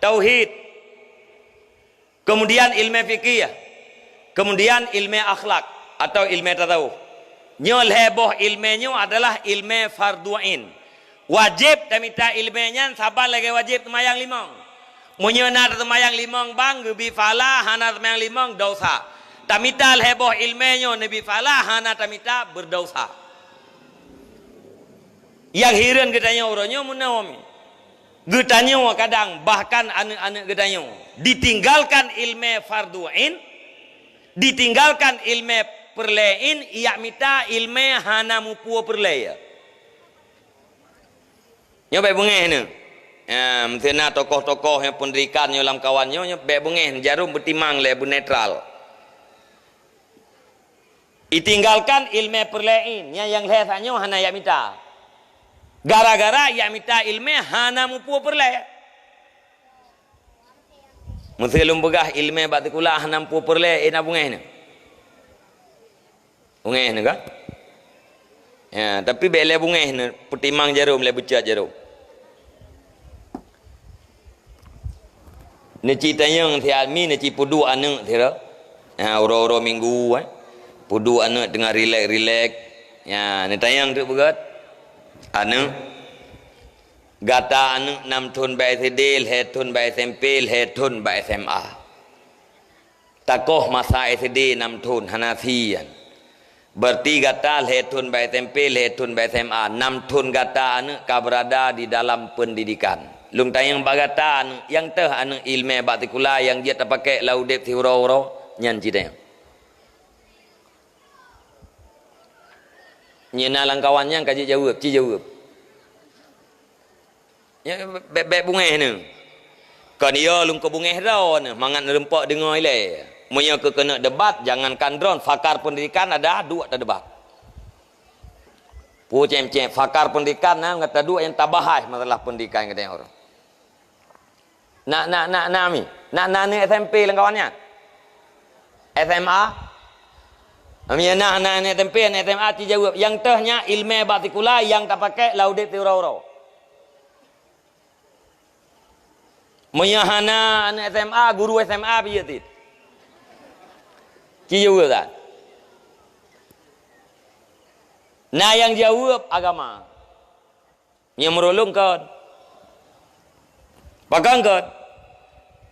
Tauhid. Kemudian ilmé fikih. Kemudian ilmé akhlak atau ilmé tasawuf. Nyoe lhée boh ilmé nyoe adalah ilmé fardhu ain. Wajéb tamita ilmé nyan saban lagée wajéb seumayang limong. Meunyoe na taseumayang limong bang, geubi pahala, hana seumayang limong, desya. Tamita lhée boh ilmé nyoe neubi pahala, hana tamita, beudesya. Nyang hireuen geutanyoe uroe nyoe meunoe mi. Geutanyoe kadang bahkan aneuëk-aneuëk geutanyoe ditinggalkan ilmé fardhu ain, ditinggalkan ilmé peureulée ain, ijak mita ilmé hana mupeue peureulée. Nyoe bék beungéh neuh. Ya, meusé na tokoh-tokoh nyang peundidikan nyoe lamkawan nyoe, nyoe bék beungéh neuh, jaroe beutimang lé, beunetral. Itinggalkan ilmé peureulée ain, nyan nyang lhée tanyoe hana ijak mita. Gara-gara ijak mita ilmé hana mupeue peureulée. Meusé lôn peugah ilmé bak sikula hana mupeue peureulée, eh, na beungéh neuh. Beungéh neuh kan? Ya, tapi bék lé beungéh neuh, peutimang jaroe lé, beucat jaroe. Neuci tanyong si Ami, neuci peuduek aneuëk sira. Ha, uroe-uroe minggu, eh. Peuduek aneuëk teungoh rilek-rilek. Ya, neutanyong teuk beugét. Aneuëk, gata aneuëk nam thon bak S D, lhée thon bak S M P, lhée thon bak S M A. Takoh masa S D nam thon hana sian. Berarti gata lhée thon bak S M P, lhée thon bak S M A, nam thon gata aneuëk ka beurada di dalam peundidikan. Lôn tanyong bak gata aneuëk, nyang teuh aneuëk ilmé bak sikula nyang jeuet tapakék lam udeb siuroe-uroe, nyan ci tanyong. Nyoe na lamkawan nyang ka jeuet jaweueb, ci jaweueb. Ya, bék, bék beungéh neuh. Kon yo lôn keu beungéh droe neuh, mangat neureumpok deungoe ilée. Meunyoe keu keuneuk debat, jangankan droen, pakar peundidikan ada duek tadebat. Peue cém-cém, pakar peundidikan na ngon taduek nyang tabahas masalah peundidikan geutanyoe. Na, na, na, na mi. Na, na ni S M P lamkawan nyan. S M A. Ami na, na ni S M P, na S M A ci jaweueb. Nyang teuh nyan ilmé bak sikula nyang tapakék lam udeb siuroe-uroe. Meunyoe hana aneuëk S M A, guru S M A pih jeuet cit. Ci jaweueb kan? Na nyang jaweueb agama. Nyang meurulung kon. Pakon kon?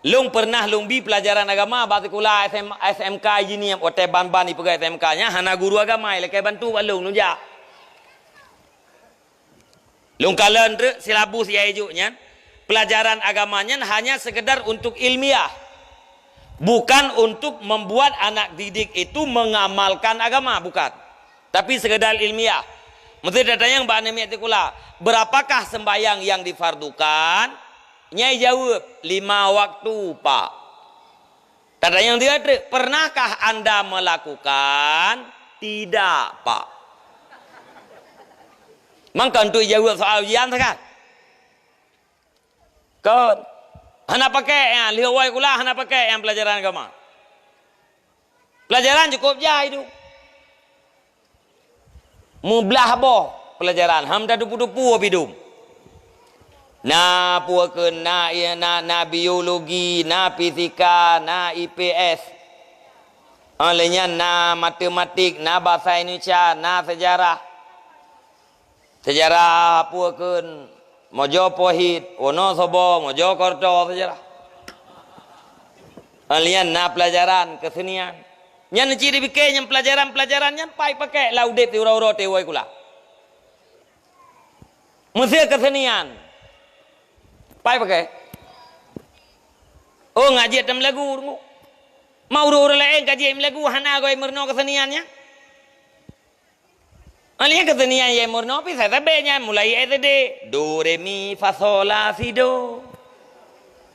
Lôn pernah lôn bi pelajaran agama bak sikula S M, S M K Ijinie, watée ban-ban ipeugah S M K nyan hana guru agama, ilakée bantu bak lôn, lôn jak. Lôn kalon treuk silabus nyang ijok nyan, pelajaran agama nyan hanya sekedar untuk ilmiah. Bukan untuk membuat anak didik itu mengamalkan agama, bukan. Tapi sekedar ilmiah. Mesti tatanyong bak aneuk miet sikula, "Berapakah sembahyang yang difardukan?" Nyan jaweueb, "Lima waktu, Pak." Tatanyong tiga treuk, "Pernahkah Anda melakukan?" "Tidak, Pak." Mangkon tu jaweueb soal ujian sagai. Kon. Hana pakai nyan, lheueh woe sikula hana pakai nyan pelajaran agama. Pelajaran cukup jai tu. Meublah boh pelajaran, ham tatupu-tupu pidum. Na peue kheun, na, na, na biologi, na fisika, na I P S. Óh lheueh nyan na matematik, na bahasa Indonesia, na sejarah. Sejarah peue kheun, Mojopohit, Wonosobo, Mojokerto, sejarah. Óh lheueh nyan na pelajaran kesenian. Nyan cit dipike nyan pelajaran-pelajaran nyan pai pakai lam udeb siuroe-uroe teuk woe sikula. Meuseu kesenian. Pai pakai. Oh, ngaji tam lagu. Ma ureuëng-ureuëng laén ka jieb lagu hana goi meurunoe kesenian nyan. Alih nyan kesenian nyang meurunoe pih sabe nyan mulai S D, do, re, mi, fa, sol, la, si, do.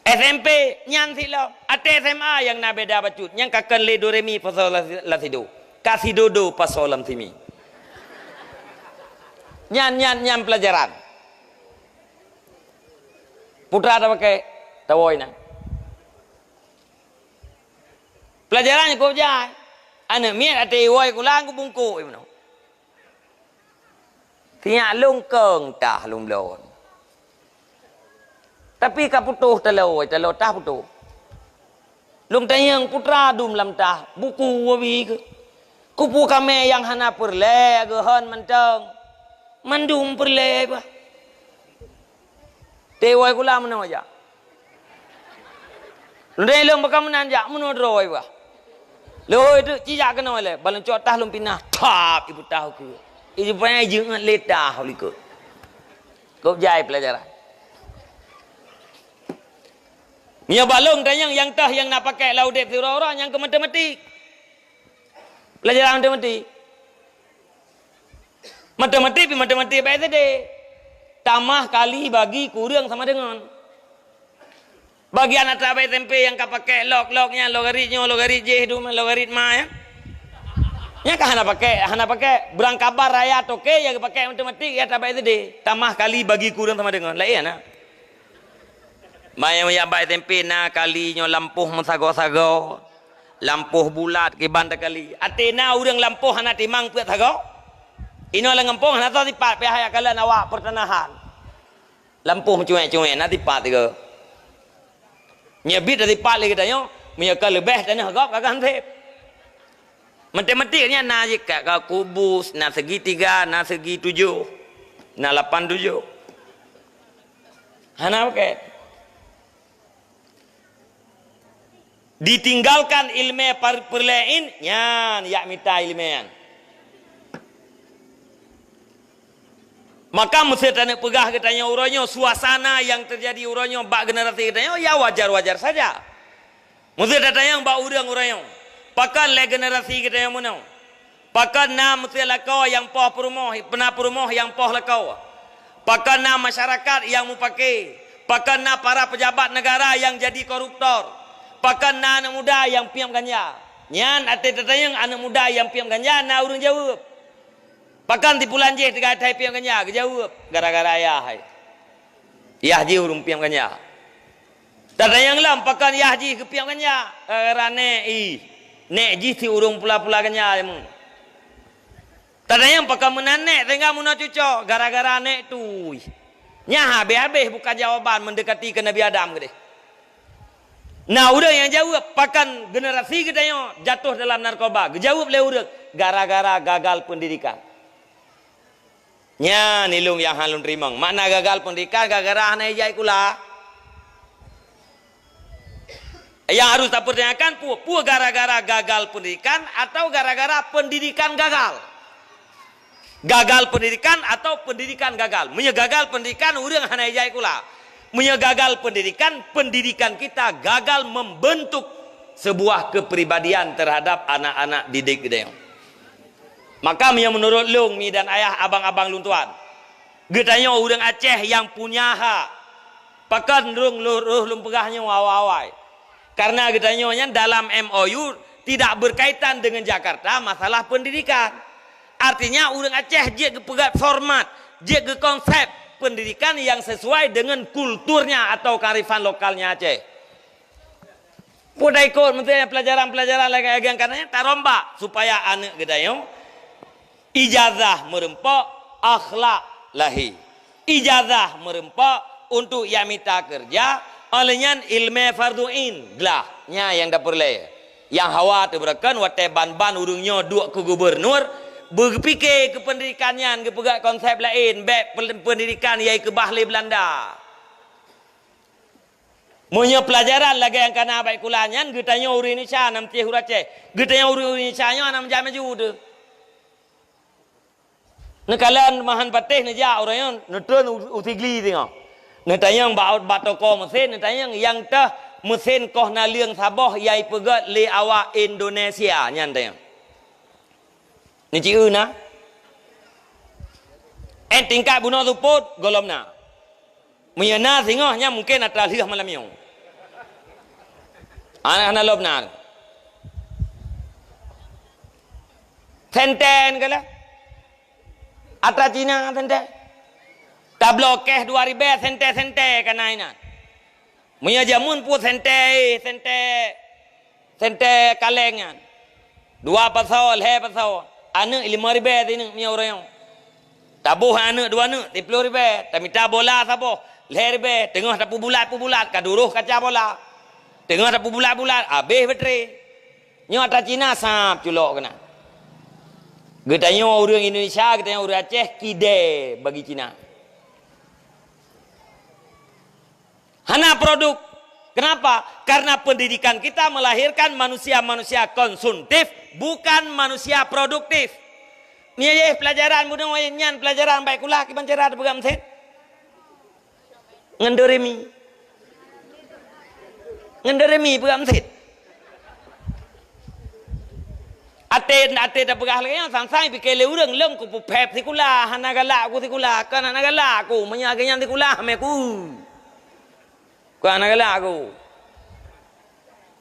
S M P nyan silom. Até S M A nyang na beda bacut. Nyang ka kon lé do, re, mi, fa, sol, la, si, la, si, do. Ka si, do, do, fa, sol, lam, si, mi. Nyan, nyan, nyan pelajaran. Putra tapakai, tawoe na. Pelajaran nyang kôb jai. Aneuk miet até iwoe sikula geubungkôk i meunoe. Sinyak lôn keung tah lôn bloe. Tapi ka putôh taloe, taloe tah putôh. Lôn tanyong putra dum lam tah, buku wabi keu. Keupeue kamé nyang hana peureulée geuhon mantong? Mandum peureulée bah. Teuk woe sikula meunoe jak. Lôn lôn baka meunan jak meunoe droe bah. Leuhôi teuk ci jak keunoe lé, ban lôn cok tah lôn pinah, thap ibu tah ukeue. Ibu panyang jeuet lé tah likot. Kôb jai pelajaran. Meunyoe bak lôn tanyong nyang tah nyang na pakai lam udeb siuroe-uroe nyang keu matematik. Pelajaran matematik. Matematik pih matematik bak S D. Tamah, kali, bagi, kureueng sama deungon. Bagi aneuk bak S M P nyang ka pakai log, log nyan, logarit nyoe, logarit jéh, dum, logarit ma nyan. Nyan ka hana pakai, hana pakai. Beurangkabat raya toke nyang geupakai matematik ya bak S D. Tamah, kali, bagi, kureueng sama deungon. Laén na. Maya-maya bak S M P na kali nyoe lampôh meusagoe-sagoe. Lampôh bulat kiban takali. Até na ureuëng lampôh hana timang peuet sagoe. Inoe lam gampông hana soe sipat pih hana kalon awak pertanahan. Lampôh meucuek-cuek na sipat tiga. Nyoe bit sipat lé geutanyoe, meunyoe ka leubeh tanoh gob ka gan sép. Matematik nyan na jih ka, ka kubus, na segitiga, na segi tujoh, na lapan tujoh. Hana pakai. Ditinggalkan ilmé par-, peureulée in, nyan jak mita ilmé nyan. Maka meuseuti taneuk peugah geutanyoe uroe nyoe, suasana nyang teujadi uroe nyoe bak generasi geutanyoe, ya wajar-wajar saja. Meuseuti tatanyong bak ureuëng uroe nyoe, pakon lé generasi geutanyoe meunoe? Pakon na meuseuti lakoe nyang poh peurumoh, peuna peurumoh nyang poh lakoe? Pakon na masyarakat nyang mupake? Pakon na para pejabat negara nyang jadi koruptor? Pakon na aneuk muda nyang piep ganja? Nyan até tatanyong aneuk muda nyang piep ganja na ureuëng jaweueb. Pakon si pulan jéh teuka that piep ganja? Geujaweueb, gara-gara yah hai. Yah jih ureuëng piep ganja. Tatanyong lom, pakon yah jih geupiep ganja? Gara-gara nék ih. Nék jih si ureuëng pula-pula ganja jameun. Tatanyong pakon meunan nék sehingga meunoe cucoe? Gara-gara nék tui. Nyan habéh-habéh bukan jawaban mendekati ke Nabi Adam keudeh. Na ureuëng nyang jaweueb, pakon generasi geutanyoe jatuh dalam narkoba? Geujaweueb lé ureuëng, gara-gara gagal pendidikan. Nyan ilong nyang han lôn teurimong. Makna gagal pendidikan, gara-gara hana ijak sikula. Nyang harus tapertanyakan, peue, peue gara-gara gagal pendidikan atau gara-gara pendidikan gagal? Gagal pendidikan atau pendidikan gagal? Meunyoe gagal pendidikan, ureuëng hana ijak sikula. Meunyoe gagal pendidikan, pendidikan kita gagal membentuk sebuah kepribadian terhadap anak-anak didik geutanyoe. Maka meunyoe meunurot lôn, mi dan ayah, abang-abang lôn tuan, geutanyoe ureuëng Aceh nyang punya hak. Pakon rhung lôn, rhung lôn peugah nyoe awai-awai? Karena geutanyoe nyan dalam M O U tidak berkaitan dengan Jakarta masalah pendidikan. Artinya ureuëng Aceh jeuet geupeugah format, jeuet geukonsep pendidikan yang sesuai dengan kulturnya atau kearifan lokalnya Aceh. Peue taikot meusti pelajaran-pelajaran lagée-lagée nyan, karena tarombak supaya aneuëk geutanyoe ijazah meureumpok, akhlak lahé. Ijazah meureumpok untuk jak mita keureuja, óh lheueh nyan ileumé fardhu ain, glah. Nyan nyang tapeureulée. Nyang hawa teubeureukan watée ban-ban ureuëng nyoe duek keu gubernur, beupike keu pendidikan nyan geupeugah konsep laén, bék pe-, pendidikan nyang keubah lé Belanda. Meunyoe peulajaran lagée nyang kana bak sikula nyan, geutanyoe ureuëng Indonesia hana meucéh ureuëng Aceh. Geutanyoe ureuëng Indonesia nyoe hana meujan maju teuh. Neukalon Mahan Patéh neujak uroe nyoe, neutreun u, u Sigli singoh. Neutanyong bak, bak toko meusén, neutanyong nyang teuh meusén koh naleueng saboh nyang ipeugét lé awak Indonesia nyan tanyong. Neuci-eu na. Eh, tingkat bunoe seupôt gohlom na. Meunyoe na singoh nyan mungken atra lheueh malam nyoe. Aneuk hana lom na. Senten kala. Atra Cina senten. Tabloe keh dua ribée senten-senten kana inan. Meunyoe jameun pun senten, eh, senten, senten kaleng nyan. Dua pasoe, lhée pasoe. Aneuk limong ribée sineuk meunyoe uroe nyoe. Taboh aneuk dua aneuk, siplôh ribée. Tamita bola saboh, lhée ribée. Teungoh tapeubulat-peubulat, ka duroh kaca bola. Teungoh tapeubulat-bulat, abéh baterai. Nyoe atra Cina sab culok keunan. Geutanyoe ureuëng Indonesia, geutanyoe ureuëng Aceh, kidée bagi Cina. Hana produk. Kenapa? Karena pendidikan kita melahirkan manusia-manusia konsumtif, bukan manusia produktif. Nyoe pelajaran bunoe nyan, pelajaran bak sikula kiban cara tapeugah meusén. Ngon do re mi. Ngon do re mi peugah meusén. Até, até tapeugah lagée nyan, sang-sang pike lé ureuëng lom kupeupéb sikula, hana galak ku sikula, kon hana galak ku, meunyoe lagée nyan sikula, hamé ku. Kon hana galak ku.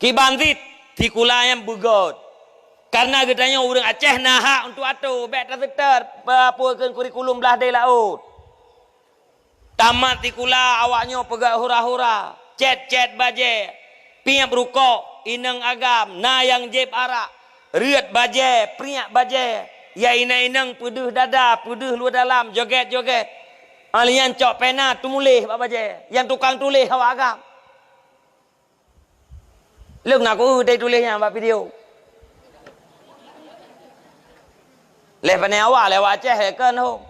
Kiban cit, sikula nyang beugét. Karena geutanyoe ureuëng Aceh na hak untuk atoe, bék taseutôt, peue kheun kurikulum blaih deh laôt. Tamat sikula awak nyoe peugét hura-hura, cét-cét bajée, piep rukok, inong agam, na nyang jieb arak, reuet bajée, priek bajée, ya inong-inong peudeuh dada, peudeuh luwa dalam, jogét-jogét. Aleuh nyan cok pena teumuléh bak bajée, nyang tukang tuléh awak agam. Lôn na ku teutuléh nyan bak video. Leh pane awak, leh awak Aceh, leh kon hom.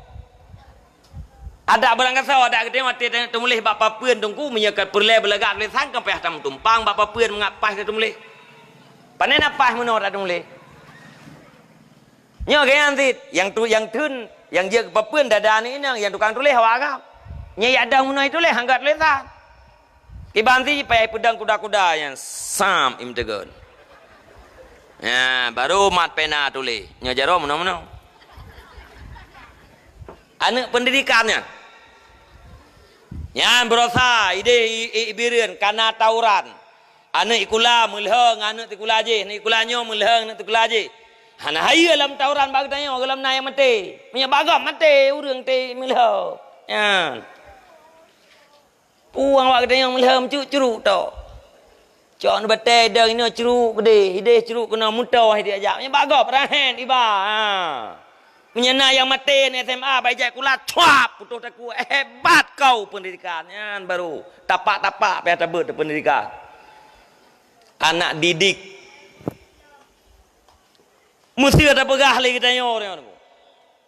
Adak beurangkasoe, adak geutanyoe watée teumuléh bak papeuen teungku, meunyoe ka peureulée beulagak tulésan, ka payah tameutumpang bak papeuen mangat paih teumuléh. Pane na paih meunoe teumuléh. Nyoe geuyan cit, nyang tu, nyang theun, nyang jeuet keu papeuen dada aneuk inong, nyang tukang tuléh awak agam. Nyoe yak dong meunoe tuléh, han gét tulésan. Kiban cit payah peudong kuda-kuda nyan sam imteugon. Nyan, baru mat pena tuléh. Nyoe jaroe meunoe-meunoe. Aneuk pendidikan nyan. Nyan beurasa ideh i, i, i Bireuen kana tawuran. Aneuk sikula meulhö ngon aneuk sikula jih, aneuk sikula nyoe meulhö ngon aneuk sikula jih. Hana hayeue lam tawuran bak geutanyoe, gohlom na nyang maté. Meunyoe bak gob maté ureuëng té meulhö. Nyan. Puang bak geutanyoe meulhö meucruk-cruk tok. Cok neubatée dong inoe cruk keudeh, ideh cruk keunoe meutoh diajak. Meunyoe bak gob rahen iba. Ha. Meunyoe na nyang maté aneuk S M A bak ijak sikula, cuap, putôh takue, hebat kau pendidikan. Nyan baru tapak-tapak payah tabeuet pendidikan. Anak didik. Meuseuti tapeugah lé geutanyoe,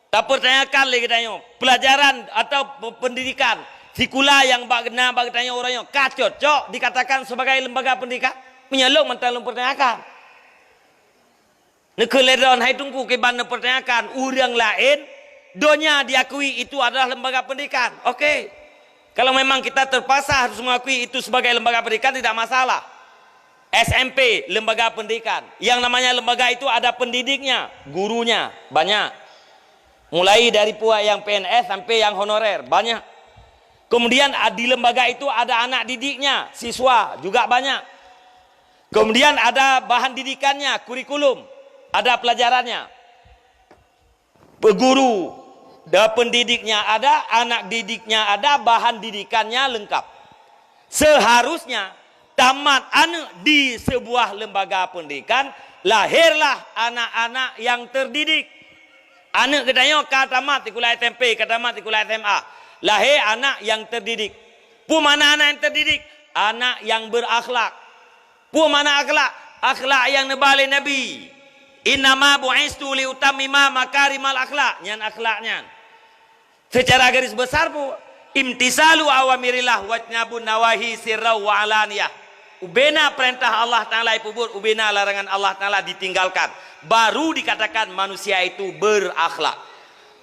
tapeurtanyakan lé geutanyoe, pelajaran atau pe-, pendidikan sikula nyang bak na bak geutanyoe uroe nyoe ka cocok dikatakan sebagai lembaga pendidikan? Meunyoe lôn mantong lôn pertanyakan. Neukheun lé droen, hai Teungku, kiban neupertanyakan ureuëng laén, donya diakui itu adalah lembaga pendidikan. Oke. Kalau memang kita terpaksa harus mengakui itu sebagai lembaga pendidikan, tidak masalah. S M P, lembaga pendidikan. Yang namanya lembaga itu ada pendidiknya, gurunya, banyak. Mulai dari pihak yang P N S sampai yang honorer, banyak. Kemudian, a, di lembaga itu ada anak didiknya, siswa, juga banyak. Kemudian ada bahan didikannya, kurikulum, ada pelajarannya. Peguru dan pendidiknya ada, anak didiknya ada, bahan didikannya lengkap. Seharusnya tamat aneuk di sebuah lembaga pendidikan, lahirlah anak-anak yang terdidik. Aneuk geutanyoe ka tamat sikula S M P, ka tamat sikula S M A, lahé anak yang terdidik. Peue makna anak yang terdidik? Anak yang berakhlak. Peue makna akhlak? Akhlak nyang neuba lé Nabi. "Innama bu'istu liutammima makarimal akhlak." Nyan akhlak nyan. Secara garis besar peue? Imtisalu awamirillah wajtinabun nawahi sirran wa alaniyah. Ubena peurintah Allah Taala ipeubuet, ubena larangan Allah Taala ditinggalkan. Baru dikatakan manusia itu berakhlak.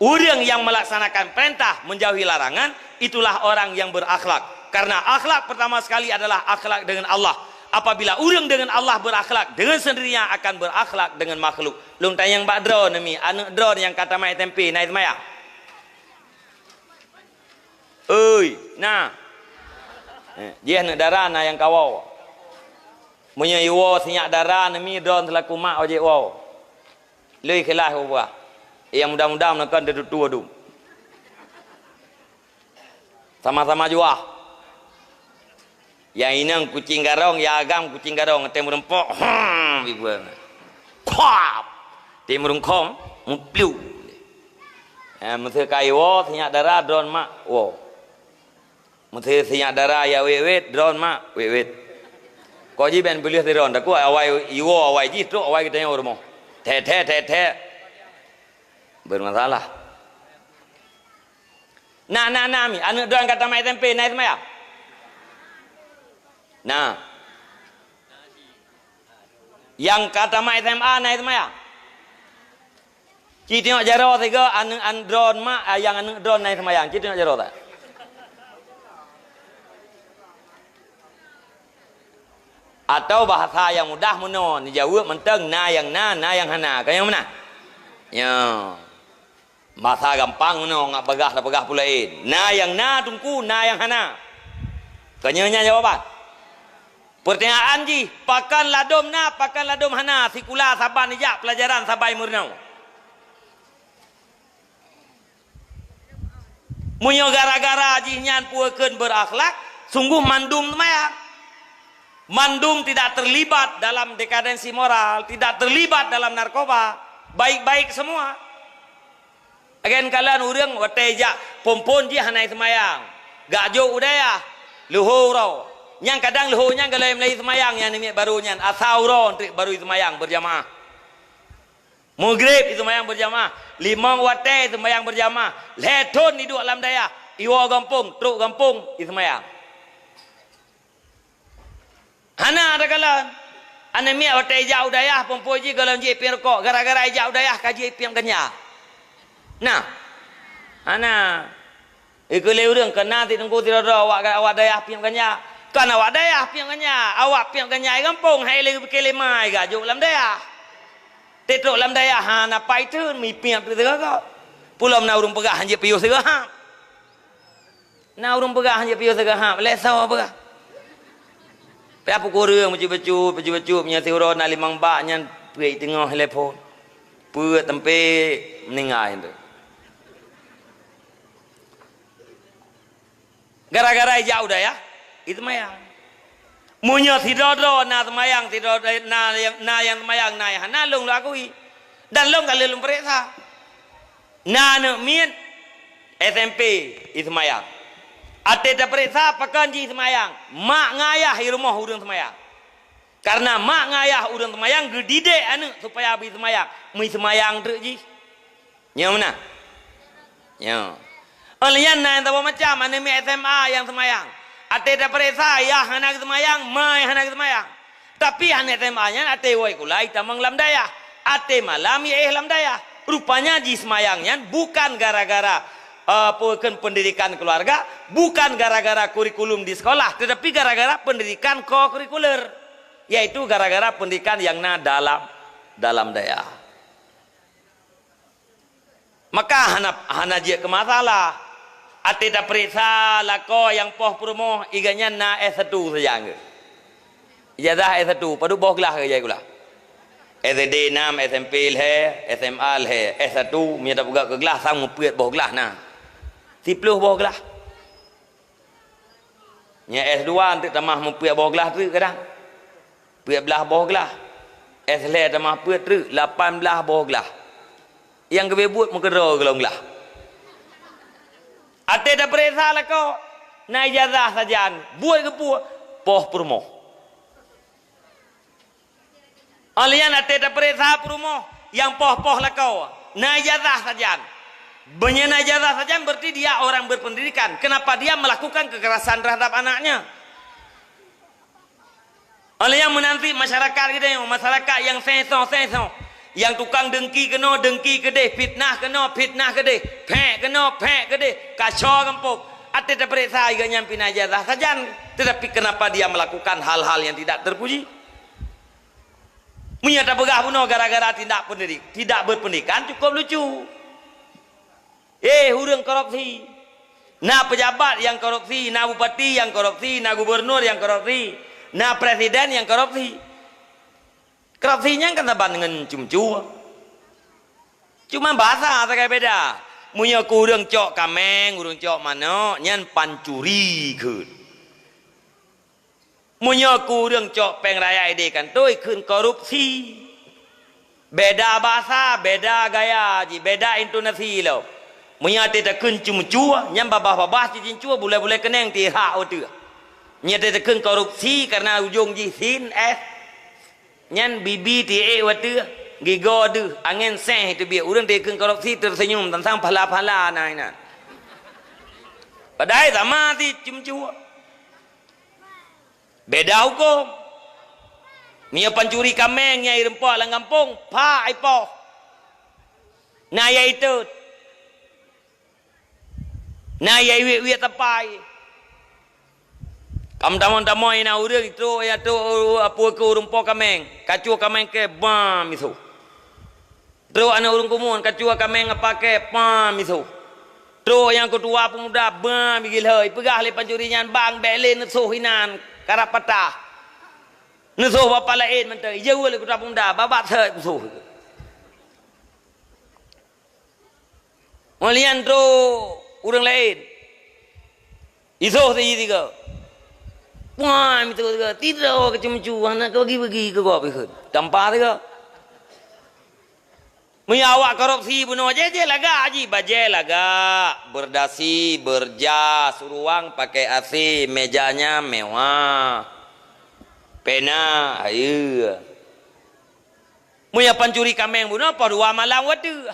Ureuëng yang melaksanakan perintah, menjauhi larangan, itulah orang yang berakhlak. Karena akhlak pertama sekali adalah akhlak dengan Allah. Apabila ureuëng dengan Allah berakhlak, dengan sendirinya akan berakhlak dengan makhluk. Lôn tanyong bak droeneuh mi, aneuk droeneuh nyang ka tamat S M P na seumayang? Oi, na. Eh, jih aneuk dara na nyang ka woe. Meunyoe iwoe sinyak dara neuh mi, droeneuh seulaku mak wajéb woe. Lheueh khilaf ubah. Nyang muda-muda meunokon teututoe dum. Sama-sama juah. Nyang inong kucing garong, nyang agam kucing garong, tém meureumpok, hom, ibu. Kuap! Tém meurungkong, muplu. Eh, meuseu ka iwoe, sinyak dara, droeneuh mak, woe. Meuseu sinyak dara ya wét-wét, droeneuh mak, wét-wét. Kok jih ben peuleueh sidroe, takot awai iwoe, awai jih trok, awai geutanyoe u rumoh. Thèe-thèe, thèe-thèe. Bermasalah. Na, na, na, mi. Aneuk droeneuh ka tamat S M P, na seumayang? Na. Nyang ka tamat S M A, na seumayang? Ci tengok jaroe sigoe aneuk an droeneuh mak, ah, nyang aneuk droeneuh na seumayang. Ci tengok jaroe that. Atau bahasa nyang mudah meunoe, neujaweueb mantong na nyang na, na nyang hana. Kon nyang meunan? Nyo. Bahasa gampang meunoe, ngat bagah tapeugah peue laén. Na nyang na teungku, na nyang hana. Kon nyan jawaban. Peurtanyaan jih, pakon ladôm na, pakon ladôm hana, sikula saban ijak, peulajaran saban imeurunoe. Meunyoe gara-gara jih nyan peue kheun berakhlak, sunggoh mandum seumayang. Mandum tidak terlibat dalam dekadensi moral, tidak terlibat dalam narkoba, baik-baik semua. Lagée kalon ureuëng watée jak phon-phon jih hana seumayang, gak jok u dayah, leuho uroe. Nyang kadang leuho nyan galom lé seumayang nyang nimiet barô nyan, asa uroe treuk barô seumayang beurjamaah. Meugreb seumayang beurjamaah, limong watée seumayang beurjamaah, lhée thon iduek lam dayah, iwoe gampông, trok gampông, iseumayang. Hana takalon. Aneuk miet watée ijak u dayah, phon-phon jih gohlom jih ipiep rukok, gara-gara ijak u dayah ka jih ipiep ganja. Nah. Hana. Ikeu lé ureuëng keu na sit teungku sidroe-droe awak, awak dayah piep ganja. Kon awak dayah piep ganja, awak piep ganja i gampông, hai lé pike lé mai gajok lam dayah. Tetrok lam dayah hana pai teun, mipiep teuk sigoe. Pulom na ureuëng peugah hanjeuet piôh sigoe hab. Na ureuëng peugah hanjeuet piôh sigoe hab, lé soe peugah. Pih peukureueng bacut-bacut, bacut-bacut, meunyoe siuroe na limong bak nyan peuet teungoh lé phon. Peuet teumpe meuninggai tu. Gara-gara ijak u dayah, iseumayang. Meunyoe sidroe-droe na seumayang, sidroe na nyang, na nyang seumayang, na nyang hana, lôn lôn akui. Dan lôn ka lheueh lôn peuriksa. Na aneuk miet S M P iseumayang. Até tapeuriksa pakon jih iseumayang, mak ngon ayah i rumoh ureuëng seumayang. Kareuna mak ngon ayah ureuëng seumayang geudidik aneuk supaya beu iseumayang, meuiseumayang treuk jih. Nyo meunan? Nyo. Óh lheueh nyan na nyang saboh macam, aneuk miet S M A nyang seumayang. Até tapeuriksa, yah hana geuseumayang, ma hana geuseumayang. Tapi aneuk S M A nyan até woe sikula jitamong lam dayah. Até malam jiéh lam dayah. Rupanya jiseumayang nyan bukan gara-gara, eh, peue kheun pendidikan keluarga, bukan gara-gara kurikulum di sekolah, tetapi gara-gara pendidikan ko-kurikuler. Yaitu gara-gara pendidikan yang na dalam, dalam dayah. Maka hana, hana jeuet keu masalah. Até tapeuriksa lakoe nyang poh peurumoh, i gobnyan na S satu sajan geuh. Ijazah S satu, padub boh glah geuh jai gula. S D enam, S M P lhèe, S M A lhèe, S satu, meunyoe tapeugah keu glah, sang meupeuet boh glah na. Siplôh boh glah. Nyang S dua eunteuk tamah meupeuet boh glah treuk kadang. Peuet blaih boh glah. S lhèe tamah peuet treuk, lapan blaih boh glah. Nyang geubeuet buet meukeudroe geulong glah. Até tapeuriksa lakoe, na ijazah sajan, buet geupeue, poh peurumoh. Óh lheueh nyan até tapeuriksa peurumoh nyang poh-poh lakoe, na ijazah sajan. Meunyoe na ijazah sajan, berarti dia orang berpendidikan. Kenapa dia melakukan kekerasan terhadap anaknya? Óh lheueh nyan meunan cit masyarakat geutanyoe, masyarakat nyang sengsoh-sengsoh, nyang tukang dengki keunoe, dengki keudeh, fitnah keunoe, fitnah keudeh, phèk keunoe, phèk keudeh, kacau gampông. Até tapeuriksa, i gobnyan pih na ijazah sajan, tetapi kenapa dia melakukan hal-hal yang tidak terpuji? Meunyoe tapeugah bunoe gara-gara tidak pendidik, tidak berpendidikan, cukup lucu. Eh, ureueng korupsi. Na pejabat nyang korupsi, na bupati nyang korupsi, na gubernur nyang korupsi, na presiden nyang korupsi. Korupsi nyan kan saban ngon ceumeucue. Cuma basa sagai beda. Meunyoe keu ureueng cok kaméng, ureueng cok manok, nyan pancuri kheun. Meunyoe keu ureueng cok péng rakyat idéh kantô, ikheun korupsi. Beda basa, beda gaya jih, beda intonasi lom. Meunyoe até takheun ceumeucue, nyan babah-babah cit ceumeucue, bulèe-bulèe keuneng tihak watèe. Nyan até takheun korupsi karena ujong jih sin, S. Nyan bibi tiék watèe, gigoe deuh, angén seh teubiet. Ureueng takheun korupsi teuseunyum, teuntang pahala-pahala na inan. Padahai sama cit ceumeucue. Beda hukôm. Meunyoe pancuri kaméng nyang irumpok lam gampông, pha ipoh. Na nyang itot. Na nyang iwiet-wiet tapai. Kam tamong-tamong na ureueng trok, ya trok, apui keu urumpok kaméng. Kacue kaméng kèe bam isoh. Trok aneuk ureueng kumuen, kacue kaméng apa kèe, pam isoh. Trok nyang keutua peumuda, bam igilhôi. Ipeugah lé pancuri nyan, "Bang, bèk lé neusoh inan, karab patah." Neusoh bak laén mantong, ijaweueb lé keutua peumuda, babah seuet peusoh. Meulian trok ureueng laén. Isoh saji sigoe. Puan, meuteuk sigoe, tidroe keu ceumeucue, hana keu bagi-bagi keu gob ikheun. Tampa sigoe. Meunyoe awak korupsi bunoe jih, jih lagak jih, bajèe lagak, berdasi, berjas, ruang pakai A C, mejanya mewah. Pena, ayeue. Meunyoe pancuri kaméng bunoe, poh dua malam watèe.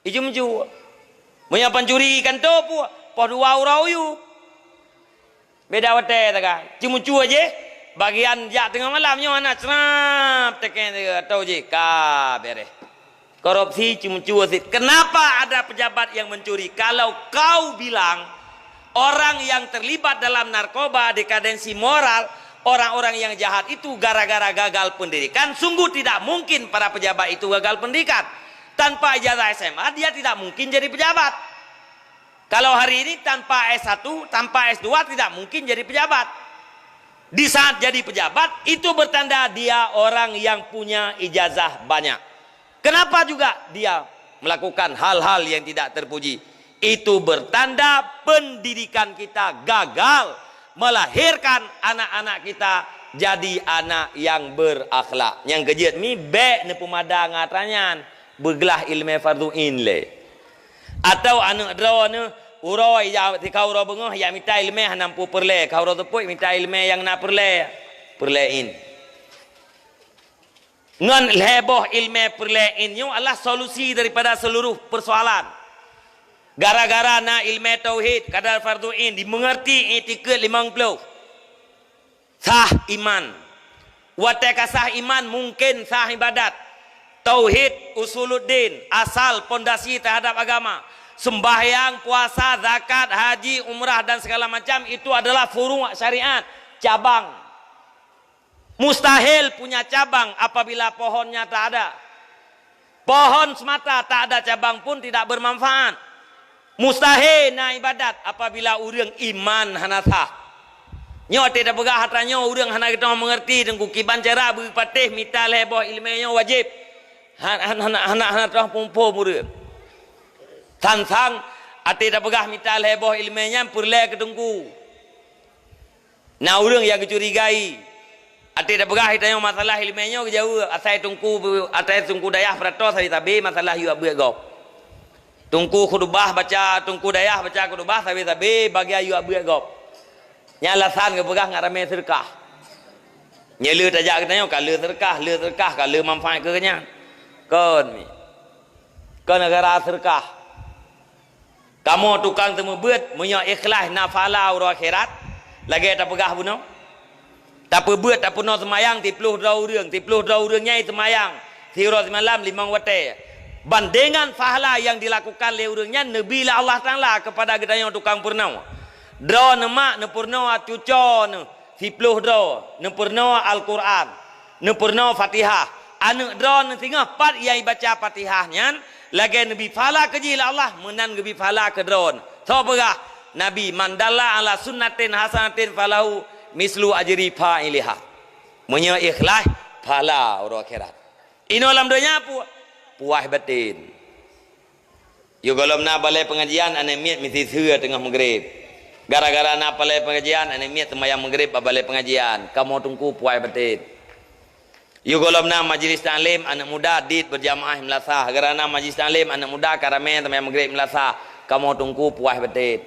Iceumeucue. Meunyoe pancuri kantô pue, poh dua uroe u yup. Beda watèe sagai. Ceumeucue jih, bagian jak teungoh malam nyoe hana crab tekeng atau jih ka bèrèh. Korupsi ceumeucue cit. Kenapa ada pejabat yang mencuri? Kalau kau bilang orang yang terlibat dalam narkoba, dekadensi moral, orang-orang yang jahat itu gara-gara gagal pendidikan, sungguh tidak mungkin para pejabat itu gagal pendidikan. Tanpa ijazah S M A, dia tidak mungkin jadi pejabat. Kalau hari ini tanpa S satu, tanpa S dua, tidak mungkin jadi pejabat. Di saat jadi pejabat, itu bertanda dia orang yang punya ijazah banyak. Kenapa juga dia melakukan hal-hal yang tidak terpuji? Itu bertanda pendidikan kita gagal melahirkan anak-anak kita jadi anak yang berakhlak. Nyang keujeuet mi bèk neupeumada ngon atra nyan, beuglah ileumèe fardhu ain lé. Atau aneuk droeneuh uroe jak sikau uroe beungoh jak mita ileumèe hana mampu peureulèe, ka uroe teupôt mita ileumèe nyang na peureulèe, peureulèe ain. Ngon lhèe boh ileumèe peureulèe ain nyoe adalah solusi daripada seluruh persoalan. Gara-gara na ileumèe tauhid, kadar fardhu ain, dimengerti iktikeuet limong ploh. Sah iman. Watèe ka sah iman, mungken sah ibadat. Tauhid, usuluddin, asal, pondasi terhadap agama. Sembahyang, puasa, zakat, haji, umrah, dan segala macam itu adalah furu' syariat, cabang. Mustahil punya cabang apabila pohonnya tak ada. Pohon semata tak ada cabang pun tidak bermanfaat. Mustahil na ibadat apabila ureuëng iman hana sah. Nyoe teupeugah atra nyoe ureuëng hana geutanyoe mengerti, Teungku, kiban cara beupatéh mita lhée boh iéleumé nyoe wajéb. Han-, han-, hana, hana, hana troh phom-phom ureuëng. Sang-sang até tapeugah mita lhée boh iéleumé nyan peureulée keu Teungku. Na ureuëng nyang geucurigai. Até tapeugah geutanyoe masalah iéleumé nyoe geujaweueb, asai Teungku, asai Teungku Dayah peuratoe sabe-sabe masalah yue beuet gob. Teungku khutubah baca, Teungku Dayah baca khutubah sabe-sabe bagian yue beuet gob. Nyan alasan geupeugah ngat ramé seudeukah. Nyoe le tajak geutanyoe ka le seudeukah, le seudeukah ka le manfaat keu nyan. Kon mi. Kon gara seudeukah. Kamoe tukang teumeubeuet, meunyoe ikhlaih na pahala uroe akhirat, lagée tapeugah bunoe. Tapeubeuet, tapeurunoe seumayang siploh droe ureuëng, siploh droe ureuëng nyan seumayang siuroe simalam limong watée. Ban dengan pahala nyang dilakukan lé ureuëng nyan neubi lé Allah Taala keupada geutanyoe tukang peurunoe. Droeneuh mak neupeurunoe cucoeneuh siploh droe, neupeurunoe Al-Qur'an, neupeurunoe Fatihah. Aneuëk droeneuh singoh pat nyang ibaca Fatihah nyan lagée neubi pahala keu jih lé Allah, meunan geubi pahala keu droeneuh. Soe peugah? Nabi, "Man dalla ala sunnatin hasanatin falahu mislu ajri fa'iliha." Meunyoe ikhlaih, pahala uroe akhirat. Inoe lam donya pu-, puas baten. Yôh gohlom na balée peungajian, aneuëk miet meusiseue teungoh meugreb. Gara-gara na balée peungajian, aneuëk miet seumayang meugreb bak balée peungajian. Kamoe Teungku puas baten. Yôh gohlom na majelis taklim, aneuëk muda dit beujamaah meulasah. Gara-gara na majelis taklim, aneuëk muda ka ramé seumayang meugreb meulasah. Kamoe Teungku puas baten.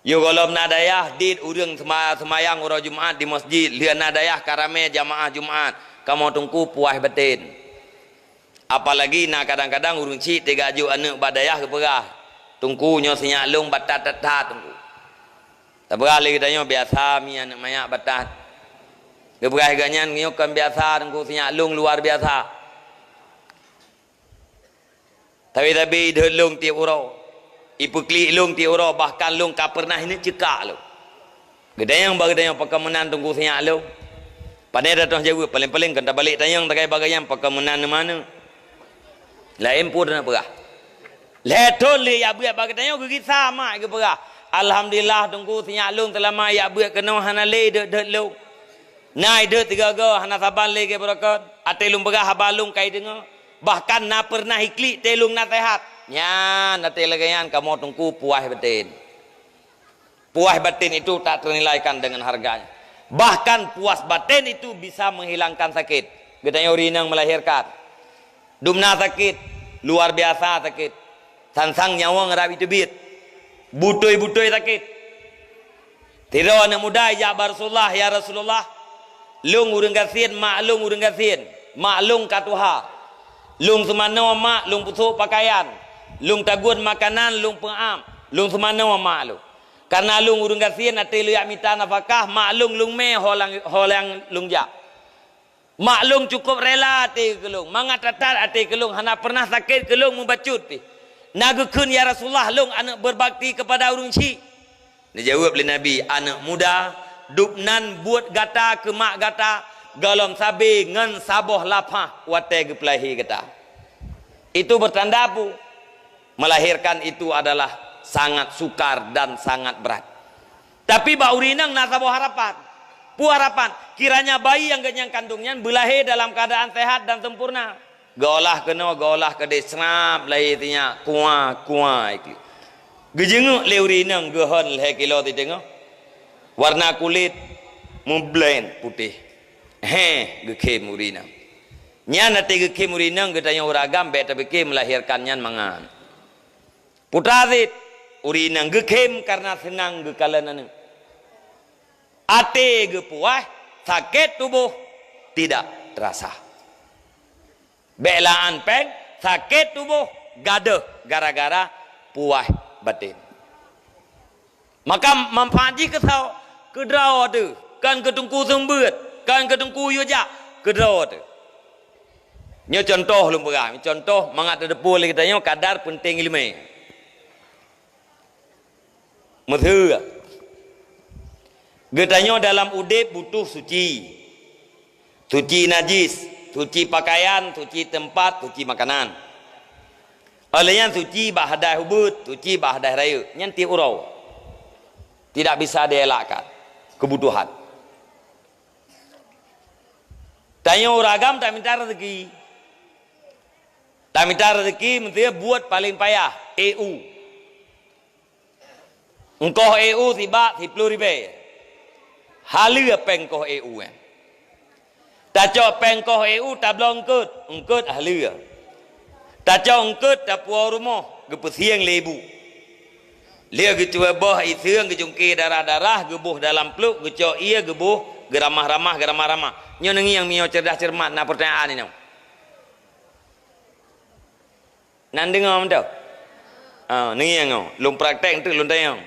Yôh gohlom na dayah dit ureuëng seuma-, seumayang uroe Jumat di meuseujid, lheueh na dayah ka ramé jamaah Jumat, kamoe Teungku puas baten. Apalagi na kadang-kadang ureuëng chik teuga jok aneuëk bak dayah geupeugah, "Teungku, nyoe sinyak lôn batat that-that, Teungku." Tapeugah lé geutanyoe, "Biasa mi aneuëk manyak batat." Geupeugah geuh nyan, "Nyoe kon biasa, Teungku, sinyak lôn luar biasa." Tapi-tapi idhôt lôn tieb uroe, ipeuklik lôn tieb uroe, bahkan lôn ka peureunah ineuk ceukak lôn. Geutanyong bak geutanyoe, "Pakon meunan Teungku sinyak lôn?" Pane tatroh jaweueb, paleng-paleng kon tabalek tanyong takai bak geutanyoe, "Pakon meunan neumanö?" Laén peue tapeugah. Lhée thon lé jak beuet bak geutanyoe geugisa mak geupeugah, "Alhamdulillah Teungku, sinyak lôn seulama jak beuet keunoe hana lé idhôt-dhôt lôn. Na idhôt tiga go hana saban lé geubeurokot. Até lôn peugah haba lôn kai deungoe." Bahkan na peureunah iklik tée lôn naseuhat. Nyan até lagée nyan kamoe Teungku puas baten. Puas baten itu tak ternilaikan dengan harganya. Bahkan puas baten itu bisa menghilangkan sakit. Geutanyoe ureuëng inong melahirkan. Dumna sakét, luar biasa sakét. Sang-sang nyawöng rab iteubiet. Butôi-butôi sakét. Sidroe aneuëk muda ijak bak Rasulullah, "Ya Rasulullah, lôn ureuëng gasien, mak lôn ureuëng gasien. Mak lôn ka tuha. Lôn seumanoe mak lôn peusôk peukayan. Lôn tagun makanan lôn peuam. Lôn seumanoe mak lôn. Kareuna lôn ureuëng gasien, até lôn jak mita nafakah, mak lôn lôn mé ho nyang, ho nyang lôn jak. Mak lôn cukôp rela até keu lôn, mangat that-that até keu lôn, hana peureunah sakét keu lôn mubacut pih. Na geukheun, 'Ya Rasulullah, lôn aneuëk beubakti keupada ureuëng chik.'" Neujaweueb lé Nabi, "Aneuëk muda, dubnan buet gata keu mak gata gohlom sabe ngon saboh lapah watée geupeulahé gata." Itu bertanda peue? Melahirkan itu adalah sangat sukar dan sangat berat. Tapi bak ureuëng inong na saboh harapan. Peue harapan? Kiranya bayi nyang geunyang kandong nyan beulahé dalam keuadaan sehat dan sempurna. Geuolah keunoe, geuolah keudeh, seurab lahé sinyak, kuah, kuah itu. Geujeungeuk lé ureuëng inong geuhon lhée kilo siteungoh. Warna kulét meublén putéh. Heh, geukhém ureuëng inong. Nyan até geukhém ureuëng inong, geutanyoe ureuëng agam bék tapike melahirkan nyan mangat. Putra cit, ureuëng inong geukhém kareuna seunang geukalon aneuëk. Até geupuas, sakét tuboh tidak terasa. Bék laan péng, sakét tuboh gadôh gara-gara puas baten. Maka manfaat jih keu soe? Keu droe teuh, kon keu teungku seumeubeuet, kon keu teungku yue jak, keu droe teuh. Nyoe cuntoh lôn peugah, cuntoh mangat tateupeue lé geutanyoe kadar peunteng iéleumé. Meuseue, geutanyoe dalam udeb butuh suci. Suci najis, suci pakaian, suci teumpat, suci makanan. Óh lheueh nyan suci bak hadas ubeut, suci bak hadas rayeuk. Nyan tieb uroe. Tidak bisa dielakkan kebutuhan. Tanyoe ureueng agam tamita rezeki. Tamita rezeki meusé buet paleng payah, E U. Eungkoh E U sibak siploh ribèe. Haleue péng eungkoh E U nyan. Tacok péng eungkoh E U tabloe eungkôt, eungkôt haleue. Tacok eungkôt tapuwoe rumoh, geupeusieng lé ibu. Lheueh geucuba boh iseueng, geucungké darah-darah, geuboh dalam pluek, geucok ié, geuboh, geuramah-ramah, geuramah-ramah. Nyoe neungieng meunyoe cerdas cermat na peurtanyaan inoe. Nan deungoe mantong? Ha, neungieng nyoe. Lôn praktek eunteuk lôn tanyong.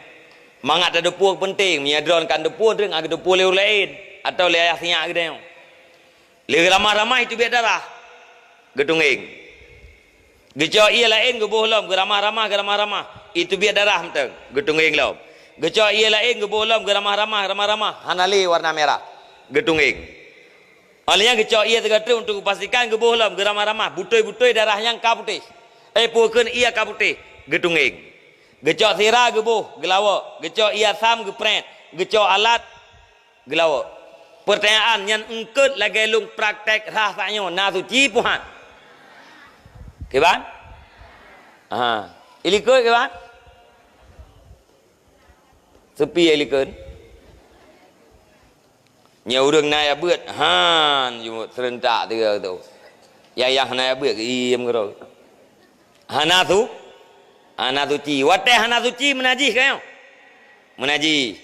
Mangat tadeungoe peunteng, meunyoe droeneuh ka deungoe, droeneuh ka deungoe lé ureueng laén, atawa lé ayah sinyak geutanyoe. Lé geuramah-ramah itu biet darah. Geutungeng. Geucok ié laén geuboh lom, geuramah-ramah, geuramah-ramah. Itu biet darah mantong. Geutungeng lom. Geucok ié laén geuboh lom, geuramah-ramah, ramah-ramah. Hana lé warna merah. Geutungeng. Óh lheueh nyan geucok ié sigoe teuk untuk geupastikan geuboh lom geuramah-ramah, butôi-butôi darah nyan ka putéh. Eh, peue kheun ié ka putéh, geutungeng. Geucok sira geuboh, geulawok. Geucok ié asam geuprét. Geucok alat, geulawok. Peurtanyaan, nyan eungkôt lagèe lôn praktek rhah tanyoe, na suci puhan? Kiban? Ha. Ilikôt kiban? Sepi ilikôt. Nyoe ureueng na jak beuet, han, jumut seurentak tiga tu. Nyang, nyang hana jak beuet, geuiem keudroe. Hana su-, hana suci. Watèe hana suci meunajih ka nyoe. Meunajih.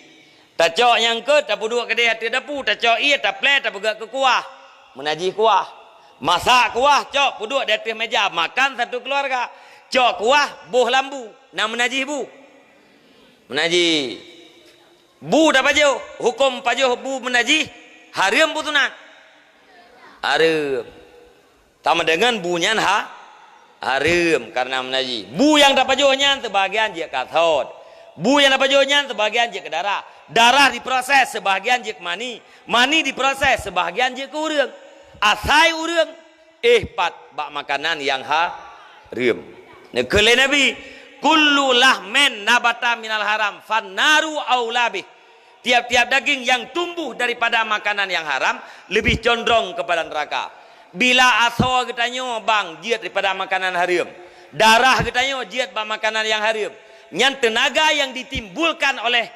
Tacok nyang eungkôt, tapeuduek keudéh ateueh dapu, tacok ié, taplè, tapeugöt keu kuah. Meunajih kuah. Masak kuah, cok, peuduek di ateueh meja, makan satu keluarga. Cok kuah, boh lam bu. Na meunajih bu. Meunajih. Bu tapajoh, huköm pajoh bu meunajih, hareuem bu sunat? Hareuem. Sama deungon bu nyan ha-, hareuem kareuna meunajih. Bu nyang tapajoh nyan seubahagian jeuet keu asot. Bu nyang tapajoh nyan seubahagian jeuet keu darah. Darah diproses seubahagian jeuet keu mani. Mani diproses seubahagian jeuet keu ureueng. Asai ureueng éh pat bak makanan nyang hareuem. Neukheun lé Nabi, "Kullu lahmin nabata minal haram, fannaru aula bih." Tiap-tiap daging yang tumbuh daripada makanan yang haram lebih condrong kepada neraka. Bila asoe geutanyoe bang jeuet daripada makanan hareuem, darah geutanyoe jeuet bak makanan yang hareuem, nyan teunaga yang ditimbulkan oleh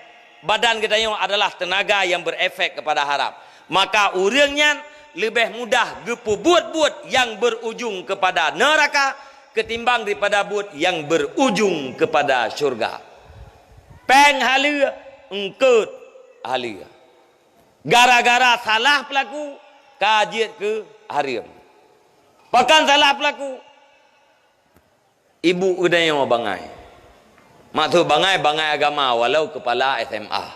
badan geutanyoe adalah teunaga yang berefek kepada haram. Maka ureueng nyan leubeh mudah geupeubuet buet nyang berujung kepada neuraka ketimbang daripada buet nyang berujung kepada syurga. Péng haleue, eungkôt haleue. Gara-gara salah peulaku, ka jeuet keu hareuem. Pakon salah peulaku? Ibu geutanyoe bangai. Maksud bangai, bangai agama walau kepala S M A.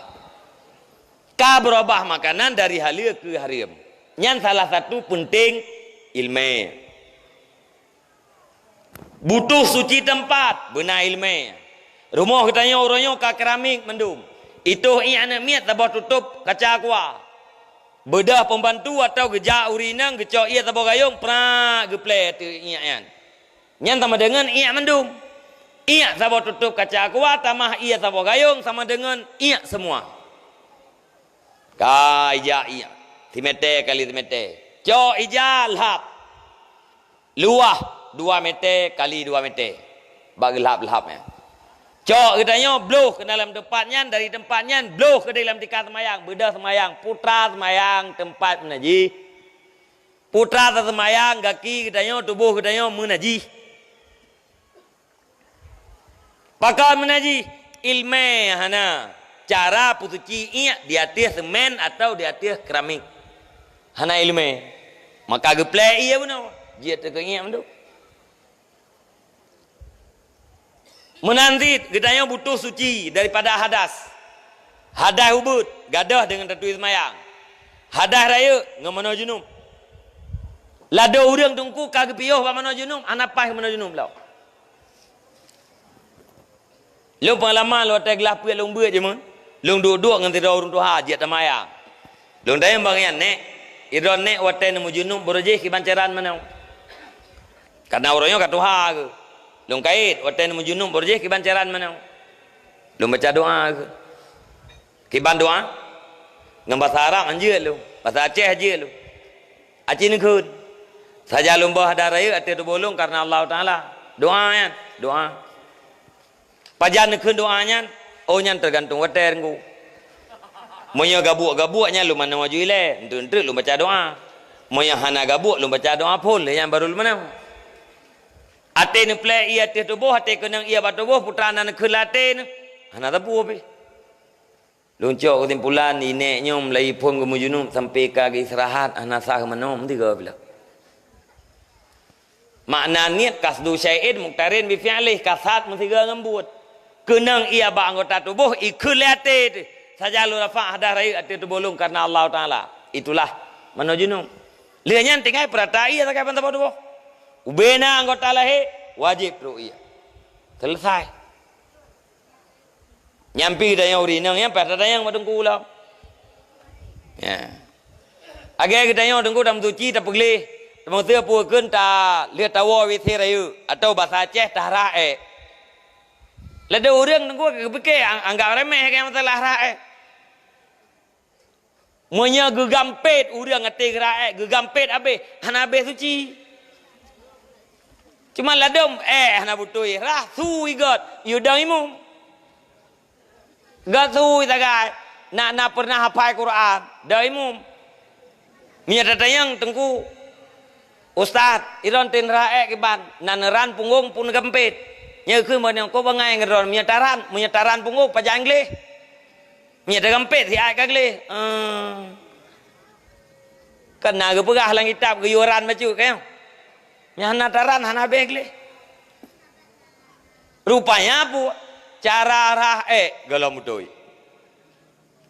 Ka beurubah makanan dari haleue keu hareuem. Nyan salah satu peunteng ileumèe. Butuh suci teumpat, beuna ileumèe. Rumoh geutanyoe uroe nyoe ka keramik mandum. Itôh iék aneuk miet saboh tutôp kaca aqua. Beudôh pembantu atawa geujak ureueng inong geucok ié saboh gayông, prak geuplè ateueh iék nyan. Nyan sama deungon iék mandum. Iék saboh tutôp kaca aqua tamah ié saboh gayông sama deungon iék semua. Ka ijak iék, simètè kali simètè. Cok ija lhab. Luwah dua mètè kali dua mètè. Bak geulhab-lhab nyan. Cok geutanyoe bloh keunan lam teumpat nyan, dari teumpat nyan bloh keudéh lam tika seumayang, beudôh seumayang, putra seumayang teumpat meunajih. Putra taseumayang, gaki geutanyoe, tuboh geutanyoe meunajih. Pakon meunajih? Ileumèe hana. Cara peusuci iék di ateueh seumén atawa di ateueh keramik. Hana ileumèe. Maka geuplè ié bunoe. Jeuet teuh keu iék mandum. Meunan cit geutanyoe butuh suci daripada hadas. Hadas ubeut, gadôh deungon tatui seumayang. Hadas rayeuk ngon manoe junub. Ladôm ureueng teungku ka geupiôh bak manoe junub, hana paih manoe junub lom. Lôn peungalaman lôn watèe glah peuet lôn beuet jameun, lôn duek-duek ngon sidroe ureueng tuha jeuet tamayang. Lôn tanyong bak nyan, "Nèk, Idroe nèk watèe neumeujunub, baroe jih kiban caran meunoe. Karena uroe nyoe ka tuha keuh. Lôn kait, watèe neumeujunub, baroe jih kiban caran meunoe. Lôn baca doa keuh. Kiban doa? Ngon basa Arab hanjeuet lôn, basa Aceh hanjeuet lôn. Aci neukheun. Sajan lôn boh hadah rayeuk ateueh tuboh lôn karena Allah Taala. Doa nyan, doa. Pajan neukheun doa nyan? Oh, nyan teugantung watèe Teungku. Meunyoe gabuek-gabuek nyan lôn manoe aju ilèe, eunteuk-eunteuk lôn baca doa. Meunyoe hana gabuek lôn baca doa phôn, lheueh nyan baru lôn manoe. Até neuplek ié ateueh tuboh, até keunong ié bak tuboh, putra na neukheun lam até neuh. Hana teupeu pih. Lôn cok keusimpulan, ié nèk nyoe mulai phôn geumeujunub sampai ka geuistirahat, hana sah manoe, meusigoe pih lom. Makna niet qasdu syai'in muqtarin bi fi'lih, kasat meusigoe ngon buet. Keunong ié bak anggota tuboh, ikheun lé até teuh. Sajan lôn rafa' hadah rayeuk ateueh tuboh lôn karena Allah Taala. Itulah manoe junub. Lheueh nyan tinggai peurata ié sagai ban saboh tuboh. Ubé na anggota lahé, wajéb trok ié. Selesai. Nyan pih geutanyoe ureueng inong nyan payah tatanyong bak Teungku lom. Ya. Lagèe geutanyoe Teungku tameusuci, tapeugleh, tameuseue peue kheun ta lheueh tawoe WC rayeuk atau basa Aceh tahrah èk. Ladôm ureueng Teungku geupike ang-, anggap remeh keu masalah hrah èk. Meunyoe geugampét ureueng até geurah èk, geugampét abéh, hana abéh suci. Cuma ladôm èk hana beutôi, rhah su igöt, yue dong imum. Göt su sagai, na, na pernah hafai Quran, dong imum. Meunyoe tatanyong Teungku, Ustaz, idong tin rhah èk kiban, na neuran punggong pun gampét. Nyoe kheun bak nyoe, ko bangai ngon droe, meunyoe taran, meunyoe taran punggong, pajan gleh. Meunyoe tagampét siat ka gleh. Eh. Kan na geupeugah lam kitab geuyue ran bacut, kan? Nyang hana taran, hana abéh gleh. Rupanya peue? Cara rhah èk gohlom beutôi.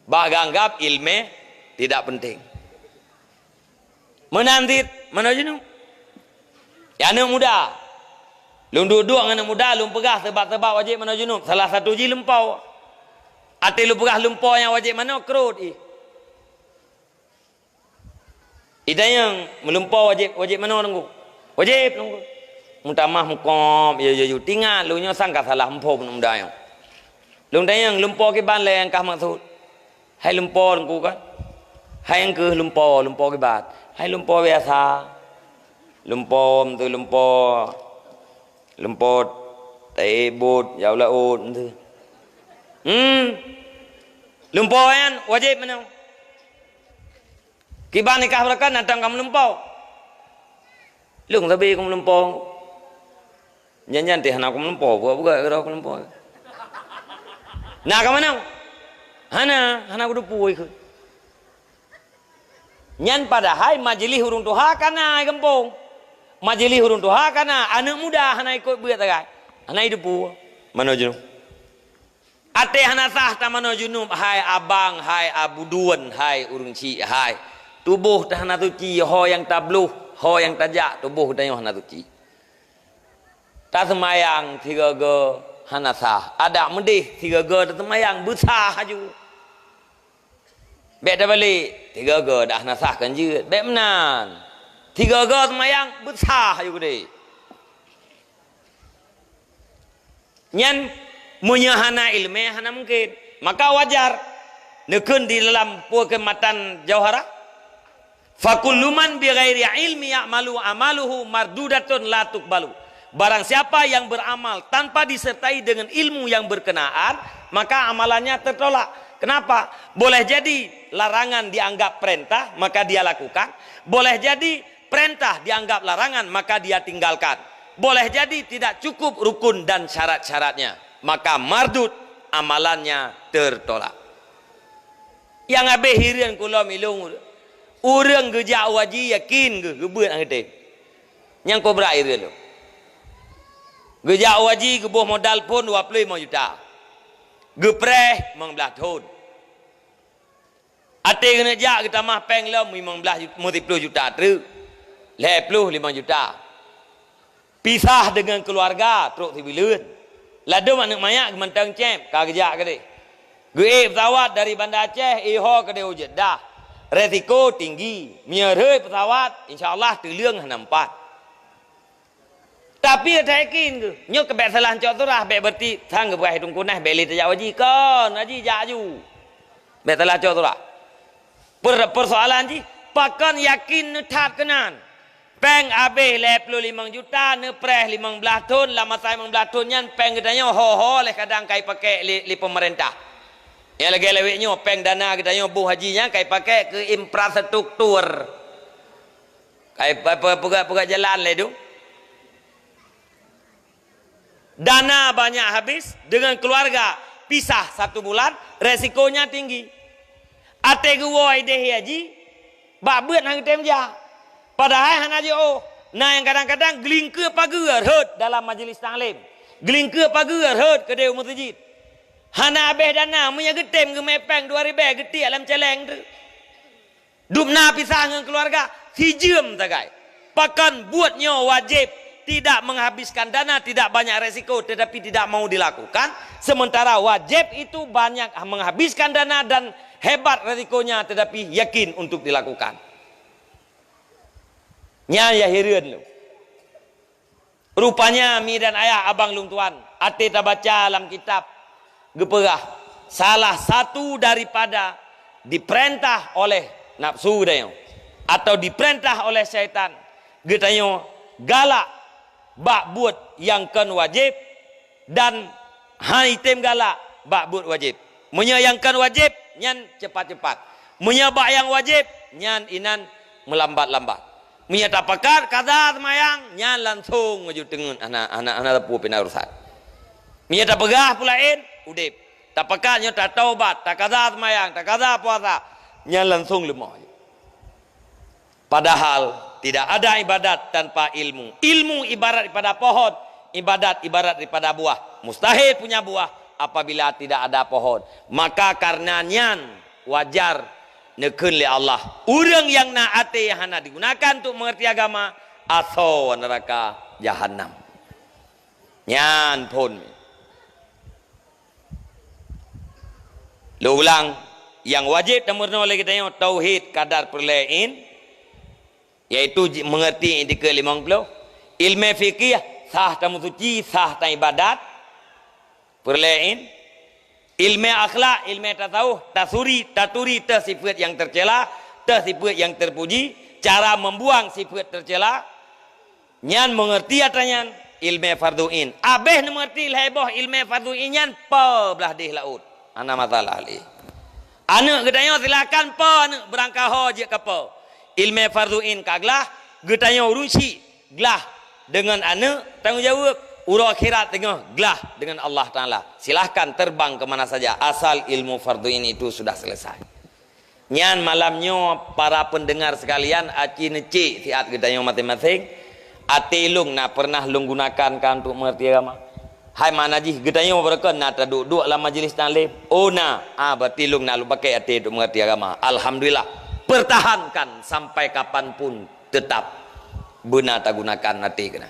Bak geuanggap ileumèe tidak penting. Meunan cit, manoe junub. Ya, aneuk muda. Lôn duek-duek ngon aneuk muda, lôn peugah seubab-seubab wajéb manoe junub. Salah satu jih lumpoe. Até lôn peugah lumpoe nyang wajéb manoe, krot jih. Itanyong, meulumpoe wajéb, wajéb manoe Teungku? Wajéb Teungku. Meutamah mukop, yo, yo, yo. Tingat, lôn nyoe sang ka salah muphom aneuk muda nyoe. Lôn tanyong, lumpoe kiban lé nyang kah maksud? Hai lumpoe Teungku kan? Hai nyang keuh lumpoe, lumpoe kiban? Hai lumpoe biasa. Lumpoe, meuteu lumpoe, lumpoe taék bot, jak u laôt, meuteu. Hmm. Lumpoe nyan wajéb manoe. Kiban nikah beurakan datang ka meulumpoe. Lôn sabe ka meulumpoe. Nyan-nyan teuh hana ka meulumpoe, buka-buka keudroe ka meulumpoe. Na ka manoe? Hana, hana kuteupue ikheun. Nyan padahai majeulih ureueng tuha ka na di gampông. Majeulih ureueng tuha ka na, aneuk muda hana ikot beuet sagai. Hana jiteupue. Manoe junub. Até hana sah tamanoe junub, hai abang, hai abuduen, hai ureueng chik, hai. Tuboh teuh hana suci, ho nyang tabloh, ho nyang tajak, tuboh geutanyoe hana suci. Taseumayang sigoe-goe hana sah. Adak meudeh sigoe-goe taseumayang, beusah laju. Bèk tabalek, sigoe-goe dak hana sah kan jeuet. Bèk meunan. Sigoe-goe seumayang, beusah laju keudeh. Nyan meunyoe hana ileumèe hana mungken. Maka wajar neukheun di dalam peue keu matan Jauharah, "Fa kullu man bi ghairi ilmi ya'malu amaluhu mardudatun la tuqbalu." Barang siapa yang beramal tanpa disertai dengan ilmu yang berkenaan, maka amalannya tertolak. Kenapa? Boleh jadi larangan dianggap perintah, maka dia lakukan. Boleh jadi perintah dianggap larangan, maka dia tinggalkan. Boleh jadi tidak cukup rukun dan syarat-syaratnya, maka mardud, amalannya tertolak. Nyang habéh hireuen keu lom ilôn, ureueng geujak u haji yakin geuh geubeuet nyang geutem. Nyang kobra hireuen lôn. Geujak u haji geuboh modal phôn dua ploh limong juta. Geupreh limong blaih thôn. Até geuneuk jak geutamah péng lom limong blaih jut-, meusiploh juta treuk. Lhèe ploh limong juta. Pisah deungon keuluwarga trok sibuleuen. Ladôm aneuk manyak geumantong cép ka geujak keudeh. Geuék peusawat dari Banda Aceh, ék ho keudeh u Jeddah. Resiko tinggi. Meunyoe rhot pesawat, insya Allah tuleueng hana meupat. Tapi tayakin kheueh, nyoe keu bék salah cok surah, bék berarti sang geupeugah Teungku Nas bék lé tajak haji. Kon, haji jak aju. Bék salah cok surah. Per-, persoalan jih, pakon yakin neuthat keunan? Péng habéh lhèe plôh limong juta, neupreh limong blaih thôn, lam masa limong blaih thôn nyan péng geutanyoe ho-ho lé kadang ka ipakék lé, lé peumeurintah. Nyang lagèe lawét nyoe, péng dana geutanyoe boh haji nyan ka ipakék keu infrastruktur. Ka ipa-, pe-, peugah-peugah jalan lé tu. Dana banyak habis, dengan keluarga pisah satu bulan, resikonya tinggi. Até geuwoe idéh haji, bak beuet hana geutem jak. Padahai hana jiôh. Na nyang kadang-kadang geulingkeue pageue rhot dalam majlis taklim. Geulingkeue pageue rhot keudéh u meuseujid. Hana habéh dana, meunyo geutem geumè péng dua ribèe geutiek lam céléng teuk. Dum na pisah ngon keuluwarga, sijeuem sagai. Pakon buet nyoe wajéb, tidak menghabiskan dana, tidak banyak resiko, tetapi tidak mau dilakukan, sementara wajéb itu banyak menghabiskan dana dan hebat resikonya, tetapi yakin untuk dilakukan. Nyan nyang hireuen lôn. Rupanya, mi dan ayah, abang lôn tuan, até tabaca lam kitab geupeugah, salah satu daripada diperintah oleh nafsu geutanyoe atau diperintah oleh syaitan, geutanyoe galak bak buet nyang kon wajéb dan hana item galak bak buet wajéb. Meunyoe nyang kon wajéb, nyan cepat-cepat. Meunyoe bak nyang wajéb, nyan inan meulambat-lambat. Meunyoe tapakat kaza seumayang, nyan langsong aju teungeut, hana, hana, hana teupeu pih na urusan. Meunyoe tapeugah peue laén, udép. Tapakat nyoe tataubat, takaza seumayang, takaza puasa, nyan langsong leumoh. Padahal tidak ada ibadat tanpa ilmu. Ilmu ibarat daripada pohon, ibadat ibarat daripada buah. Mustahil punya buah apabila tidak ada pohon. Maka karena nyan wajar neukheun lé Allah, ureuëng nyang na até nyang hana digunakan untuk mengerti agama, asoe neuraka jahanam. Nyan phon. Lôn ulang, nyang wajéb tameurunoe lé geutanyoe tauhid kadar peureulée in, yaitu ji-, mengerti itikeuet limong ploh, ilmu fikih, sah tameusuci, sah taibadat, peureulée in, ilmu akhlak, ilmu tasawuf, tasuri, taturi teuh sifeuet nyang teucela, teuh sifeuet nyang terpuji, cara membuang sifeuet tercela, nyan mengerti atra nyan ilmu fardhu ain. Abéh neumeungerti lhée boh ilmu fardhu ain nyan, po blah deh laôt. Hana masalah lé. Aneuëk geutanyoe silakan po aneuëk beurangkaho jeuet ka po. Ilmu fardhu ain ka glah, geutanyoe ureuëng syik glah deungon aneuëk tanggong jaweueb, uroe akhirat teungoh glah deungon Allah Taala. Silahkan terbang ke mana saja asal ilmu fardhu ain itu sudah selesai. Nyan malam nyoe para pendengar sekalian, aci neucék siat geutanyoe maséng-maséng, até lôn na pernah lôn gunakan ka untuk mengerti agama. Hai makna jih geutanyoe beureukan na taduek-duek lam majlis taklim. Oh na, ah berarti lôn na lôn pakai até untuk mengerti agama. Alhamdulillah. Pertahankan sampai kapan pun tetap beuna tagunakan até keunan.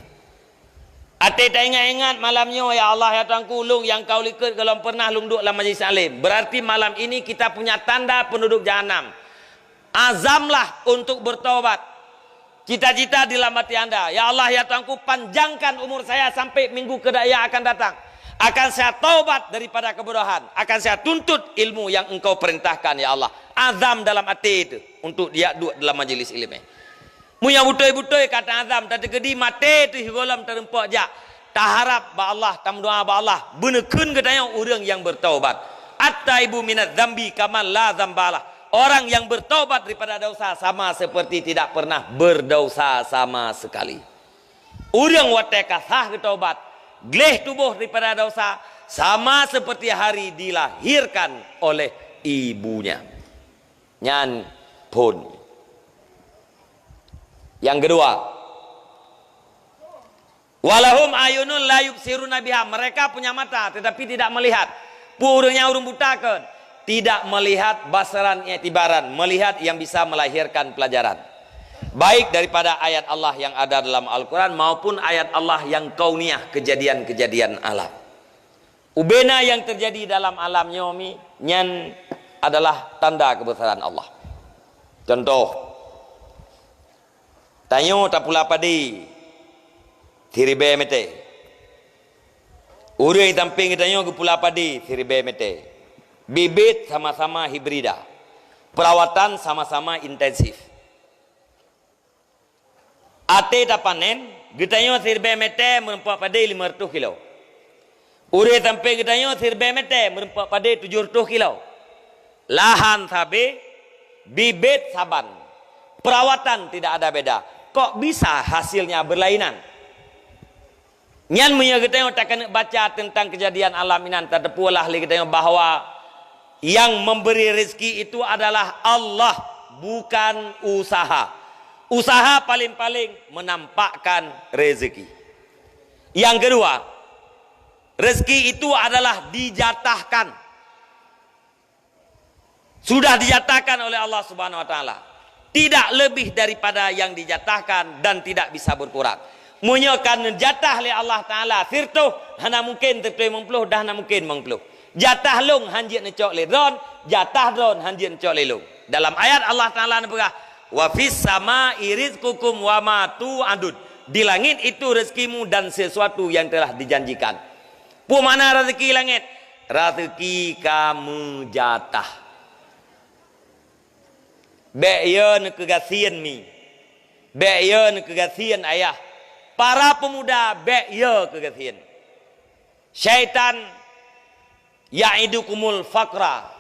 Até taingat-ingat malam nyoe, ya Allah, ya Tuhanku, lôn nyang ka u likot gohlom pernah lôn duek lam majlis taklim. Berarti malam ini kita punya tanda penduduk jahanam. Azamlah untuk bertobat. Cita-cita di dalam hati anda, ya Allah, ya Tuhanku, panjangkan umur saya sampai minggu kedak yang akan datang. Akan saya taubat daripada kebodohan. Akan saya tuntut ilmu yang Engkau perintahkan, ya Allah. Azam dalam até itu untuk dia duek dalam majlis ilmu. Meunyoe beutôi-beutôi ka taazam, tateukeudi maté teuh gohlom tareumpok jak, taharab bak Allah, tameudoá bak Allah, beuneukeun geutanyoe ureuëng nyang beutaubat. At-taibu minadz dzambi kaman la dzambalah. Orang yang bertaubat daripada dosa sama seperti tidak pernah berdosa sama sekali. Ureuëng watée ka sah geutaubat, gleh tuboh daripada dosa, sama seperti hari dilahirkan oleh ibunya. Nyan phon. Nyang keudua, walahum ayunun la yubsiruna biha, mereka punya mata tetapi tidak melihat. Peue ureuëng nyang ureuëng buta kon? Tidak melihat basaran i'tibaran, melihat yang bisa melahirkan pelajaran. Baik daripada ayat Allah yang ada dalam Al-Quran maupun ayat Allah yang kauniyah, kejadian-kejadian alam. Ubena yang terjadi dalam alam nyoe mi, nyan adalah tanda kebesaran Allah. Contoh, tanyoe tapula padé siribèe mètè. Ureueng sampéng geutanyoe geupula padé siribèe mètè. Bibit sama-sama hibrida. Perawatan sama-sama intensif. Até tapanèn, geutanyoe siribèe mètè meureumpok padé limong reutôh kilo. Ureueng sampéng geutanyoe siribèe mètè meureumpok padé tujoh reutôh kilo. Lahan sabé, bibit saban. Perawatan tidak ada beda. Kok bisa hasilnya berlainan? Nyan meunyoe geutanyoe takeuneuk baca teuntang keujadian alam inan, tateupeue lah lé geutanyoe bahwa yang memberi rezeki itu adalah Allah, bukan usaha. Usaha paling-paling menampakkan rezeki. Yang kedua, rezeki itu adalah dijatahkan. Sudah dijatahkan oleh Allah Subhanahu wa Taala. Tidak lebih daripada yang dijatahkan dan tidak bisa berkurang. Meunyoe ka neujatah lé Allah Taala sireutoh, hana mungken sireutoh limong ploh, dah hana mungken limong ploh. Jatah lôn han jeuet neucok lé droen, jatah droen han jeuet neucok lé lôn. Dalam ayat Allah Taala neupeugah, "Wa fis sama'i rizqukum wa ma tu'adun." Di langit itu rezekimu dan sesuatu yang telah dijanjikan. Peue makna raseuki langét? Raseuki ka meujatah. Bèk yo neukeugasien mi. Bèk yo neukeugasien ayah. Para peumuda, bèk yo keugasien. Syaitan ya'idukumul faqra.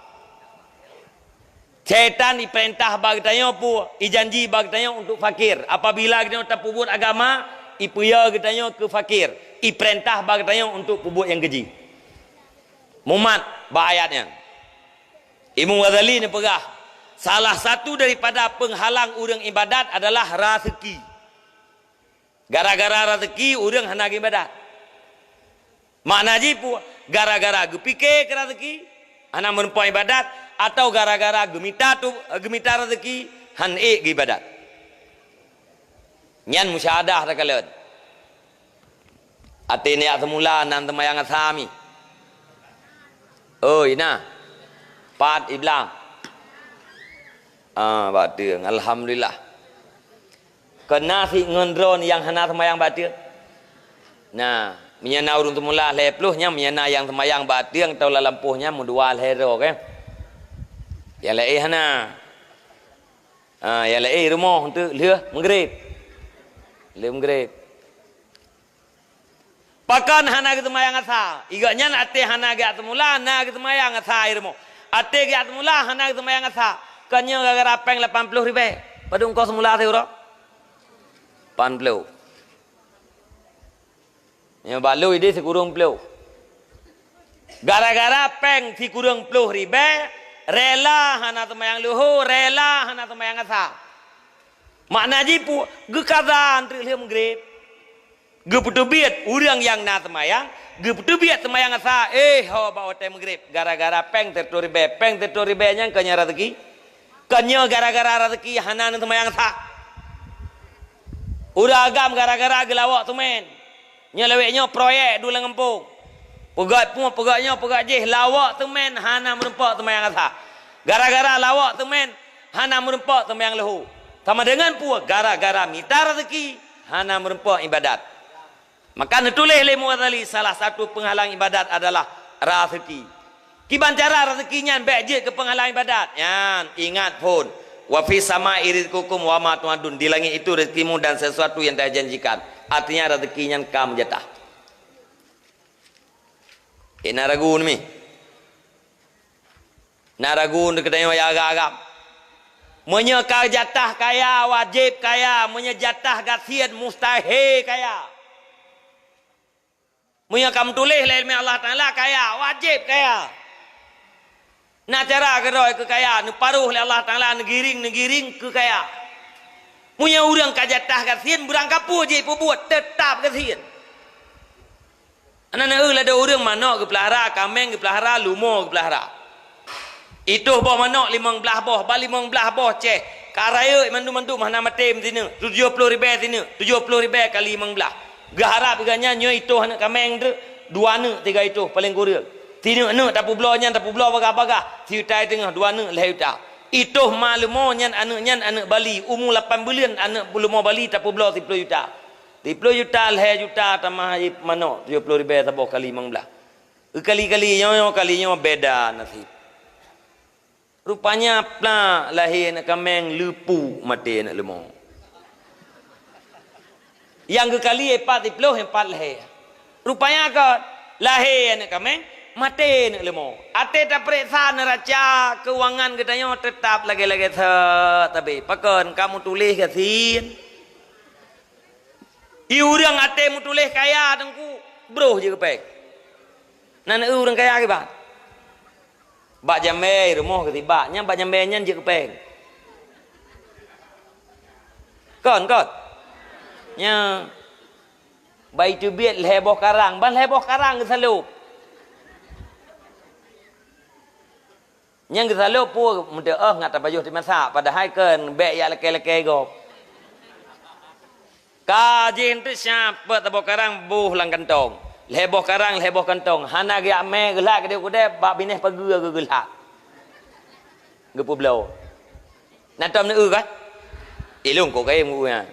Syaitan ipeurintah bak geutanyoe peue? Ijanji bak geutanyoe untuk fakir. Apabila geutanyoe tapeubuet agama, ipeuyö geutanyoe keu fakir. Ipeurintah bak geutanyoe untuk peubuet nyang keujih. Mumat bak ayat nyan. Imam Ghazali neupeugah, salah satu daripada peunghalang ureueng ibadat adalah raseuki. Gara-gara raseuki ureueng hana geuibadat. Makna jih peue? Gara-gara geupike keu raseuki, hana meurumpok ibadat, atau gara-gara geumita tu, geumita raseuki, han ék geuibadat. Nyan musyahadah takalon. Até neujak seumula nan seumayang asa mi. Oi, na. Pat iblang. Ah, bak teueng. Alhamdulillah. Kon na sit ngon droen nyang hana seumayang bak teueng? Na, meunyoe na ureueng seumula lhèe ploh nyan, meunyoe na nyang seumayang bak teueng atau lam lampôh nyan meudua lhèe droe, kan? Nyang laén hana. Ha, nyang laén rumoh eunteuk lheueh meugreb. Lheueh meugreb. Pakon hana geuseumayang asa? Gobnyan até hana geujak seumula, na geuseumayang asa i rumoh. Até geujak seumula, hana geuseumayang asa. Kon nyoe gara-gara péng lapan ploh ribèe. Padum kah seumula siuroe? Lapan ploh. Nyoe bak lôn idéh sikureueng ploh. Gara-gara péng sikureueng ploh ribèe, rela hana seumayang luho, rela hana seumayang asa. Makna jih peue? Geukaza eunteuk lheueh meugreb. Geupeuteubiet ureueng nyang na seumayang, geupeuteubiet seumayang asa, éh, ho bak watèe meugreb, gara-gara péng sireutoh ribèe, péng sireutoh ribèe nyan kon nyan raseuki. Kon nyoe gara-gara raseuki hana neuseumayang asa. Ureueng agam gara-gara geulawok seumén. Nyoe lawét nyoe proyek dua lam gampông. Peugöt peue, peugöt nyoe, peugöt jéh, lawok seumén hana meurumpok seumayang asa. Gara-gara lawok seumén hana meurumpok seumayang luho. Sama deungon peue? Gara-gara mita raseuki hana meurumpok ibadat. Maka neutuléh lé Imam Ghazali, salah satu peunghalang ibadat adalah raseuki. Kiban cara raseuki nyan bèk jeuet keu peunghalang ibadat? Nyan, ingat phôn, "Wa fis sama'i rizqukum wa ma tu'adun." Di langit itu rezekimu dan sesuatu yang telah dijanjikan. Artinya raseuki nyan ka meujatah. Keu na ragu nyoe mi. Na ragu nyoe keu tanyoe nyang agam-agam. Meunyoe ka jatah kaya, wajéb kaya. Meunyoe jatah gasien, mustahé kaya. Meunyoe ka meutuléh lé iéleumé Allah Taala kaya, wajéb kaya. Na cara keudroe keu kaya, neuparoh lé Allah Taala, neugiring, neugiring keu kaya. Meunyoe ureueng ka jatah gasien, beurangkapeue jih peubuet, teutap gasien. Hana na eu ladôm ureueng manok geupeulahara, kaméng geupeulahara, leumo geupeulahara. Itoh boh manok limong blaih boh, ba limong blaih boh céh. Ka rayeuk mandum-mandum hana maté meusineuk. Tujoh ploh ribèe sineuk, tujoh ploh ribèe kali limong blaih. Geuharab geuh nyan nyoe itoh aneuk kaméng teuk, dua aneuk tiga itoh paleng kureueng. Sineuk-neuk tapeubloe nyan tapeubloe bagaih-bagaih, sijuta teungoh, dua aneuk lhèe juta. Itoh ma leumo nyan, aneuk nyan aneuk Bali, umu lapan buleuen aneuk leumo Bali tapeubloe siplôh juta. Siplôh juta, lhèe juta tamah manok tujoh plôh ribèe saboh kali limong blah. Kali-kali nyoe, kali nyoe beda nasib. Rupanya plak lahé aneuk kaméng, leupuk maté aneuk leumo. Nyang geukali empat siplôh, empat lhèe. Rupanya kon, lahé aneuk kaméng, maté aneuk leumo. Até tapeuriksa neuraca keuangan geutanyoe teutap lagèe-lagèe that, tapi pakon ka meutuléh gasien. I ureueng até meutuléh kaya teungku, broh jeuet keu péng. Na neu ureueng kaya kiban. Bak jamèe rumoh geutibak, nyan bak jamèe nyan jeuet keu péng. Kon, kon. Nya. Bak iteubiet lhèe boh karang, ban lhèe boh karang geusalôb. Nyang geusalôb peue meudeuh ngat tapajoh timasak, padahai kheun bèk jak lakèe-lakèe gob. Ka jih eunteuk siap peuet saboh karang boh lam kantong. Lhèe boh karang, lhèe boh kantong. Hana geujak mè, geulhak keudéh-keudéh, bak binéh pageue geuh geulhak. Geupeubloe. Na tom neu kan? Ilông kok kayém geuh nyan.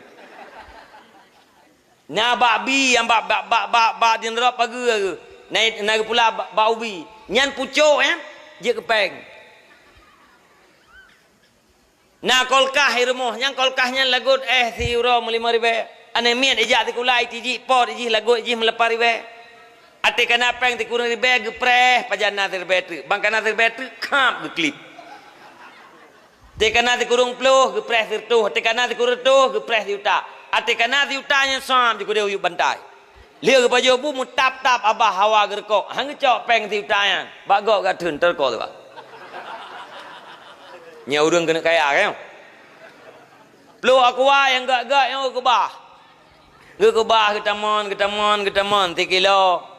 Na bak bi nyang bak, bak, bak, bak, bak di nurot pageue geuh. Na, na geupula bak, bak ubi. Nyan pucôk nyan jeuet keu péng. Na kulkas i rumoh, nyang kulkas nyan lagot éh siuroe meulimong ribèe. Aneuk miet ijak sikula, itijik pot, ijih lagot, ijih meulapan ribèe. Até kana péng sikureueng ribèe geupreh pajan na siribèe treuk. Ban kana siribèe treuk khap geuklip. Até kana sikureueng ploh geupreh sireutôh, até kana sikureueng reutôh geupreh sijuta. Até kana sijuta nyan sam jikeudeh u yup bantai. Lheueh geupajoh bu meutap-tap abah hawa geureukok, han geucok péng sijuta nyan, bak gob geutheun teureukok teuh. Nyan ureueng keuneuk kaya, kan? Pluek aqua nyang gèt-gèt nyan geukeubah. Geukeubah geutamon, geutamon, geutamon sikilo.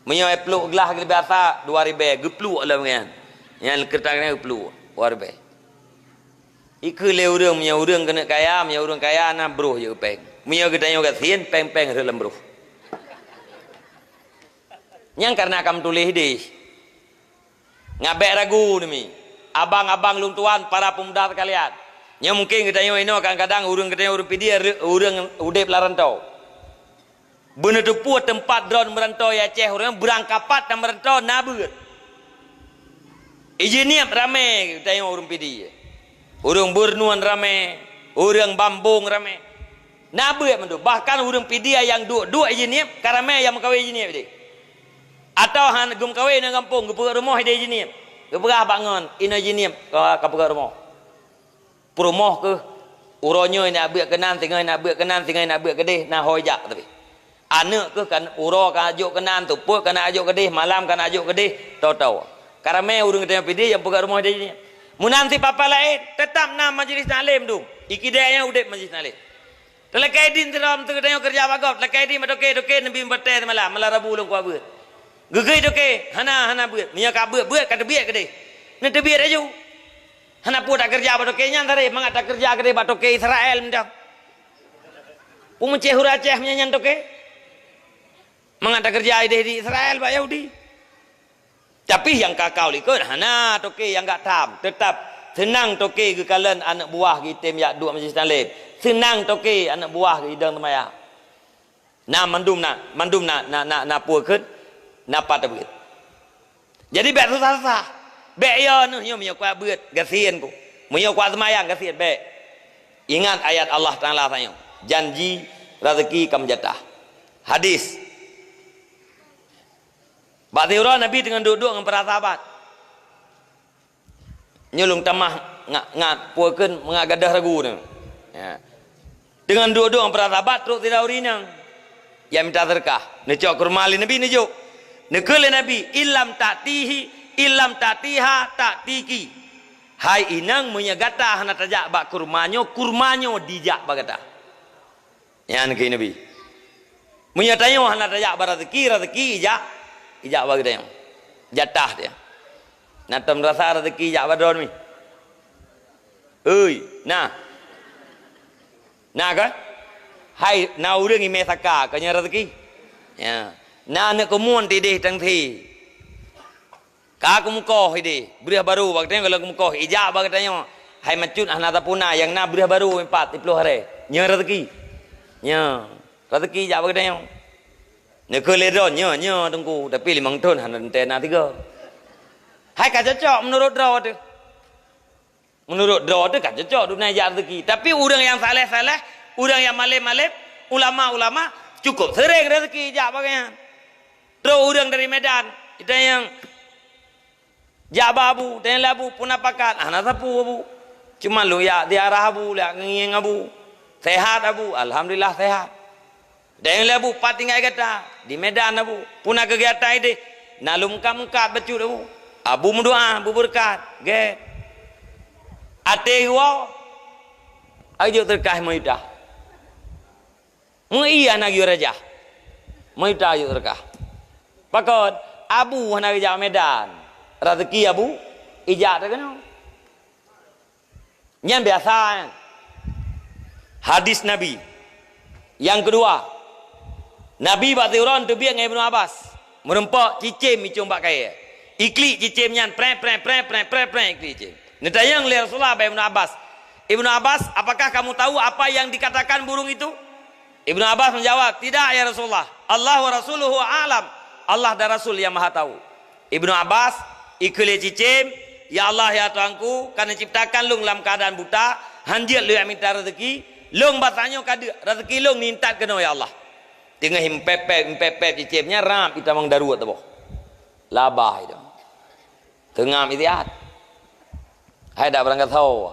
Meunyoe pluek glah geubiasa dua ribèe, geupluek lom nyan. Nyan keureuta nyan geupluek dua ribèe. Ikheun lé ureueng, meunyoe ureueng keuneuk kaya, meunyoe ureueng kaya na broh jeuet péng. Meunyoe geutanyoe gasien, péng-péng rhot lam broh. Nyang kareuna ka meutuléh idéh. Ngat bèk ragu neumi. Abang-abang lôn tuan, para pemuda sekalian. Nyoe mungken geutanyoe inoe kadang-kadang ureueng geutanyoe ureueng Pidie, ureueng udeb lam rantau. Beuneuteupue teumpat droen meuranto i Aceh, ureueng beurangkapat dan meuranto na beuet. Ijinieb ramé tanyoe ureueng Pidie. Ureueng Beurnuan ramé, ureueng Bambong ramé. Na beuet mandum. Bahkan ureueng Pidie nyang duek-duek ijinieb, ka ramé nyang meukawen ijinieb deh. Atawa han geumeukawen ngon gampông, geupeugöt rumoh ideh ijinieb. Geupeugah bak ngon, inoe ijinieb, ka, ka peugöt rumoh. Peurumoh kheueh, uroe nyoe na beuet keunan, singoh na beuet keunan, singoh na beuet keudeh, na ho jak tapi. Aneuk kheueh kan uroe ka jok keunan, teupeu ka na jok keudeh, malam ka na jok keudeh, toe-toe. Ka ramé ureueng geutanyoe Pidie nyang peugöt rumoh ideh ijinieb. Meunan si papa laén, teutap na majlis taklim dum. Ikidée nyan udeb majlis taklim. Teulakée dien sidroe meuteuk geutanyoe keureuja bak gob, teulakée dien bak toke, toke neubi meubatée simalam, malam Rabu lôn kuat beuet. Geugui toke, hana, hana beuet. Meunyoe ka beuet-beuet, ka teubiet keudeh. Neuteubiet laju. Hana peue takeureuja bak toke nyan, taré mangat takeureuja keudeh bak toke Israel mantong. Peumeucéh ureueng Aceh meunyan nyan toke. Mangat takeureuja ideh di Israel bak Yahudi. Tapi nyang kakau likot hana toke nyang gak tham, teutap seunang toke geukalon aneuk buah geutem jak duek majlis taklim. Seunang toke aneuk buah geuidong teumayang. Na mandum na, mandum na, na, na, na peue kheun, na pat beuet. Jadi bèk susah-susah. Bèk yo neuh nyoe meunyoe kuat beuet, gasien ku. Meunyoe kuat seumayang, gasien, bèk. Ingat ayat Allah Taala tanyoe, janji rezeki ka meujatah. Hadis. Bak siuroe Nabi teungoh duek-duek ngon para sahabat. Nyoe lôn tamah ngat, ngat peue kheun mangat gadôh ragu nyoe. Ya. Teungoh duek-duek ngon para sahabat trok sidroe ureueng inong. Nyang mita seudeukah. Neucok kurma lé Nabi neujok. Neukheun lé Nabi, "Illam ta'tihi, illam ta'tiha ta'tiki." Hai inong, meunyoe gata hana tajak bak kurma nyoe, kurma nyoe dijak bak gata. Nyan kheun Nabi. Meunyoe tanyoe hana tajak bak raseuki, raseuki ijak, ijak bak geutanyoe. Jatah dia. Na tom rasa raseuki ijak bak droeneuh mi? Ui, na. Na kan? Hai, na ureueng imè saka, ka nyan raseuki. Ya. Na aneuk keumuen tideh tang thi. Ka keumeukoh ideh, breueh barô bak geutanyoe, gohlom keumeukoh, ijak bak geutanyoe. Hai macut hana tapuna, nyang na breueh barô meupat siploh haré. Nyoe raseuki. Nyoe, raseuki jak bak geutanyoe. Neukheun lé droe, nyoe, nyoe Teungku, tapi limong thon hana teuntée na tiga. Hai ka cocok meunurot droe teuh. Meunurot droe teuh ka cocok duna jak raseuki. Tapi ureuëng nyang saleh-saleh, ureuëng nyang malem-malem, ulama-ulama, cukup seuréng raseuki jak bak gobnyan. Troh ureuëng dari Medan, geutanyoe jak bak Abu, tanyong lé Abu, peue na pakat, hana sapeue Abu. Cuma lôn jak ziarah Abu, jak ngieng Abu. Sehat Abu, alhamdulillah sehat. Tanyong lé Abu, pat tinggai gata, di Medan Abu. Peue na keugiatan ideh, na lôn meukat-meukat bacut Abu. Abu meudoa, beubeureukat, gét. Até geuwoe, ayo jok teureukah meuyuta. Meu-ie hana geuyue rajah. Meuyuta jok teureukah. Pakon, Abu hana geujak Medan. Raseuki Abu, ijak teuh keunoe. Nyan biasa nyan. Hadis Nabi. Nyang keudua, Nabi bak siuroe teubiet ngon Ibnu Abbas. Meurumpok cicém icong bak kayée. Iklik cicém nyan, preh, preh, preh, preh, preh, preh, iklik cicém. Neutanyong lé Rasulullah bak Ibnu Abbas, "Ibnu Abbas, apakah kamu tahu apa yang dikatakan burung itu?" Ibnu Abbas menjawab, "Tidak, ya Rasulullah. Allah wa rasuluhu a'lam. Allah dan Rasul yang Maha Tahu." Ibnu Abbas, ikheun lé cicém, "Ya Allah, ya Tuhanku, ka neuciptakan lôn lam keuadaan buta, hanjeuet lôn jak mita raseuki, lôn bak saat nyoe ka deuk, raseuki lôn niintat keunoe, ya Allah." Teungoh impép-pép, impép-pép cicém nyan rab itamong daruet teuboh. Labah itu. Teungam istiahat. Hai dak barang gasoe.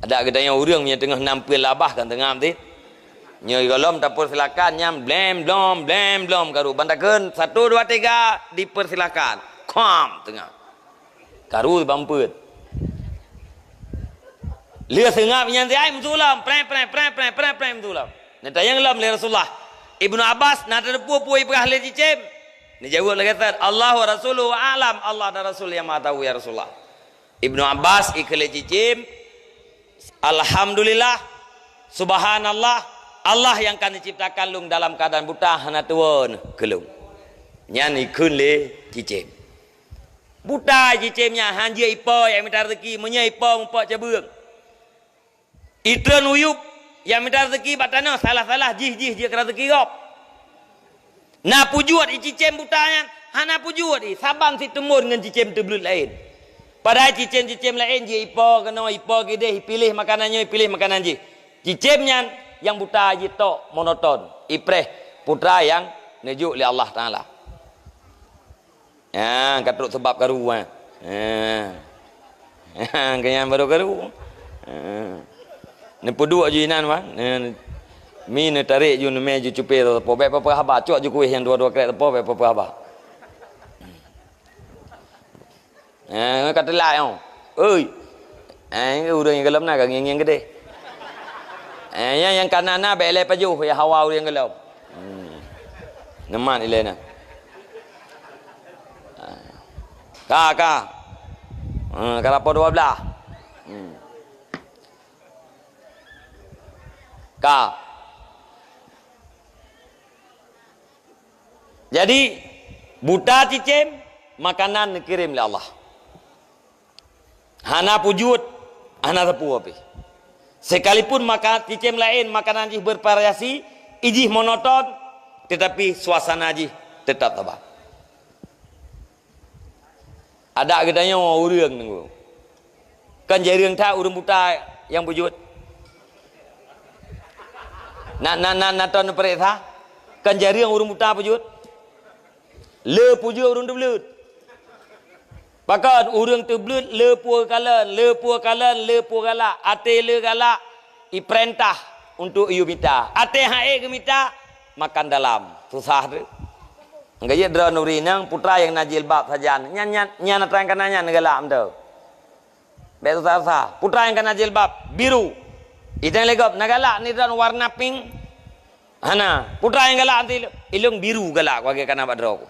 Adak geutanyoe ureuëng nyang teungoh nam peuen labah kan teungam ti. Nyoe gohlom tapeusilakan nyang blem blom, blem blom karu. Bantakeun satu, dua, tiga, dipersilakan. Kham teungam. Karu bampeut. Lheueh seungab nyan ti ai meusulam, preh, preh, preh, preh, preh, preh meusulam. Neutanyong lom lé Rasulullah, "Ibnu Abbas, na tateupeue peue ipeugah lé cicém?" Neujaweueb lagée that, "Allah wa rasuluhu a'lam, Allah dan Rasul yang Maha Tahu, ya Rasulullah." Ibnu Abbas ikheun lé cicém, "Alhamdulillah, subhanallah, Allah yang ka neuciptakan lôn dalam keuadaan buta hana tuwoe keu lôn." Nyan ikheun lé cicém. Buta cicém nyan, hanjeuet ipo nyang mita raseuki, meunyoe ipo mupok cabeueng. Itreun uyueb nyang mita raseuki bak tanoh, salah-salah jih, jih, jih keu raseuki gob. Na peujuet i cicém buta nyan, hana peujuet i, saban sit teumbon ngon cicém teubleuet laén. Padahai cicém-cicém laén jih ipo keunoe, ipo keudeh, ipiléh makanan nyoe, ipiléh makanan jih. Cicém nyan nyang buta jih tok monoton, ipreh putra nyang neujok lé Allah Taala. Ha, ka trok seubab karu, ha. Ha. Ha, keu nyan baru karu. Ha. Neupeuduek ju inan, bang. Ha. Mi neutarek ju neumé ju cupé teupeu. Bék peupeu haba, cok ju kueh nyang dua-dua krek teupeu, bék peupeu haba. Ha, ka teulak nyoe. Oi. Eh, ureuëng nyang gohlom na ka ngieng-ngieng keudeh. Eh, nyang, nyang kana na bék ilée pajoh, ya hawa ureuëng gohlom. Hmm. Neumat ilée na. Ka, ka. Ha, ka lapoe dua belas. Hmm. Ka. Jadi, buta cicém, makanan neukirém lé Allah. Hana peujuet, hana sapeue pih. Sekalipun maka cicém laén makanan jih bervariasi, ijih monoton, tetapi suasana jih tetap saban. Adak geutanyoe ureuëng nunggu. Kan jareueng that ureuëng buta nyang peujuet. Na, na, na, na ton peuriksa. Kan jareueng ureuëng buta peujuet. Le peujuet ureuëng teubleuet. Pakon ureuëng teubleuet le peue kalon, le peue kalon, le peue galak, até le galak, ipeurintah untuk yue mita. Até han ék geumita, makan dalam. Susah tu. Gaya droe nuri nang putra nyang na jilbab sajan. Nyan, nyan, nyan atra nyang kana nyan galak meutu. Bék susah-susah. Putra nyang kana jilbab biru. Itang lé gob na galak ni droe warna pink. Hana. Putra nyang galak nanti ilong biru galak wage kana bak droe ku.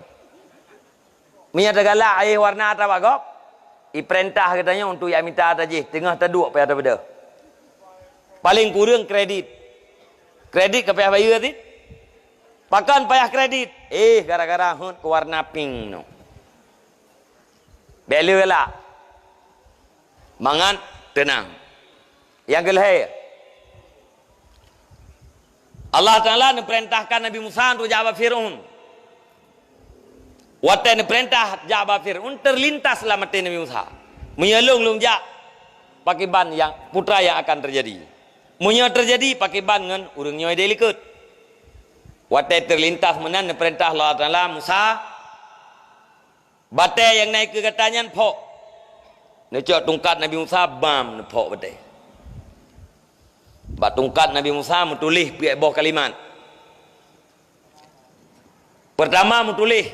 Meunyoe teugalak ayeh warna atra bak gob, ipeurintah geutanyoe untuk jak mita atra jih, teungoh taduek payah tabeudôh. Paleng kureueng kredit. Kredit ka payah bayeue cit? Pakon payah kredit? Eh, gara-gara hot keu warna pink nyoe. Bék le galak. Mangat teunang. Nyang keulhée, Allah Taala neupeurintahkan Nabi Musa untuk jak bak Fir'aun. Watée neupeurintah jak bak Fir'aun, teulintas lam até Nabi Musa, "Meunyoe lôn lôn jak, pakriban nyang, peue nyang akan teujadi? Meunyoe teujadi, pakriban ngon ureuëng nyoe di likot?" Watée teulintas meunan, neupeurintah Allah Taala, "Musa, batée nyang na dikeue gata nyan phok." Neucok tungkat Nabi Musa, bam, neuphok batée. Bak tungkat Nabi Musa meutuléh peuet boh kalimat. Peurtama meutuléh,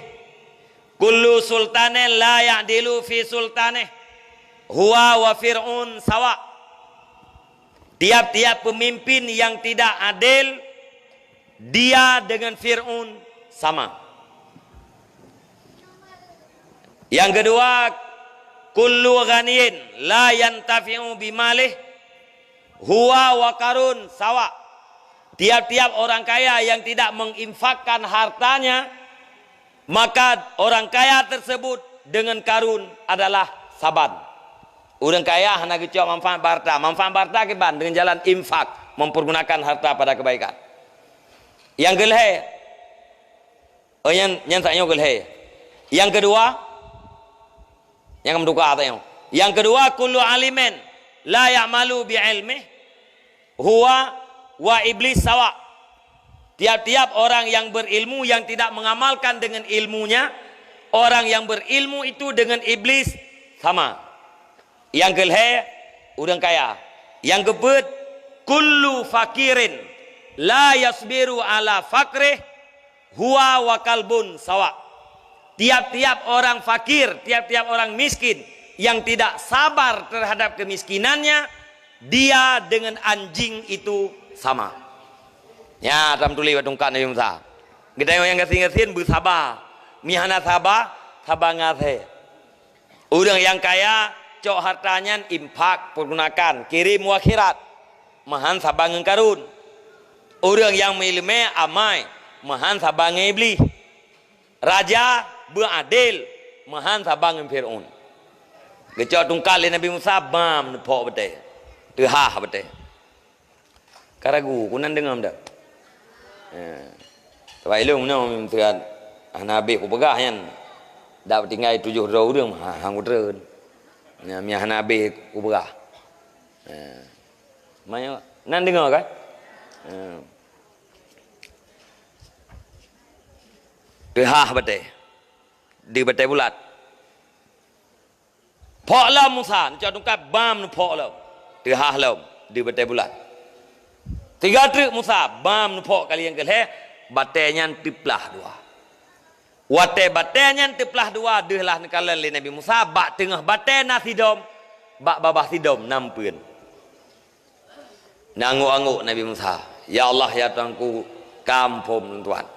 "Kullu sultanin la ya'dilu fi sultanih, huwa wa Fir'aun sawa." Tiap-tiap pemimpin yang tidak adil, dia dengan Fir'aun sama. Yang kedua, "Kullu ghaniyin la yantafi'u bimalih, huwa wa Qarun sawa." Tiap-tiap orang kaya yang tidak menginfakkan hartanya, maka orang kaya tersebut dengan Qarun adalah saban. Ureuëng kaya hana geucok manfaat bak harta. Manfaat bak harta kiban? Dengan jalan infak, mempergunakan harta pada kebaikan. Nyang keulhée, oh, nyan, nyan saát nyoe keulhée. Nyang keudua, nyang meutuka saát nyoe. Nyang keudua, "Kullu alimin la ya'malu bi ilmih, huwa wa iblis sawa." Tiap-tiap orang yang berilmu yang tidak mengamalkan dengan ilmunya, orang yang berilmu itu dengan iblis sama. Nyang keulhée, ureuëng kaya. Nyang keupeuet, "Kullu fakirin la yasbiru ala fakrih, huwa wa kalbun sawa." Tiap-tiap orang fakir, tiap-tiap orang miskin yang tidak sabar terhadap kemiskinannya, dia dengan anjing itu sama. Nyan tam tuléh bak tungkat Nabi Musa. Geutanyoe nyang gasien-gasien beusaba. Meunyo hana saba, saba ngon asée. Ureuëng nyang kaya cok harta nyan infak, pergunakan, kirém u akhirat, meuhan saba ngon Qarun. Ureuëng nyang meuiéleumé amai, meuhan saba ngon Iblih. Raja beuadil, meuhan saba ngon Fir'aun. Geucok tungkat lé Nabi Musa, bam, neuphok batée. Teuhah batée. Ka ragu, keunan deungoe meudan. Eh. Sabab ilôn meunoe meuteun hana habéh kupeugah nyan. Dak tinggai tujoh droe ureuëng, ha, han kutreun. Nyan meunan hana habéh kupeugah. Eh. Manyang nan deungoe kan? Eh. Teuhah batée. Di batée bulat. Phok lom Musa, neucok tungkat bam neuphok lom. Teuhah lom di batée bulat. Tiga treuk Musa, bam neuphok kali nyang keulhée, batée nyan teuplah dua. Watée batée nyan teuplah dua, deuh lah neukalon lé Nabi Musa, bak teungoh batée na sidom, bak babah sidom na meupeuen. Neunganggok-anggok Nabi Musa, "Ya Allah, ya Tuhanku, ka muphom lôn Tuhan."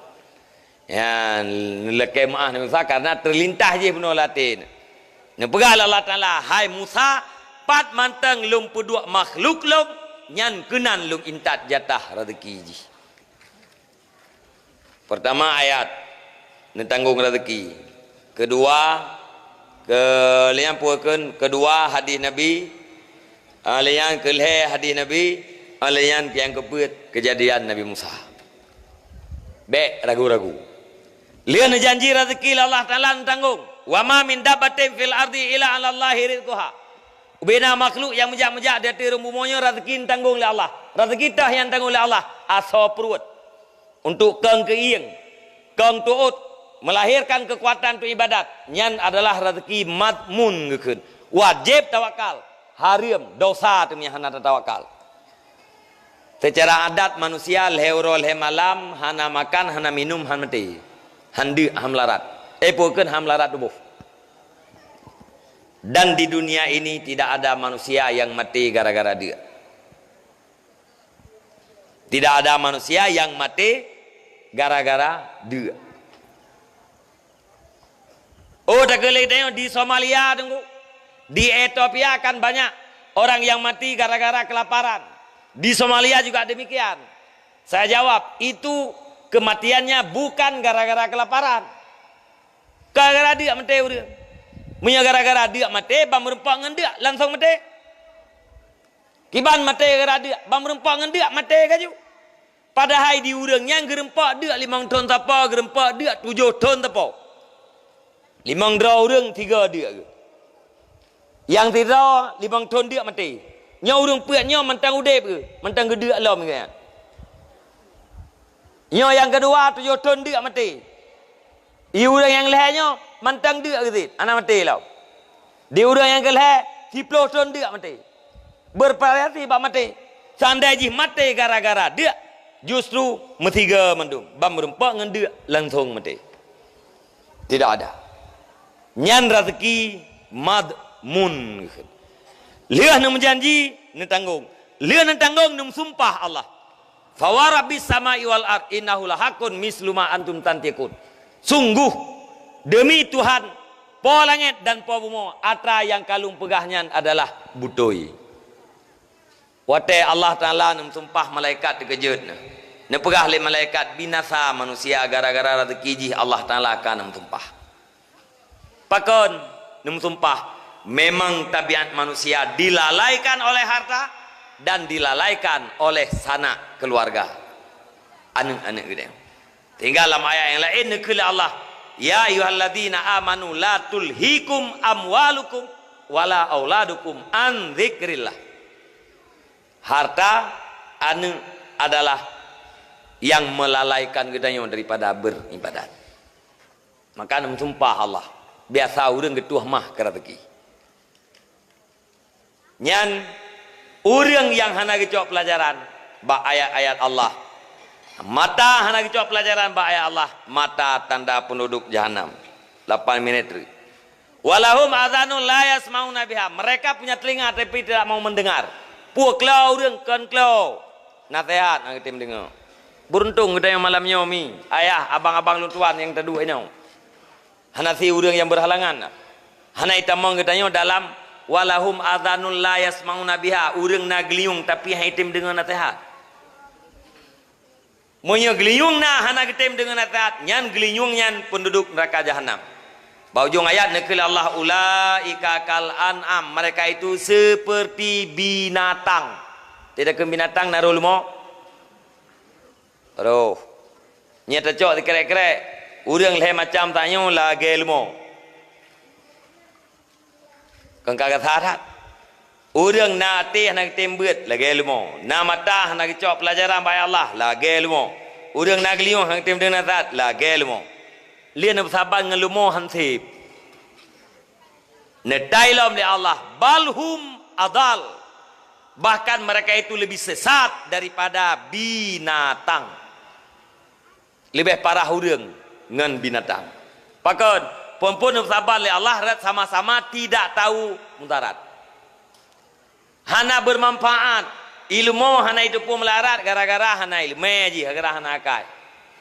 Nyan, neulakée meuáh Nabi Musa karena teulintas jih bunoe lam até. Neupeugah lé Allah Taala, "Hai Musa, pat mantong lôn peuduek makhluk lôn, nyan keunan lôn intat jatah raseuki jih." Peurtama ayat, neutanggong raseuki. Keudua, ke-, lheuh nyan peue kheun? Keudua hadih Nabi, ah, lheuh nyan keulhée hadih Nabi, ah, lheuh nyan nyang keupeuet keujadian Nabi Musa. Bék ragu-ragu. Lheuh neujanji raseuki lé Allah Taala neutanggong. "Wa ma min dabbatin fil ardi illa 'alallahi rizquha." Ubena makhluk nyang meujak-meujak di ateueh rhueng bumoe nyoe raseuki neutanggong lé Allah. Raseuki teuh nyang tanggong lé Allah, asoe pruet. Untuk kong keuieng, kong tuôt, melahirkan keukuatan untuk ibadat, nyan adalah raseuki madmun geukheun. Wajéb tawakal, hareuem, dosa teuma hana tatawakal. Seucara adat manusia lhée uroe lhée malam hana makan, hana minum, han maté. Han deuk, han meularat. Eh, peue kheun han meularat tuboh. Dan di dunia ini tidak ada manusia yang mati gara-gara deuk. Tidak ada manusia yang mati gara-gara deuk. Oh, takeulék tanyoe di Somalia, Teungku. Di Ethiopia kan banyak orang yang mati gara-gara kelaparan. Di Somalia juga demikian. Saya jawab, itu kematiannya bukan gara-gara kelaparan. Gara-gara deuk maté ureuëng. Meunyoe gara-gara deuk maté, ban meureumpok ngon deuk langsong maté. Kiban maté gara deuk, ban meureumpok ngon deuk maté laju. Padahai di ureuëng nyan geureumpok deuk limong thon sapo, geureumpok deuk tujoh thon sapo. Limong droe ureuëng, tiga deuk geuh. Nyang sidroe limong thon deuk maté. Nyoe ureuëng peuet nyoe mantong udeb geuh, mantong geudeuk lom geuh nyan. Nyoe nyang keudua tujoh thon deuk maté. Di ureuëng nyang lhée nyoe mantong deuk geuh cit, hana maté lom. Di ureuëng nyang keulhée siploh thon deuk maté. Bervariasi bak maté. Seandai jih maté gara-gara deuk, justru meusiga mandum, ban meureumpok ngon deuk langsong maté. Tidak ada. Nyan raseuki madmun. Lheueh neumeujanji, neutanggong. Lheueh neutanggong, neumeusumpah Allah. "Fa wa rabbis sama'i wal ard innahu lahaqqun mislu ma antum tantiqun." Sungguh, demi Tuhan, Po langét dan Po bumoe, atra nyang ka lôn peugah nyan adalah beutôi. Watée Allah Taala neumeusumpah, malaikat teukeujot na. Neupeugah lé malaikat, binasa manusia gara-gara raseuki jih Allah Taala ka neumeusumpah. Pakon neumeusumpah? Memang tabiat manusia dilalaikan oleh harta dan dilalaikan oleh sanak keluarga, aneuëk-aneuëk geutanyoe. Sehingga lam ayat nyang laén neukheun lé Allah, "Ya ayyuhalladzina amanu la tulhikum amwalukum wala auladukum an dzikrillah." Harta, aneuëk adalah nyang melalaikan geutanyoe daripada beribadat. Maka neumeusumpah Allah, biasa ureuëng geutuah mah keu raseuki. Nyan ureuëng nyang hana geucok peulajaran bak ayat-ayat Allah. Mata hana geucok peulajaran bak ayat Allah, mata tanda penduduk jahanam. Lapan minit teuk. "Walahum adhanun la yasmauna biha." Mereka punya telinga tapi tidak mau mendengar. Peue klo ureuëng kon klo naseuhat nyang geutem deungoe. Beuruntung geutanyoe malam nyoe mi, ayah, abang-abang lôn tuan nyang taduek inoe. Hana si ureuëng nyang berhalangan. Hana itamong geutanyoe dalam "walahum adhanun la yasmauna biha", ureuëng na geulinyueng tapi han item deungoe naseuhat. Meunyoe geulinyueng na hana geutem deungoe naseuhat, nyan geulinyueng nyan penduduk neraka jahanam. Bak ujong ayat neukheun lé Allah, "Ulaika kal an'am", mereka itu seperti binatang. Tidak ke binatang naruh leumo? Roh. Nyan tacok sikrek-krek. Ureuëng lhée macam tanyoe lagée leumo. Kon ka gata that. Ureuëng na até hana geutem beuet, lagée leumo. Na mata hana geucok peulajaran bak Allah, lagée leumo. Ureuëng na geulinyueng hana geutem deungoe naseuhat, lagée leumo. Lé neupeusaban ngon leumo han seb. Neutai lom lé Allah, "Bal hum adal." Bahkan mereka itu lebih sesat daripada binatang. Leubeh parah ureuëng ngon binatang. Pakon? Phon-phon saban lé Allah rot sama-sama tidak tahu mudarat. Hana bermanfaat. Ilmu hana jiteupeue meularat gara-gara hana ilmu jih, gara-gara hana akai.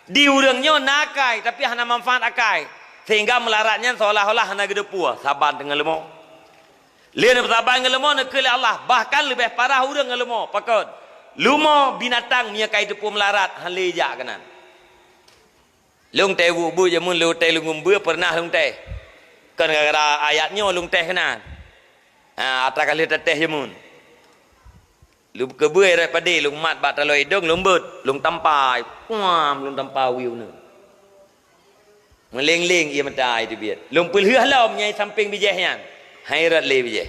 Di ureuëng nyoe na akai, tapi hana manfaat akai. Sehingga meularat nyan seolah-olah hana geuteupeue saban teungoh leumo. Lé neupeusaban ngon leumo neukheun lé Allah, bahkan leubeh parah ureuëng ngon leumo. Pakon? Leumo binatang meunyoe ka jiteupeue meularat, han lé jak keunan. Lôn teh buet-buet jameun lôn teh lôn beue peureunah lôn teh. Kon gara-gara ayat nyoe lôn teh keunan. Ha, atra ka lheueh tatéh jameun. Lôn keubeue rot padé lôn mat bak taloe idong lôn beuet, lôn tampa, puam lôn tampa wiew nyoe. Meuleng-leng ie mata ai teubiet. Lôn peulheueh lom nyang sampéng bijéh nyan. Hai rot lé bijéh.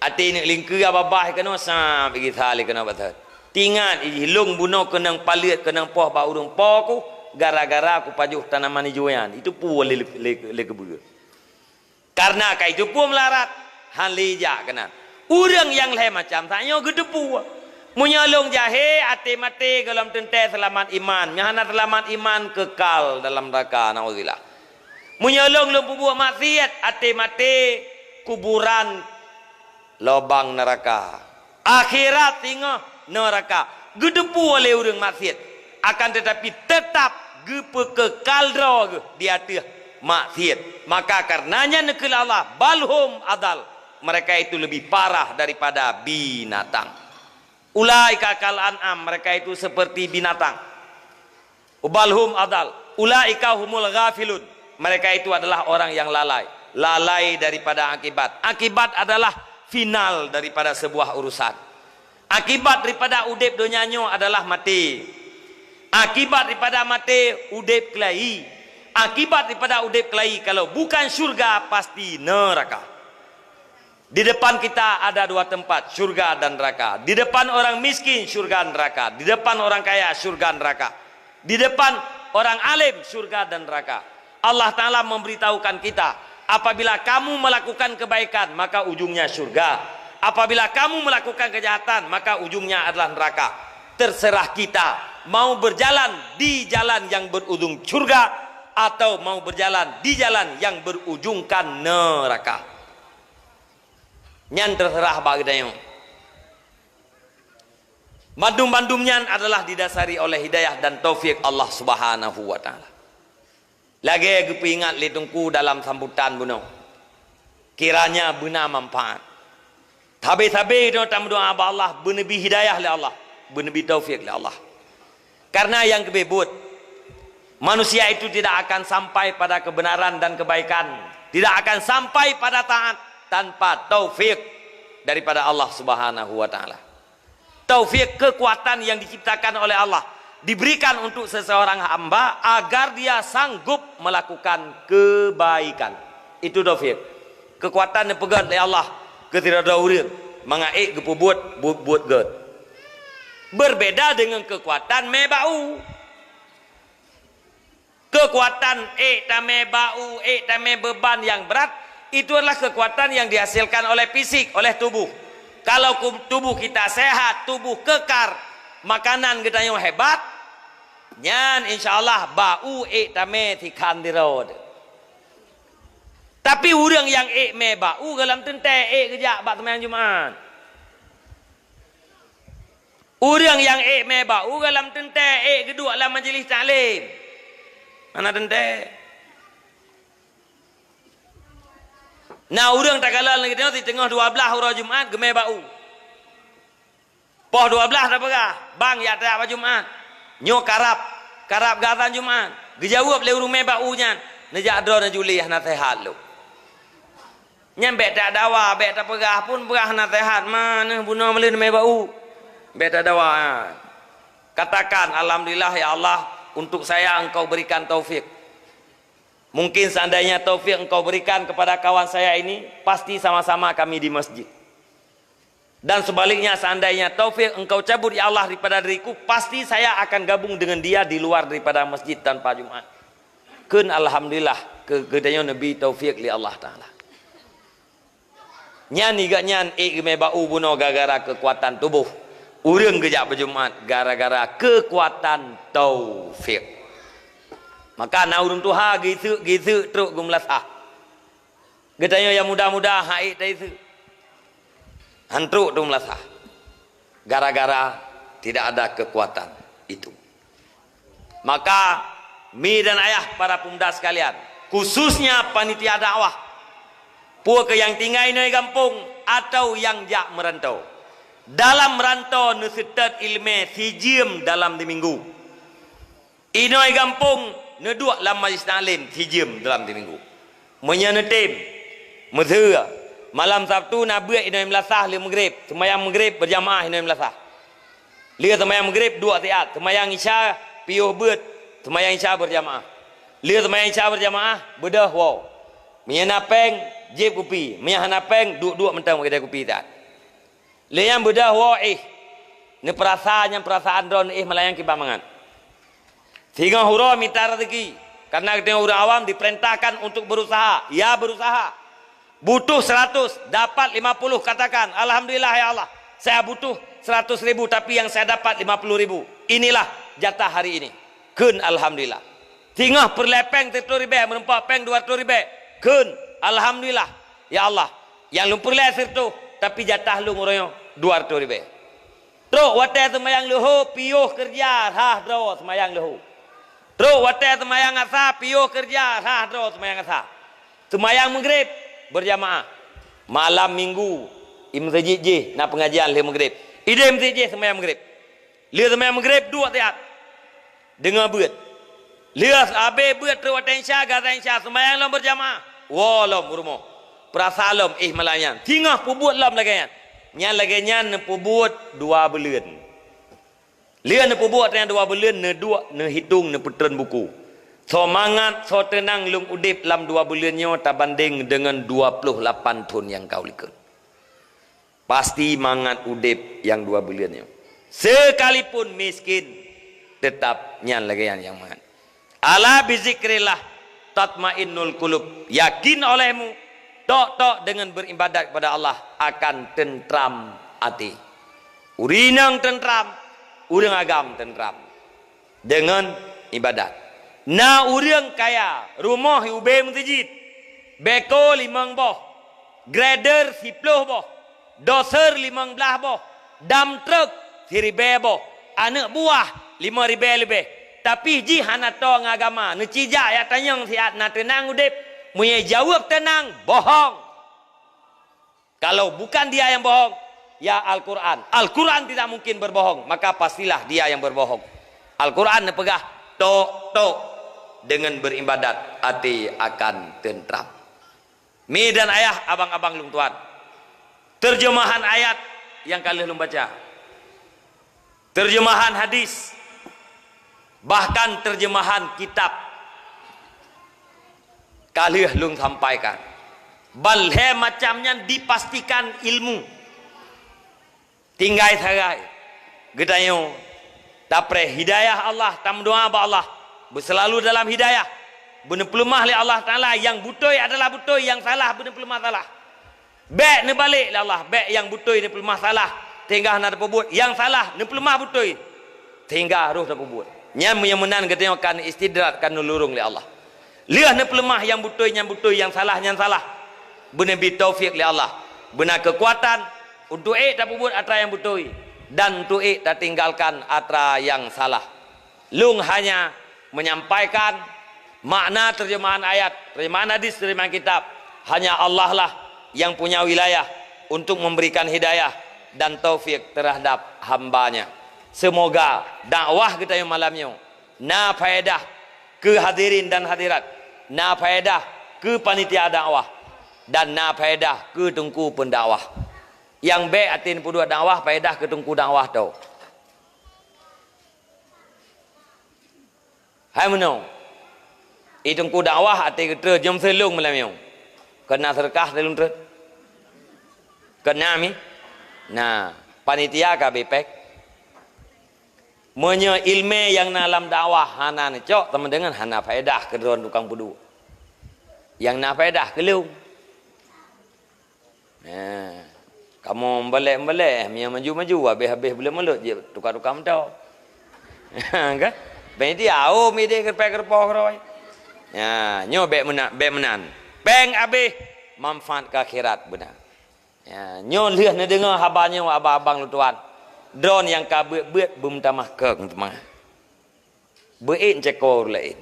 Até neuk lingkeu babah keunoe sam igi sa lé keunoe batat. Tingat ijih lôn bunoe keunong paleuet keunong poh bak ureuëng po ku gara-gara kupajoh tanaman ijo nyan. Jiteupeue lé, lé, lé keubeue. Karena ka jiteupeue meularat, han lé jak keunan. Ureuëng nyang lhée macam sa nyoe geuteupeue. Meunyoe lôn jahé, até maté gohlom teuntée seulamat iman. Nyang hana seulamat iman keukal dalam neuraka, naudzubillah. Meunyoe lôn, lôn peubuet maksiat, até maté kuburan lobang neuraka. Akhirat singoh neuraka. Geuteupeue lé ureuëng maksiat, akan teutapi teutap geupeukeukal droe geuh di ateueh maksiat. Maka kareuna nyan neukheun lé Allah, "Bal hum adal." Mereka itu lebih parah daripada binatang. "Ulaika kal an'am." Mereka itu seperti binatang. "Bal hum adal. Ulaika humul ghafilun." Mereka itu adalah orang yang lalai. Lalai daripada akibat. Akibat adalah final daripada sebuah urusan. Akibat daripada udeb donya nyoe adalah maté. Akibat daripada maté, udeb keulayi. Akibat daripada udeb keulayi, kalau bukan syurga, pasti neraka. Di depan kita ada dua tempat, syurga dan neraka. Di depan orang miskin, syurga, neraka. Di depan orang kaya, syurga, neraka. Di depan orang alim, syurga dan neraka. Allah Ta'ala memberitahukan kita, apabila kamu melakukan kebaikan, maka ujungnya syurga. Apabila kamu melakukan kejahatan, maka ujungnya adalah neraka. Terserah kita mau berjalan di jalan yang berujung syurga atau mau berjalan di jalan yang berujungkan neraka. Nyan terserah bak geutanyoe. Bandum-bandum nyan adalah didasari oleh hidayah dan taufik Allah Subhanahu wa Ta'ala. Lagée geupeuingat lé Teungku dalam sambutan bunoe, kiranya beuna manfaat. Sabe-sabe droe tameudoá bak Allah, beuneubi hidayah lé Allah, beuneubi taufik lé Allah. Karena nyang keubeh buet, manusia itu tidak akan sampai pada kebenaran dan kebaikan, tidak akan sampai pada taat tanpa taufik daripada Allah Subhanahu wa Ta'ala. Taufik, kekuatan yang diciptakan oleh Allah, diberikan untuk seseorang hamba agar dia sanggup melakukan kebaikan. Itu taufik. Kekuatan nyang peugét lé Allah keu sidroe-droe ureuëng mangat ék geupeubuet buet-buet gét. Berbeda dengan kekuatan mé bak u. Kekuatan ék tamé bak u, ék tamé beban yang berat, itu adalah kekuatan yang dihasilkan oleh fisik, oleh tubuh. Kalau ku-, tubuh kita sehat, tubuh kekar, makanan geutanyoe hebat, nyan insya Allah bak u ék tamé sikhan sidroe. Tapi ureuëng nyang ék mé bak u, goh lom teuntée ék geujak bak seumayang Jumat. Ureuëng nyang ék mé bak u, goh lom teuntée ék geuduek lam majlis taklim. Hana teuntée. Na ureuëng takalon lagée nyoe, siteungoh dua blaih uroe Jumat geumé bak u. Poh dua blaih tapeugah, "Bang, jak tajak bak Jumat." Nyoe karab, karab geuazan Jumat. Geujaweueb lé ureuëng mé bak u nyan, "Neujak droeneuh jih ulée, hana seuhat lôn." Nyan bék tadawa, bék tapeugah, "Peue peugah hana seuhat, ma neuh bunoe meuleuen mé bak u." Bék tadawa. Katakan, "Alhamdulillah, ya Allah, untuk saya Engkau berikan taufik. Mungkin seandainya taufik Engkau berikan kepada kawan saya ini, pasti sama-sama kami di masjid. Dan sebaliknya, seandainya taufik Engkau cabut, ya Allah, daripada diriku, pasti saya akan gabung dengan dia di luar daripada masjid tanpa Jumat." Kheun alhamdulillah, keu geutanyoe neubri taufik lé Allah Ta'ala. Nyan, i gobnyan ék geumé bak u bunoe gara-gara keukuatan tuboh. Ureuëng geujak bak Jumat gara-gara keukuatan taufik. Maka na ureuëng tuha geuseuk-geuseuk trok geumeulasah. Geutanyoe nyang muda-muda han ék taseuk. Han trok trok meulasah. Gara-gara tidak ada kekuatan itu. Maka, mi dan ayah para pemuda sekalian, khususnya panitia dakwah, peue keu nyang tinggai inoe gampông atawa nyang jak meuranto. Dalam meuranto neuseutôt iéleumé sijeuem dalam diminggu. Inoe gampông neuduek lam majlis taklim sijeuem dalam diminggu. Meunyoe neutem, meuseu, malam Sabtu na beuet inoe meulasah lheueh meugreb, seumayang meugreb beujamaah inoe meulasah. Lheueh seumayang meugreb duek siat, seumayang isya piôh beuet, seumayang isya beujamaah. Lheueh seumayang isya beujamaah beudôh woe. Meunyoe na péng, jieb kupi, meunyoe hana péng, duek-duek mantong bak keude kupi siat. Lé nyang beudôh woe éh, neupeurasa nyang peurasaan droe neuéh malam nyan kiban mangat. Singoh uroe mita rezeki, karena geutanyoe ureuëng awam diperintahkan untuk berusaha. Ya, berusaha. Butuh seratus, dapat lima puluh, katakan, "Alhamdulillah, ya Allah, saya butuh seratus ribu, tapi yang saya dapat lima puluh ribu. Inilah jatah hari ini." Kheun alhamdulillah. Singoh peureulée péng sireutôh ribée, meurumpok péng dua reutôh ribée. Kheun alhamdulillah, ya Allah, nyang lôn peureulée sireutôh, tapi jatah lôn uroe nyoe dua reutôh ribée. Trok watée seumayang leuhô, piôh keureuja, rhah droe seumayang leuhô. Trok watée seumayang asa, piôh keureuja, rhah droe seumayang asa. Seumayang meugreb beujamaah. Malam minggu, i meuseujid jih na peungajian lheueh meugreb. Ideh meuseujid jih seumayang meugreb. Lheueh seumayang meugreb duek siat. Deungoe beuet. Lheueh abéh beuet trok watée insya, gata insya, seumayang lom beujamaah. Woe lom u rumoh. Peurasa lom éh malam nyan. Singoh peubuet lom lagée nyan. Nyan lagée nyan neupeubuet dua buleuen. Lheueh neupeubuet nyang dua buleuen, neuduek, neuhitong, neupeutreun buku. Soe mangat, soe teunang lôn udeb lam dua buleuen nyoe tabandeng deungon dua ploh lapan thon nyang ka u likot. Pasti mangat udeb nyang dua buleuen nyoe. Sekalipun miskin, teutap nyan lagée nyan nyang mangat. "Ala bizikrillah tatmainnul qulub." Yakin olehmu, tok-tok deungon beribadat kepada Allah akan teuntram até. Ureuëng inong teuntram, ureuëng agam teuntram deungon ibadat. Na ureuëng kaya, rumoh ubé meuseujid, beko limong boh, grader siploh boh, doser limong blaih boh, dam trok siribée boh, aneuëk buah lima ribée leubeh. Tapi jih hana toe ngon agama, neucijak jak tanyong siat na teunang udeb, meunyoe jaweueb teunang, bohong. Kalau bukan dia yang bohong, ya Al-Quran. Al-Quran tidak mungkin berbohong, maka pastilah dia yang berbohong. Al-Quran neupeugah, tok-tok deungon beribadat até akan teuntram. Mi dan ayah, abang-abang lôn tuan. Terjemahan ayat nyang ka lheueh lôn baca. Terjemahan hadis. Bahkan terjemahan kitab ka lheueh lôn sampaikan. Ban lhée macam nyan dipastikan ilmu. Tinggai sagai geutanyoe tapreh hidayah Allah, tameudoá bak Allah, beuseulalu dalam hidayah, beuneupeuleumah lé Allah Taala, nyang beutôi adalah beutôi, nyang salah beuneupeuleumah salah. Bék neubalek lé Allah, bék nyang beutôi neupeuleumah salah, sehingga hana tapeubuet, nyang salah neupeuleumah beutôi, sehingga roh tapeubuet. Nyan meunyoe meunan geutanyoe akan istidraj, akan neulurong lé Allah. Lheueh neupeuleumah nyang beutôi, nyang beutôi, nyang salah, nyang salah. Beuneubri taufik lé Allah. Beuna keukuatan untuk ék tapeubuet atra nyang beutôi dan untuk ék tatinggalkan atra nyang salah. Lôn hanya menyampaikan makna terjemahan ayat, terjemahan hadis, terjemahan kitab. Hanya Allah lah yang punya wilayah untuk memberikan hidayah dan taufik terhadap hamba-Nya. Semoga dakwah geutanyoe malam nyoe na faedah keu hadirin dan hadirat, na faedah keu panitia dakwah, dan na faedah keu teungku pendakwah. Nyang bék até neupeuduek dakwah, faedah keu teungku dakwah tho. Hai meunoe, i teungku dakwah até geutrön jeuem seuleueng malam nyoe. Keu na seudeukah lé lôn trön? Keu na mi? Na, panitia ka abéh péng. Meunyoe ileumé nyang na lam dakwah hana neucok, sama deungon hana faedah keu droe tukang peuduek. Nyang na faedah keu lôn. Nah, kamoe meubalek-meubalek, meunyoe maju-maju, habéh-habéh buleuen mulot jeuet tuka-tuka meuto. Kan? Bék dia, oh, mideh keureupoh-keureupoh keudroe. Ya, nyoe bék meunan, bék meunan. Péng habéh, manfaat keu akhirat beuna. Ya, nyoe lheueh neudeungoe haba nyoe abang-abang lôn tuan. Droe nyang ka beuet-beuet beumeutamah kong teuma. Beuet ceko ureuëng laén.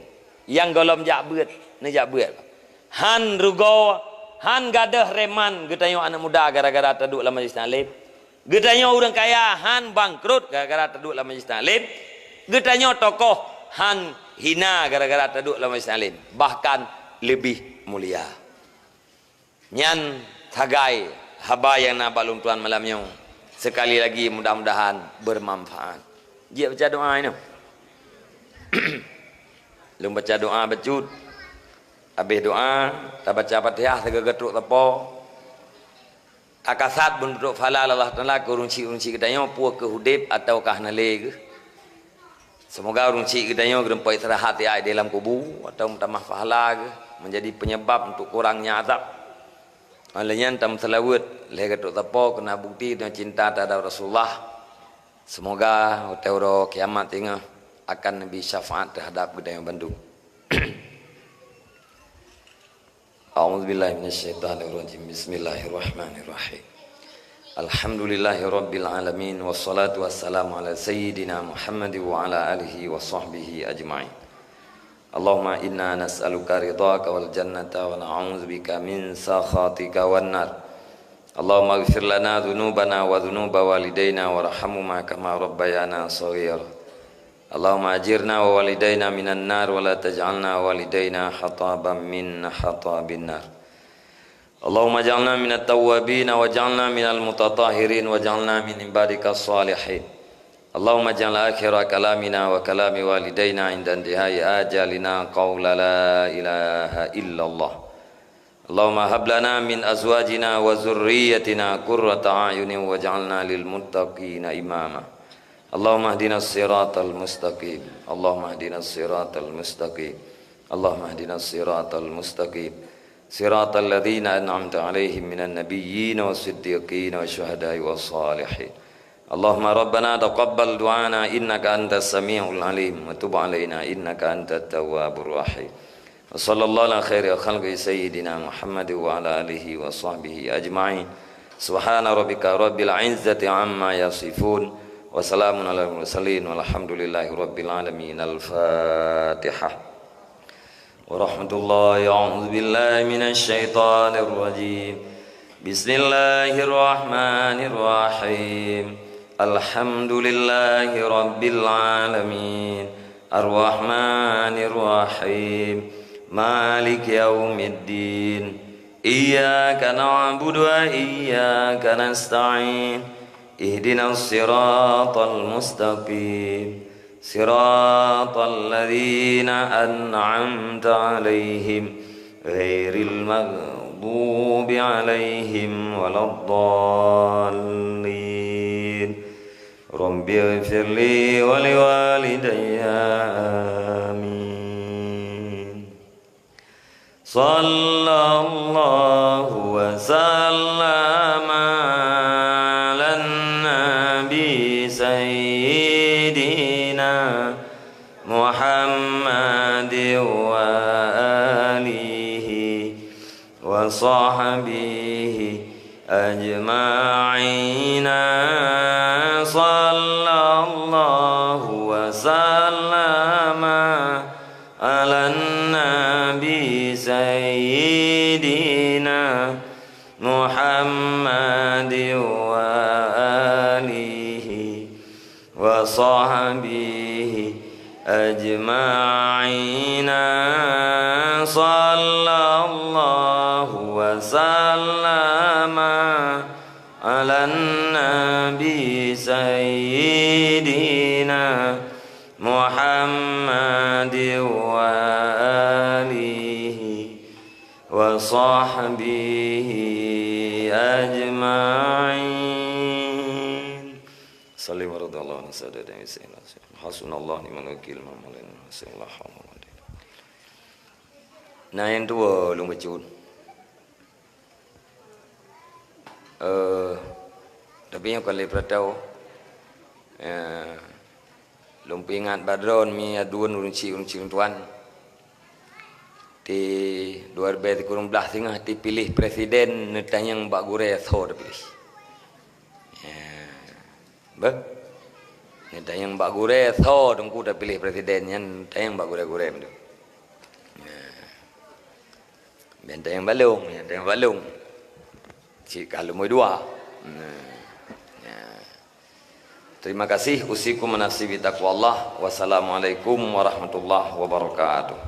Nyang gohlom jak beuet, neujak beuet. Han rugoe, han gadôh reman geutanyoe aneuëk muda gara-gara taduek lam majlis taklim. Geutanyoe ureuëng kaya han bangkrot gara-gara taduek lam majlis taklim. Geutanyoe tokoh han hina gara-gara taduek lam majlis taklim. Bahkan leubeh mulia. Nyan sagai haba nyang na bak lôn tuan malam nyoe. Sekali lagi, mudah-mudahan bermanfaat. Jeuet baca doa inoe. Lôn baca doa bacut. Habéh doa, tabaca Fatihah, sigoe trok sapo. Akasat beuneutrok phala lé Allah Taala keu ureuëng chik-ureuëng chik geutanyoe, peue keuh udeb atawa ka hana lé geuh. Seumoga ureuëng chik geutanyoe geureumpok istirahat ya di dalam kubu atawa meutamah pahala geuh, menjadi penyebab untuk kurangnya azab. Oleh nyan tameuseulaweuet lhée geutrok sapo keu na bukti geutanyoe cinta terhadap Rasulullah. Seumoga watée uroe kiamat singoh akan neubi syafaat terhadap geutanyoe bandum. A'udzubillahi minasyaitonirrajim. Bismillahirrahmanirrahim. Alhamdulillahirabbil alamin, wassalatu wassalamu ala sayyidina Muhammad wa ala alihi wa sahbihi ajma'in. Allahumma inna nas'aluka ridhaka wal jannata wa na'udzubika min sakhatika wan nar. Allahumma ighfir lana dzunubana wa dzunuba walidaina warhamhuma kama rabbayana shaghira. اللهم أجرنا ووالدينا من النار ولا تجعلنا ووالدينا حطبا من حطب النار. اللهم اجعلنا من التوابين واجعلنا من المتطهرين واجعلنا من عبادك الصالحين. اللهم اجعل آخر كلامنا وكلام والدينا عند انتهاء آجالنا قول لا إله إلا الله. اللهم هب لنا من أزواجنا وذريتنا قرة أعين واجعلنا للمتقين إماما. اللهم اهدنا الصراط المستقيم. اللهم اهدنا الصراط المستقيم. اللهم اهدنا الصراط المستقيم. صراط الذين أنعمت عليهم من النبيين والصديقين والشهداء والصالحين. اللهم ربنا تقبل دعانا إنك أنت السميع العليم وتب علينا إنك أنت التواب الرحيم. وصلى الله على خير خلقه سيدنا محمد وعلى آله وصحبه أجمعين. سبحان ربك رب العزة عما يصفون. وسلام على المرسلين والحمد لله رب العالمين. الفاتحة. ورحمة الله. أعوذ بالله من الشيطان الرجيم. بسم الله الرحمن الرحيم. الحمد لله رب العالمين. الرحمن الرحيم. مالك يوم الدين. إياك نعبد وإياك نستعين. اهدنا الصراط المستقيم. صراط الذين أنعمت عليهم غير المغضوب عليهم ولا الضالين. رب اغفر لي ولوالدي. آمين. صلى الله وسلم على النبي سيدنا محمد وآله وصحبه أجمعين. صلى الله وسلم على النبي سيدنا محمد وآله وصحبه أجمعين. صلى الله وسلم على النبي سيدنا محمد وآله وصحبه أجمعين. صلى الله على سيدنا محمد. حسبنا الله ونعم الوكيل. ما مولانا. حسبنا الله ونعم الوكيل. Nah, nyang dua lôn bacut. Eh, tapi nyoe kon lé peuratoe. Eh, lôn peuingat bak droeneuh mi aduen ureueng chik, ureueng chik ureueng tuan. Di dua ribèe sikureueng blaih singoh dipiléh presiden, neutanyong bak gurèe soe tapiléh. Ya. Beh. Neutanyong bak gurèe soe teungku tapiléh presiden nyan, neutanyong bak gurèe-gurèe meudu. Ya. Bèk tanyong bak lôn, bèk tanyong bak lôn. Cit ka lôn dua. Nah. Ya. Terima kasih, usikum wa nafsi bitaqwallah. Wassalamualaikum warahmatullahi wabarakatuh.